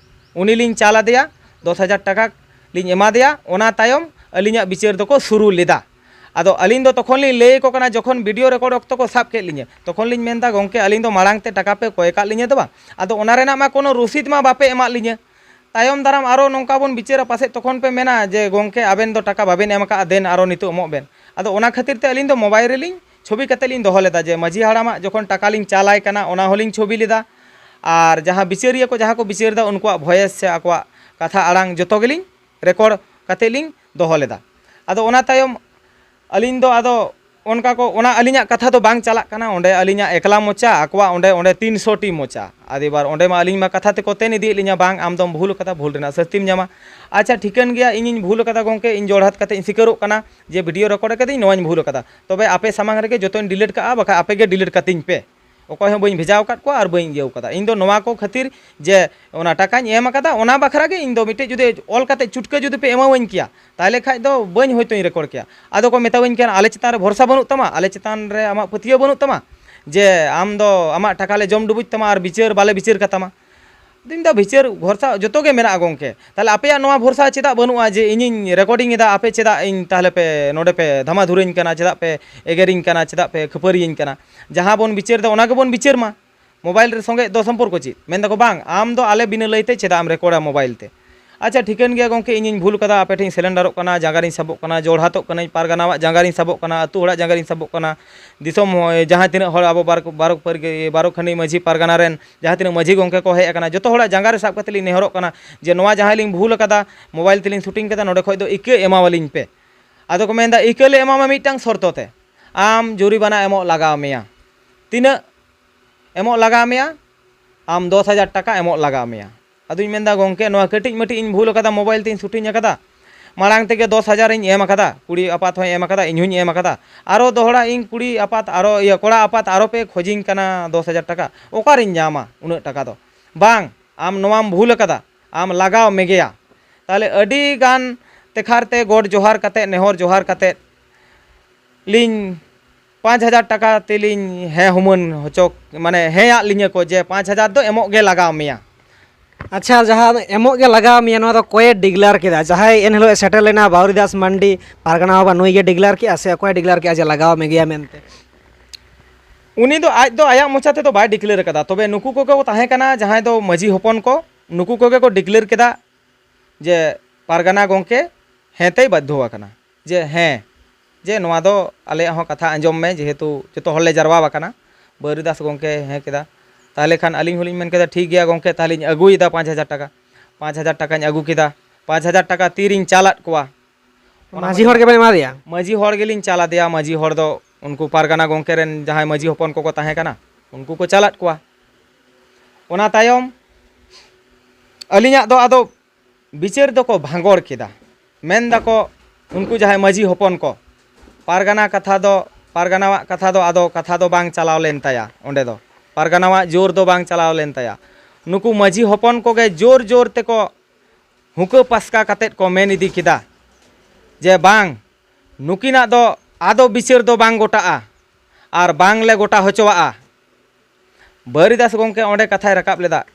ᱩᱱᱤ ᱞᱤᱧ ᱪᱟᱞ ᱟᱫᱮᱭᱟ, ᱫᱚᱥ ᱦᱟᱡᱟᱨ ᱴᱟᱠᱟ ᱞᱤᱧ ᱮᱢᱟ ᱫᱮᱭᱟ᱾ ᱚᱱᱟ ᱛᱟᱭᱚᱢ ᱟᱹᱞᱤᱧᱟᱜ ᱵᱤᱪᱟᱹᱨ ᱫᱚᱠᱚ ᱥᱩᱨᱩ ᱞᱮᱫᱟ᱾ ᱟᱫᱚ ᱟᱹᱞᱤᱧ ᱫᱚ ᱛᱚᱠᱷᱚᱱ ᱞᱤᱧ ᱞᱟᱹᱭ ᱟᱠᱚ ᱠᱟᱱᱟ, ᱡᱚᱠᱷᱚᱱ ᱵᱷᱤᱰᱤᱭᱳ ᱨᱮᱠᱚᱨᱰ ᱚᱠᱛᱚ ᱠᱚ ᱥᱟᱵ ᱠᱮᱫ ᱞᱤᱧᱟᱹ, ᱛᱚᱠᱷᱚᱱ ᱞᱤᱧ ᱢᱮᱱᱫᱟ, "ᱜᱚᱢᱠᱮ, ᱟᱹᱞᱤᱧ ᱫᱚ ᱢᱟᱲᱟᱝ ᱛᱮ ᱴᱟᱠᱟ ᱯᱮ ᱠᱚᱭ ᱠᱟᱜ ᱞᱤᱧᱟᱹ ᱫᱚ ᱵᱟᱝ? ᱟᱫᱚ ᱚᱱᱟ ᱨᱮᱱᱟᱜ ᱢᱟ ᱠᱳᱱᱳ ᱨᱚᱥᱤᱫ ᱢᱟ ᱵᱟᱯᱮ ᱮᱢᱟᱜ ᱞᱤᱧᱟᱹ᱾ ᱛᱟᱭᱚᱢ ᱫᱟᱨᱟᱢ ᱟᱨᱚ ᱱᱚᱝᱠᱟ ᱵᱚᱱ ᱵᱤᱪᱟᱹᱨᱟ, ᱯᱟᱥᱮᱡ ᱛᱚᱠᱷᱚᱱ ᱯᱮ ᱢᱮᱱᱟ ᱡᱮ, 'ᱜᱚᱢᱠᱮ, ᱟᱵᱮᱱ ᱫᱚ ᱴᱟᱠᱟ ᱵᱟᱵᱮᱱ ᱮᱢ ᱟᱠᱟᱫᱼᱟ, ᱫᱮᱱ ᱟᱨᱚ ᱱᱤᱛᱚᱜ ᱮᱢᱚᱜ ᱵᱮᱱ.'" ᱟᱫᱚ ᱚᱱᱟ ᱠᱷᱟᱹᱛᱤᱨ ᱛᱮ ᱟᱹᱞᱤᱧ ᱫᱚ ᱢᱳᱵᱟᱭᱤᱞ ᱨᱮᱞᱤᱧ ᱪᱷᱚᱵᱤ ᱠᱟᱛᱮ ᱞᱤᱧ ᱫᱚᱦᱚ ᱞᱮᱫᱟ ᱡᱮ ᱢᱟᱹᱡᱷᱤ ᱦᱟᱲᱟᱢᱟᱜ ᱡᱚᱠᱷᱚᱱ ᱴᱟᱠᱟ ᱞᱤᱧ ᱪᱟᱞᱟᱭ ᱠᱟᱱᱟ, ᱚᱱᱟ ᱦᱚᱸᱞᱤᱧ ᱪᱷᱚᱵᱤ ᱞᱮᱫᱟ᱾ ᱟᱨ ᱡᱟᱦᱟᱸ ᱵᱤᱪᱟᱹᱨᱤᱭᱟᱹ ᱠᱚ ᱡᱟᱦᱟᱸ ᱠᱚ ᱵᱤᱪᱟᱹᱨ ᱮᱫᱟ, ᱩᱱᱠᱩᱣᱟᱜ ᱵᱷᱚᱭᱮᱥ ᱥᱮ ᱟᱠᱚᱣᱟᱜ ᱠᱟᱛᱷᱟ ᱟᱲᱟᱝ ᱡᱚᱛᱚ ᱜᱮᱞᱤᱧ ᱨᱮᱠᱚᱨᱰ ᱠᱟᱛᱮ ᱞᱤᱧ ᱫᱚᱦᱚ ᱞᱮᱫᱟ᱾ ᱟᱫᱚ ᱚᱱᱟ ᱛᱟᱭᱚᱢ ᱟᱹᱞᱤᱧ ᱫᱚ ᱟᱫᱚ ᱚᱱᱠᱟ ᱠᱚ, ᱚᱱᱟ ᱟᱹᱞᱤᱧᱟᱜ ᱠᱟᱛᱷᱟ ᱫᱚ ᱵᱟᱝ ᱪᱟᱞᱟᱜ ᱠᱟᱱᱟ, ᱚᱸᱰᱮ ᱟᱹᱞᱤᱧᱟᱜ ᱮᱠᱞᱟ ᱢᱚᱪᱟ, ᱟᱠᱚᱣᱟᱜ ᱚᱸᱰᱮ, ᱚᱸᱰᱮ ᱛᱤᱱᱥᱚ ᱴᱤ ᱢᱚᱪᱟ᱾ ᱟᱫᱚ ᱮᱵᱟᱨ ᱚᱸᱰᱮ ᱢᱟ ᱟᱹᱞᱤᱧ ᱢᱟ ᱠᱟᱛᱷᱟ ᱛᱮᱠᱚ ᱛᱮᱱ ᱤᱫᱤᱭᱮᱫ ᱞᱤᱧᱟ, "ᱵᱟᱝ, ᱟᱢ ᱫᱚᱢ ᱵᱷᱩᱞ ᱠᱟᱫᱟ, ᱵᱷᱩᱞ ᱨᱮᱱᱟᱜ ᱥᱟᱹᱥᱛᱤᱢ ᱧᱟᱢᱟ᱾" ᱟᱪᱪᱷᱟ, ᱴᱷᱤᱠᱟᱹᱱ ᱜᱮᱭᱟ, ᱤᱧᱤᱧ ᱵᱷᱩᱞ ᱠᱟᱫᱟ ᱜᱚᱢᱠᱮ, ᱤᱧ ᱡᱚᱲᱦᱟᱛ ᱠᱟᱛᱮ ᱤᱧ ᱥᱤᱠᱟᱹᱨᱚᱜ ᱠᱟᱱᱟ ᱡᱮ ᱵᱷᱤᱰᱤᱭᱳ ᱨᱮᱠᱚᱨᱰ ᱠᱟᱫᱟᱹᱧ, ᱱᱚᱣᱟᱧ ᱵᱷᱩᱞ ᱠᱟᱫᱟ, ᱛᱚᱵᱮ ᱟᱯᱮ ᱥᱟᱢᱟᱝ ᱨᱮᱜᱮ ᱡᱚᱛᱚᱧ ᱰᱤᱞᱤᱴ ᱠᱟᱜᱼᱟ, ᱵᱟᱠᱷᱟᱡ ᱟᱯᱮ ᱜᱮ ᱰᱤᱞᱤᱴ ᱠᱟᱹᱛᱤᱧ ᱯᱮ᱾ ᱚᱠᱚᱭ ᱦᱚᱸ ᱵᱟᱹᱧ ᱵᱷᱮᱡᱟᱣ ᱟᱠᱟᱫ ᱠᱚᱣᱟ ᱟᱨ ᱵᱟᱹᱧ ᱤᱭᱟᱹᱣ ᱠᱟᱫᱟ᱾ ᱤᱧ ᱫᱚ ᱱᱚᱣᱟ ᱠᱚ ᱠᱷᱟᱹᱛᱤᱨ ᱡᱮ ᱚᱱᱟ ᱴᱟᱠᱟᱧ ᱮᱢ ᱟᱠᱟᱫᱟ, ᱚᱱᱟ ᱵᱟᱠᱷᱨᱟ ᱜᱮ ᱤᱧ ᱫᱚ ᱢᱤᱫᱴᱮᱡ ᱡᱩᱫᱤ ᱚᱞ ᱠᱟᱛᱮ ᱪᱩᱴᱠᱟᱹ ᱡᱩᱫᱤ ᱯᱮ ᱮᱢᱟᱣᱟᱹᱧ ᱠᱮᱭᱟ, ᱛᱟᱦᱚᱞᱮ ᱠᱷᱟᱡ ᱫᱚ ᱵᱟᱹᱧ ᱦᱚᱭᱛᱳᱧ ᱨᱮᱠᱚᱨᱰ ᱠᱮᱭᱟ᱾ ᱟᱫᱚ ᱠᱚ ᱢᱮᱛᱟᱣᱟᱹᱧ ᱠᱟᱱᱟ, "ᱟᱞᱮ ᱪᱮᱛᱟᱱ ᱨᱮ ᱵᱷᱚᱨᱥᱟ ᱵᱟᱹᱱᱩᱜ ᱛᱟᱢᱟ, ᱟᱞᱮ ᱪᱮᱛᱟᱱ ᱨᱮ ᱟᱢᱟᱜ ᱯᱟᱹᱛᱭᱟᱹᱣ ᱵᱟᱹᱱᱩᱜ ᱛᱟᱢᱟ, ᱡᱮ ᱟᱢ ᱫᱚ ᱟᱢᱟᱜ ᱴᱟᱠᱟ ᱞᱮ ᱡᱚᱢ ᱰᱩᱵᱩᱡ ᱛᱟᱢᱟ ᱟᱨ ᱵᱤᱪᱟᱹᱨ ᱵᱟᱞᱮ ᱵᱤᱪᱟᱹᱨ ᱠᱟᱛᱟᱢᱟ?" ᱟᱫᱚᱧ ᱢᱮᱱᱫᱟ, "ᱵᱤᱪᱟᱹᱨ ᱵᱷᱚᱨᱥᱟ ᱡᱚᱛᱚ ᱜᱮ ᱢᱮᱱᱟᱜᱼᱟ ᱜᱚᱢᱠᱮ, ᱛᱟᱦᱚᱞᱮ ᱟᱯᱮᱭᱟᱜ ᱱᱚᱣᱟ ᱵᱷᱚᱨᱥᱟ ᱪᱮᱫᱟᱜ ᱵᱟᱹᱱᱩᱜᱼᱟ ᱡᱮ ᱤᱧᱤᱧ ᱨᱮᱠᱚᱨᱰᱤᱝ ᱮᱫᱟ, ᱟᱯᱮ ᱪᱮᱫᱟᱜ ᱤᱧ ᱛᱟᱦᱚᱞᱮ ᱯᱮ ᱱᱚᱰᱮ ᱯᱮ ᱫᱷᱟᱢᱟ ᱫᱷᱩᱨᱟᱹᱧ ᱠᱟᱱᱟ, ᱪᱮᱫᱟᱜ ᱯᱮ ᱮᱜᱮᱨᱤᱧ ᱠᱟᱱᱟ, ᱪᱮᱫᱟᱜ ᱯᱮ ᱠᱷᱟᱹᱯᱟᱹᱨᱤᱭᱟᱹᱧ ᱠᱟᱱᱟ? ᱡᱟᱦᱟᱸ ᱵᱚᱱ ᱵᱤᱪᱟᱹᱨ ᱮᱫᱟ ᱚᱱᱟ ᱜᱮᱵᱚᱱ ᱵᱤᱪᱟᱹᱨ ᱢᱟ, ᱢᱳᱵᱟᱭᱤᱞ ᱨᱮ ᱥᱚᱸᱜᱮ ᱫᱚ ᱥᱚᱢᱯᱚᱨᱠᱚ ᱪᱮᱫ?" ᱢᱮᱱ ᱫᱟᱠᱚ, "ᱵᱟᱝ, ᱟᱢ ᱫᱚ ᱟᱞᱮ ᱵᱤᱱᱟᱹ ᱞᱟᱹᱭᱛᱮ ᱪᱮᱫᱟᱜ ᱮᱢ ᱨᱮᱠᱚᱨᱰᱟ ᱢᱳᱵᱟᱭᱤᱞ ᱛᱮ?" ᱟᱪᱪᱷᱟ, ᱴᱷᱤᱠᱟᱹᱱ ᱜᱮᱭᱟ ᱜᱚᱢᱠᱮ, ᱤᱧᱤᱧ ᱵᱷᱩᱞ ᱠᱟᱫᱟ, ᱟᱯᱮ ᱴᱷᱮᱱ ᱥᱮᱞᱮᱱᱰᱟᱨᱚᱜ ᱠᱟᱱᱟ, ᱡᱟᱸᱜᱟ ᱨᱤᱧ ᱥᱟᱵᱚᱜ ᱠᱟᱱᱟ, ᱡᱚᱲᱦᱟᱛᱚᱜ ᱠᱟᱹᱱᱟᱹᱧ, ᱯᱟᱨᱜᱟᱱᱟᱣᱟᱜ ᱡᱟᱸᱜᱟ ᱨᱤᱧ ᱥᱟᱵᱚᱜ ᱠᱟᱱᱟ, ᱟᱹᱛᱩ ᱦᱚᱲᱟᱜ ᱡᱟᱸᱜᱟ ᱨᱤᱧ ᱥᱟᱵᱚᱜ ᱠᱟᱱᱟ, ᱫᱤᱥᱚᱢ ᱦᱚᱸ, ᱡᱟᱦᱟᱸ ᱛᱤᱱᱟᱹᱜ ᱦᱚᱲ ᱟᱵᱚ ᱵᱟᱨᱚ ᱵᱟᱨᱚ ᱯᱟᱹᱨᱜᱟᱹ-, ᱵᱟᱨᱚ ᱠᱷᱟᱹᱱᱤ ᱢᱟᱹᱡᱷᱤ ᱯᱟᱨᱜᱟᱱᱟ ᱨᱮᱱ ᱡᱟᱦᱟᱸ ᱛᱤᱱᱟᱹᱜ ᱢᱟᱹᱡᱷᱤ ᱜᱚᱢᱠᱮ ᱠᱚ ᱦᱮᱡ ᱟᱠᱟᱱᱟ, ᱡᱚᱛᱚ ᱦᱚᱲᱟᱜ ᱡᱟᱸᱜᱟ ᱨᱮ ᱥᱟᱵ ᱠᱟᱛᱮ ᱞᱤᱧ ᱱᱮᱦᱚᱨᱚᱜ ᱠᱟᱱᱟ ᱡᱮ ᱱᱚᱣᱟ ᱡᱟᱦᱟᱸ ᱞᱤᱧ ᱵᱷᱩᱞ ᱠᱟᱫᱟ, ᱢᱳᱵᱟᱭᱤᱞ ᱛᱮᱞᱤᱧ ᱥᱩᱴᱤᱝ ᱠᱟᱫᱟ, ᱱᱚᱰᱮ ᱠᱷᱚᱡ ᱫᱚ ᱤᱠᱟᱹ ᱮᱢᱟᱣᱟᱞᱤᱧ ᱯᱮ᱾ ᱟᱫᱚ ᱠᱚ ᱢᱮᱱᱫᱟ, "ᱤᱠᱟᱹ ᱞᱮ ᱮᱢᱟᱢᱟ ᱢᱤᱫᱴᱟᱝ ᱥᱚᱨᱛᱚ ᱛᱮ, ᱟᱢ ᱡᱩᱨᱤᱢᱟᱱᱟ ᱮᱢᱚᱜ ᱞᱟᱜᱟᱣ ᱢᱮᱭᱟ᱾" ᱛᱤᱱᱟᱹᱜ ᱮᱢᱚᱜ ᱞᱟᱜᱟᱣ ᱢᱮᱭᱟ? ᱟᱢ ᱫᱚᱥ ᱦᱟᱡᱟᱨ ᱴᱟᱠᱟ ᱮᱢᱚᱜ ᱞᱟᱜᱟᱣ ᱢᱮᱭᱟ᱾ ᱟᱫᱚᱧ ᱢᱮᱱᱫᱟ, "ᱜᱚᱢᱠᱮ, ᱱᱚᱣᱟ ᱠᱟᱹᱴᱤᱡ ᱢᱟᱹᱴᱤᱡ ᱤᱧ ᱵᱷᱩᱞ ᱟᱠᱟᱫᱟ, ᱢᱳᱵᱟᱭᱤᱞ ᱛᱤᱧ ᱥᱩᱴᱤᱝ ᱟᱠᱟᱫᱟ, ᱢᱟᱲᱟᱝ ᱛᱮᱜᱮ ᱫᱚᱥ ᱦᱟᱡᱟᱨ ᱤᱧ ᱮᱢ ᱟᱠᱟᱫᱟ, ᱠᱩᱲᱤ ᱟᱯᱟᱛ ᱦᱚᱸᱭ ᱮᱢ ᱟᱠᱟᱫᱟ, ᱤᱧ ᱦᱚᱸᱧ ᱮᱢ ᱟᱠᱟᱫᱟ, ᱟᱨᱚ ᱫᱚᱦᱲᱟ ᱤᱧ ᱠᱩᱲᱤ ᱟᱯᱟᱛ ᱟᱨᱚ, ᱤᱭᱟᱹ, ᱠᱚᱲᱟ ᱟᱯᱟᱛ ᱟᱨᱚ ᱯᱮ ᱠᱷᱚᱡᱤᱧ ᱠᱟᱱᱟ ᱫᱚᱥ ᱦᱟᱡᱟᱨ ᱴᱟᱠᱟ, ᱚᱠᱟᱨᱤᱧ ᱧᱟᱢᱟ ᱩᱱᱟᱹᱜ ᱴᱟᱠᱟ ᱫᱚ? ᱵᱟᱝ, ᱟᱢ ᱱᱚᱣᱟᱢ ᱵᱷᱩᱞ ᱟᱠᱟᱫᱟ, ᱟᱢ ᱞᱟᱜᱟᱣ ᱢᱮᱜᱮᱭᱟ᱾ ᱛᱟᱦᱚᱞᱮ ᱟᱹᱰᱤ ᱜᱟᱱ ᱛᱮᱠᱷᱟᱨ ᱛᱮ ᱜᱚᱰ ᱡᱚᱦᱟᱨ ᱠᱟᱛᱮᱫ, ᱱᱮᱦᱚᱨ ᱡᱚᱦᱟᱨ ᱠᱟᱛᱮᱫ ᱞᱤᱧ ᱯᱟᱸᱪ ᱦᱟᱡᱟᱨ ᱴᱟᱠᱟ ᱛᱮᱞᱤᱧ ᱦᱮᱸ ᱦᱩᱢᱟᱹᱱ ᱦᱚᱪᱚ, ᱢᱟᱱᱮ ᱦᱮᱸᱭᱟᱜ ᱞᱤᱧᱟᱹ ᱠᱚ ᱡᱮ ᱯᱟᱸᱪ ᱦᱟᱡᱟᱨ ᱫᱚ ᱮᱢᱚᱜ ᱜᱮ ᱞᱟᱜᱟᱣ ᱢᱮᱭᱟ᱾ ᱟᱪᱪᱷᱟ, ᱡᱟᱦᱟᱸ ᱮᱢᱚᱜ ᱜᱮ ᱞᱟᱜᱟᱣ ᱢᱮᱭᱟ, ᱱᱚᱣᱟ ᱫᱚ ᱚᱠᱚᱭᱮ declare ᱠᱮᱫᱟ? ᱡᱟᱦᱟᱸᱭ ᱮᱱ ᱦᱤᱞᱳᱜ ᱮ ᱥᱮᱴᱮᱨ ᱞᱮᱱᱟ, ᱵᱟᱣᱨᱤ ᱫᱟᱥ ᱢᱟᱱᱰᱤ, ᱯᱟᱨᱜᱟᱱᱟ ᱵᱟᱵᱟ, ᱱᱩᱭ ᱜᱮ declare ᱠᱮᱫᱟ ᱥᱮ ᱚᱠᱚᱭᱮ declare ᱠᱮᱫᱟ ᱡᱮ ᱞᱟᱜᱟᱣ ᱢᱮᱜᱮᱭᱟ ᱢᱮᱱᱛᱮ? ᱩᱱᱤ ᱫᱚ ᱟᱡ ᱫᱚ ᱟᱭᱟᱜ ᱢᱚᱪᱟ ᱛᱮᱫᱚ ᱵᱟᱭ declare ᱠᱟᱫᱟ, ᱛᱚᱵᱮ ᱱᱩᱠᱩ ᱠᱚᱜᱮ ᱠᱚ ᱛᱟᱦᱮᱸ ᱠᱟᱱᱟ, ᱡᱟᱦᱟᱸᱭ ᱫᱚ ᱢᱟᱹᱡᱷᱤ ᱦᱚᱯᱚᱱ ᱠᱚ, ᱱᱩᱠᱩ ᱠᱚᱜᱮ ᱠᱚ declare ᱠᱮᱫᱟ ᱡᱮ ᱯᱟᱨᱜᱟᱱᱟ ᱜᱚᱢᱠᱮ ᱦᱮᱸ ᱛᱮᱭ ᱵᱟᱫᱽᱫᱷᱚ ᱟᱠᱟᱱᱟ, ᱡᱮ ᱦᱮᱸ, ᱡᱮ ᱱᱚᱣᱟ ᱫᱚ ᱟᱞᱮᱭᱟᱜ ᱦᱚᱸ ᱠᱟᱛᱷᱟ ᱟᱸᱡᱚᱢ ᱢᱮ, ᱡᱮᱦᱮᱛᱩ ᱡᱚᱛᱚ ᱦᱚᱲ ᱞᱮ ᱡᱟᱨᱣᱟ ᱟᱠᱟᱱᱟ᱾ ᱵᱟᱹᱣᱨᱤ ᱫᱟᱥ ᱜᱚᱢᱠᱮ ᱦᱮᱸ ᱠᱮᱫᱟ᱾ ᱛᱟᱦᱚᱞᱮ ᱠᱷᱟᱱ ᱟᱹᱞᱤᱧ ᱦᱚᱸᱞᱤᱧ ᱢᱮᱱ ᱠᱮᱫᱟ, "ᱴᱷᱤᱠ ᱜᱮᱭᱟ ᱜᱚᱢᱠᱮ, ᱛᱟᱦᱚᱞᱮᱧ ᱟᱹᱜᱩᱭᱮᱫᱟ ᱯᱟᱸᱪ ᱦᱟᱡᱟᱨ ᱴᱟᱠᱟ᱾" ᱯᱟᱸᱪ ᱦᱟᱡᱟᱨ ᱴᱟᱠᱟᱧ ᱟᱹᱜᱩ ᱠᱮᱫᱟ᱾ ᱯᱟᱸᱪ ᱦᱟᱡᱟᱨ ᱴᱟᱠᱟ ᱛᱤᱨᱤᱧ ᱪᱟᱞᱟᱫ ᱠᱚᱣᱟ᱾ ᱚᱱᱟ ᱢᱟᱹᱡᱷᱤ ᱦᱚᱸ ᱦᱚᱲ ᱜᱮᱵᱮᱱ ᱮᱢᱟ ᱫᱮᱭᱟ? ᱢᱟᱹᱡᱷᱤ ᱦᱚᱲ ᱜᱮᱞᱤᱧ ᱪᱟᱞ ᱟᱫᱮᱭᱟ᱾ ᱢᱟᱹᱡᱷᱤ ᱦᱚᱲ ᱫᱚ ᱩᱱᱠᱩ ᱯᱟᱨᱜᱟᱱᱟ ᱜᱚᱢᱠᱮ ᱨᱮᱱ ᱡᱟᱦᱟᱸᱭ ᱢᱟᱹᱡᱷᱤ ᱦᱚᱯᱚᱱ ᱠᱚᱠᱚ ᱛᱟᱦᱮᱸ ᱠᱟᱱᱟ, ᱩᱱᱠᱩ ᱠᱚ ᱪᱟᱞᱟᱫ ᱠᱚᱣᱟ᱾ ᱚᱱᱟ ᱛᱟᱭᱚᱢ ᱟᱹᱞᱤᱧᱟᱜ ᱫᱚ ᱟᱫᱚ ᱵᱤᱪᱟᱹᱨ ᱫᱚᱠᱚ ᱵᱷᱟᱸᱜᱚᱲ ᱠᱮᱫᱟ᱾ ᱢᱮᱱ ᱫᱟᱠᱚ ᱩᱱᱠᱩ ᱡᱟᱦᱟᱸᱭ ᱢᱟᱹᱡᱷᱤ ᱦᱚᱯᱚᱱ ᱠᱚ, ᱯᱟᱨᱜᱟᱱᱟ ᱠᱟᱛᱷᱟ ᱫᱚ, ᱯᱟᱨᱜᱟᱱᱟᱣᱟᱜ ᱠᱟᱛᱷᱟ ᱫᱚ ᱟᱫᱚ ᱠᱟᱛᱷᱟ ᱫᱚ ᱵᱟᱝ ᱪᱟᱞᱟᱣ ᱞᱮᱱ ᱛᱟᱭᱟ, ᱚᱸᱰᱮ ᱫᱚ ᱯᱟᱨᱜᱟᱱᱟᱣᱟᱜ ᱡᱳᱨ ᱫᱚ ᱵᱟᱝ ᱪᱟᱞᱟᱣ ᱞᱮᱱ ᱛᱟᱭᱟ᱾ ᱱᱩᱠᱩ ᱢᱟᱹᱡᱷᱤ ᱦᱚᱯᱚᱱ ᱠᱚᱜᱮ ᱡᱳᱨ ᱡᱳᱨ ᱛᱮᱠᱚ ᱦᱩᱠᱟᱹ ᱯᱟᱥᱠᱟ ᱠᱟᱛᱮᱫ ᱠᱚ ᱢᱮᱱ ᱤᱫᱤ ᱠᱮᱫᱟ ᱡᱮ, "ᱵᱟᱝ, ᱱᱩᱠᱤᱱᱟᱜ ᱫᱚ ᱟᱫᱚ ᱵᱤᱪᱟᱹᱨ ᱫᱚ ᱵᱟᱝ ᱜᱚᱴᱟᱜᱼᱟ ᱟᱨ ᱵᱟᱝ ᱞᱮ ᱜᱚᱴᱟ ᱦᱚᱪᱚᱣᱟᱜᱼᱟ᱾" ᱵᱟᱹᱨᱤᱫᱟᱥ ᱜᱚᱢᱠᱮ ᱚᱸᱰᱮ ᱠᱟᱛᱷᱟᱭ ᱨᱟᱠᱟᱵ ᱞᱮᱫᱟ,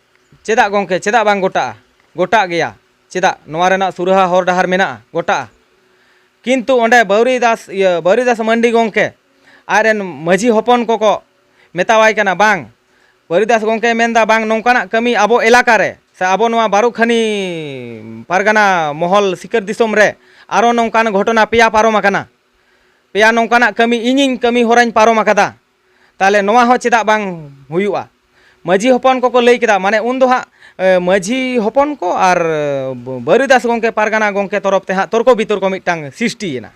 "ᱪᱮᱫᱟᱜ ᱜᱚᱢᱠᱮ, ᱪᱮᱫᱟᱜ ᱵᱟᱝ ᱜᱚᱴᱟᱜᱼᱟ? ᱜᱚᱴᱟᱜ ᱜᱮᱭᱟ᱾ ᱪᱮᱫᱟᱜ? ᱱᱚᱣᱟ ᱨᱮᱱᱟᱜ ᱥᱩᱨᱟᱦᱟ ᱦᱚᱨ ᱰᱟᱦᱟᱨ ᱢᱮᱱᱟᱜᱼᱟ, ᱜᱚᱴᱟᱜᱼᱟ᱾" ᱠᱤᱱᱛᱩ ᱚᱸᱰᱮ ᱵᱟᱹᱣᱨᱤᱫᱟᱥ, ᱤᱭᱟᱹ, ᱵᱟᱹᱣᱨᱤᱫᱟᱥ ᱢᱟᱱᱰᱤ ᱜᱚᱢᱠᱮ ᱟᱡᱨᱮᱱ ᱢᱟᱹᱡᱷᱤ ᱦᱚᱯᱚᱱ ᱠᱚᱠᱚ ᱢᱮᱛᱟᱣᱟᱭ ᱠᱟᱱᱟ, ᱵᱟᱝ, ᱵᱟᱹᱨᱤᱫᱟᱥ ᱜᱚᱢᱠᱮᱭ ᱢᱮᱱᱫᱟ, ᱵᱟᱝ, ᱱᱚᱝᱠᱟᱱᱟᱜ ᱠᱟᱹᱢᱤ ᱟᱵᱚ ᱮᱞᱟᱠᱟ ᱨᱮ ᱥᱮ ᱟᱵᱚ ᱱᱚᱣᱟ ᱵᱟᱨᱩᱠᱷᱟᱱᱤ ᱯᱟᱨᱜᱟᱱᱟ ᱢᱚᱦᱚᱞ ᱥᱤᱠᱟᱹᱨ ᱫᱤᱥᱚᱢ ᱨᱮ ᱟᱨᱚ ᱱᱚᱝᱠᱟᱱ ᱜᱷᱚᱴᱚᱱᱟ ᱯᱮᱭᱟ ᱯᱟᱨᱚᱢ ᱟᱠᱟᱱᱟ, ᱯᱮᱭᱟ ᱱᱚᱝᱠᱟᱱᱟᱜ ᱠᱟᱹᱢᱤ ᱤᱧᱤᱧ ᱠᱟᱹᱢᱤ ᱦᱚᱨᱟᱧ ᱯᱟᱨᱚᱢ ᱟᱠᱟᱫᱟ, ᱛᱟᱦᱚᱞᱮ ᱱᱚᱣᱟ ᱦᱚᱸ ᱪᱮᱫᱟᱜ ᱵᱟᱝ ᱦᱩᱭᱩᱜᱼᱟ? ᱢᱟᱹᱡᱷᱤ ᱦᱚᱯᱚᱱ ᱠᱚᱠᱚ ᱞᱟᱹᱭ ᱠᱮᱫᱟ, ᱢᱟᱱᱮ ᱩᱱ ᱫᱚ ᱦᱟᱸᱜ, ᱮ, ᱢᱟᱹᱡᱷᱤ ᱦᱚᱯᱚᱱ ᱠᱚ ᱟᱨ, ᱮ, ᱵᱟᱹᱨᱤᱫᱟᱥ ᱜᱚᱢᱠᱮ ᱯᱟᱨᱜᱟᱱᱟ ᱜᱚᱢᱠᱮ ᱛᱚᱨᱚᱯ ᱛᱮ ᱦᱟᱸᱜ ᱛᱚᱨᱠᱚ ᱵᱤᱛᱚᱨᱠᱚ ᱢᱤᱫᱴᱟᱝ ᱥᱨᱤᱥᱴᱤᱭᱮᱱᱟ᱾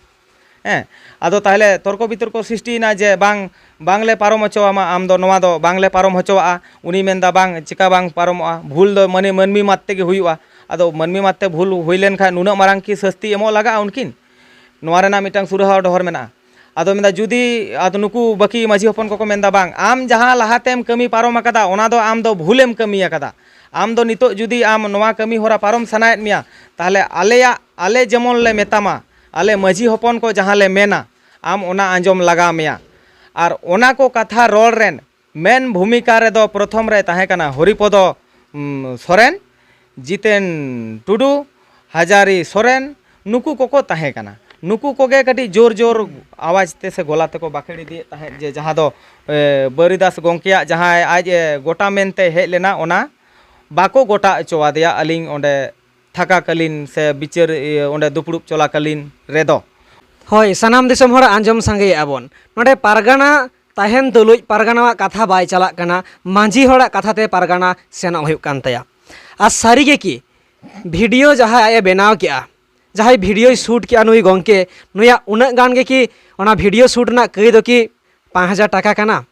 ᱦᱮᱸ, ᱟᱫᱚ ᱛᱟᱦᱚᱞᱮ ᱛᱚᱨᱠᱚ ᱵᱤᱛᱚᱨᱠᱚ ᱥᱨᱤᱥᱴᱤᱭᱮᱱᱟ ᱡᱮ, "ᱵᱟᱝ, ᱵᱟᱝᱞᱮ ᱯᱟᱨᱚᱢ ᱦᱚᱪᱚᱣᱟᱢᱟ, ᱟᱢ ᱫᱚ ᱱᱚᱣᱟ ᱫᱚ ᱵᱟᱝᱞᱮ ᱯᱟᱨᱚᱢ ᱦᱚᱪᱚᱣᱟᱜᱼᱟ᱾" ᱩᱱᱤ ᱢᱮᱱᱫᱟ, "ᱵᱟᱝ, ᱪᱮᱠᱟ ᱵᱟᱝ ᱯᱟᱨᱚᱢᱚᱜᱼᱟ? ᱵᱷᱩᱞ ᱫᱚ ᱢᱟᱱᱮ ᱢᱟᱹᱱᱢᱤ ᱢᱟᱛ ᱛᱮᱜᱮ ᱦᱩᱭᱩᱜᱼᱟ, ᱟᱫᱚ ᱢᱟᱹᱱᱢᱤ ᱢᱟᱛᱨᱮ ᱵᱷᱩᱞ ᱦᱩᱭ ᱞᱮᱱᱠᱷᱟᱱ ᱱᱩᱱᱟᱹᱜ ᱢᱟᱨᱟᱝ ᱠᱤ ᱥᱟᱹᱥᱛᱤ ᱮᱢᱚᱜ ᱞᱟᱜᱟᱜᱼᱟ ᱩᱱᱠᱤᱱ? ᱱᱚᱣᱟ ᱨᱮᱱᱟᱜ ᱢᱤᱫᱴᱟᱝ ᱥᱩᱨᱟᱦᱟ ᱰᱚᱦᱚᱨ ᱢᱮᱱᱟᱜᱼᱟ᱾ ᱟᱫᱚ ᱢᱮᱱᱫᱟ, ᱡᱩᱫᱤ, ᱟᱫᱚ ᱱᱩᱠᱩ ᱵᱟᱹᱠᱤ ᱢᱟᱹᱡᱷᱤ ᱦᱚᱯᱚᱱ ᱠᱚᱠᱚ ᱢᱮᱱᱫᱟ, ᱵᱟᱝ, ᱟᱢ ᱡᱟᱦᱟᱸ ᱞᱟᱦᱟᱛᱮᱢ ᱠᱟᱹᱢᱤ ᱯᱟᱨᱚᱢ ᱟᱠᱟᱫᱟ, ᱚᱱᱟ ᱫᱚ ᱟᱢ ᱫᱚ ᱵᱷᱩᱞᱮᱢ ᱠᱟᱹᱢᱤ ᱟᱠᱟᱫᱟ᱾ ᱟᱢ ᱫᱚ ᱱᱤᱛᱚᱜ ᱡᱩᱫᱤ ᱟᱢ ᱱᱚᱣᱟ ᱠᱟᱹᱢᱤ ᱦᱚᱨᱟ ᱯᱟᱨᱚᱢ ᱥᱟᱱᱟᱭᱮᱫ ᱢᱮᱭᱟ, ᱛᱟᱦᱚᱞᱮ ᱟᱞᱮᱭᱟᱜ, ᱟᱞᱮ ᱡᱮᱢᱚᱱ ᱞᱮ ᱢᱮᱛᱟᱢᱟ, ᱟᱞᱮ ᱢᱟᱹᱡᱷᱤ ᱦᱚᱯᱚᱱ ᱠᱚ ᱡᱟᱦᱟᱸ ᱞᱮ ᱢᱮᱱᱟ, ᱟᱢ ᱚᱱᱟ ᱟᱸᱡᱚᱢ ᱞᱟᱜᱟᱣ ᱢᱮᱭᱟ᱾ ᱟᱨ ᱚᱱᱟ ᱠᱚ ᱠᱟᱛᱷᱟ ᱨᱚᱲ ᱨᱮᱱ ᱢᱮᱱ ᱵᱷᱩᱢᱤᱠᱟ ᱨᱮᱫᱚ ᱯᱨᱚᱛᱷᱚᱢ ᱨᱮ ᱛᱟᱦᱮᱸ ᱠᱟᱱᱟ ᱦᱚᱨᱤᱯᱚᱫᱚ, ᱩᱢ, ᱥᱚᱨᱮᱱ, ᱡᱤᱛᱮᱱ ᱴᱩᱰᱩ, ᱦᱟᱡᱟᱨᱤ ᱥᱚᱨᱮᱱ, ᱱᱩᱠᱩ ᱠᱚᱠᱚ ᱛᱟᱦᱮᱸ ᱠᱟᱱᱟ᱾ ᱱᱩᱠᱩ ᱠᱚᱜᱮ ᱠᱟᱹᱴᱤᱡ ᱡᱳᱨ ᱡᱳᱨ ᱟᱣᱟᱡᱽ ᱛᱮ ᱥᱮ ᱜᱚᱞᱟ ᱛᱮᱠᱚ ᱵᱟᱠᱷᱮᱲ ᱤᱫᱤᱭᱮᱫ ᱛᱟᱦᱮᱸᱫ ᱡᱮ ᱡᱟᱦᱟᱸ ᱫᱚ, ᱮ, ᱵᱟᱹᱨᱤᱫᱟᱥ ᱜᱚᱢᱠᱮᱭᱟᱜ ᱡᱟᱦᱟᱸᱭ ᱟᱡ ᱮ ᱜᱚᱴᱟ ᱢᱮᱱᱛᱮ ᱦᱮᱡ ᱞᱮᱱᱟ, ᱚᱱᱟ ᱵᱟᱠᱚ ᱜᱚᱴᱟ ᱦᱚᱪᱚ ᱟᱫᱮᱭᱟ ᱟᱹᱞᱤᱧ ᱚᱸᱰᱮ ᱛᱷᱟᱠᱟᱠᱟᱞᱤᱱ ᱥᱮ ᱵᱤᱪᱟᱹᱨ, ᱤᱭᱟᱹ, ᱚᱸᱰᱮ ᱫᱩᱯᱲᱩᱵ ᱪᱚᱞᱟᱠᱟᱞᱤᱱ ᱨᱮᱫᱚ᱾ ᱦᱳᱭ, ᱥᱟᱱᱟᱢ ᱫᱤᱥᱚᱢ ᱦᱚᱲ ᱟᱸᱡᱚᱢ ᱥᱟᱸᱜᱮᱭᱮᱫᱼᱟ ᱵᱚᱱ, ᱱᱚᱰᱮ ᱯᱟᱨᱜᱟᱱᱟ ᱛᱟᱦᱮᱱ ᱛᱩᱞᱩᱡ ᱯᱟᱨᱜᱟᱱᱟᱣᱟᱜ ᱠᱟᱛᱷᱟ ᱵᱟᱭ ᱪᱟᱞᱟᱜ ᱠᱟᱱᱟ, ᱢᱟᱹᱡᱷᱤ ᱦᱚᱲᱟᱜ ᱠᱟᱛᱷᱟ ᱛᱮ ᱯᱟᱨᱜᱟᱱᱟ ᱥᱮᱱᱚᱜ ᱦᱩᱭᱩᱜ ᱠᱟᱱ ᱛᱟᱭᱟ᱾ ᱟᱨ ᱥᱟᱹᱨᱤ ᱜᱮ ᱠᱤ ᱵᱷᱤᱰᱤᱭᱳ ᱡᱟᱦᱟᱸᱭ ᱟᱡ ᱮ ᱵᱮᱱᱟᱣ ᱠᱮᱜᱼᱟ, ᱡᱟᱦᱟᱸᱭ ᱵᱷᱤᱰᱤᱭᱳᱭ ᱥᱩᱴ ᱠᱮᱜᱼᱟ ᱱᱩᱭ ᱜᱚᱢᱠᱮ, ᱱᱩᱭᱟᱜ ᱩᱱᱟᱹᱜ ᱜᱟᱱ ᱜᱮ ᱠᱤ ᱚᱱᱟ ᱵᱷᱤᱰᱤᱭᱳ ᱥᱩᱴ ᱨᱮᱱᱟᱜ ᱠᱟᱹᱭ ᱫᱚ ᱠᱤ ᱯᱟᱸᱪ ᱦᱟᱡᱟᱨ ᱴᱟᱠᱟ ᱠᱟᱱᱟ?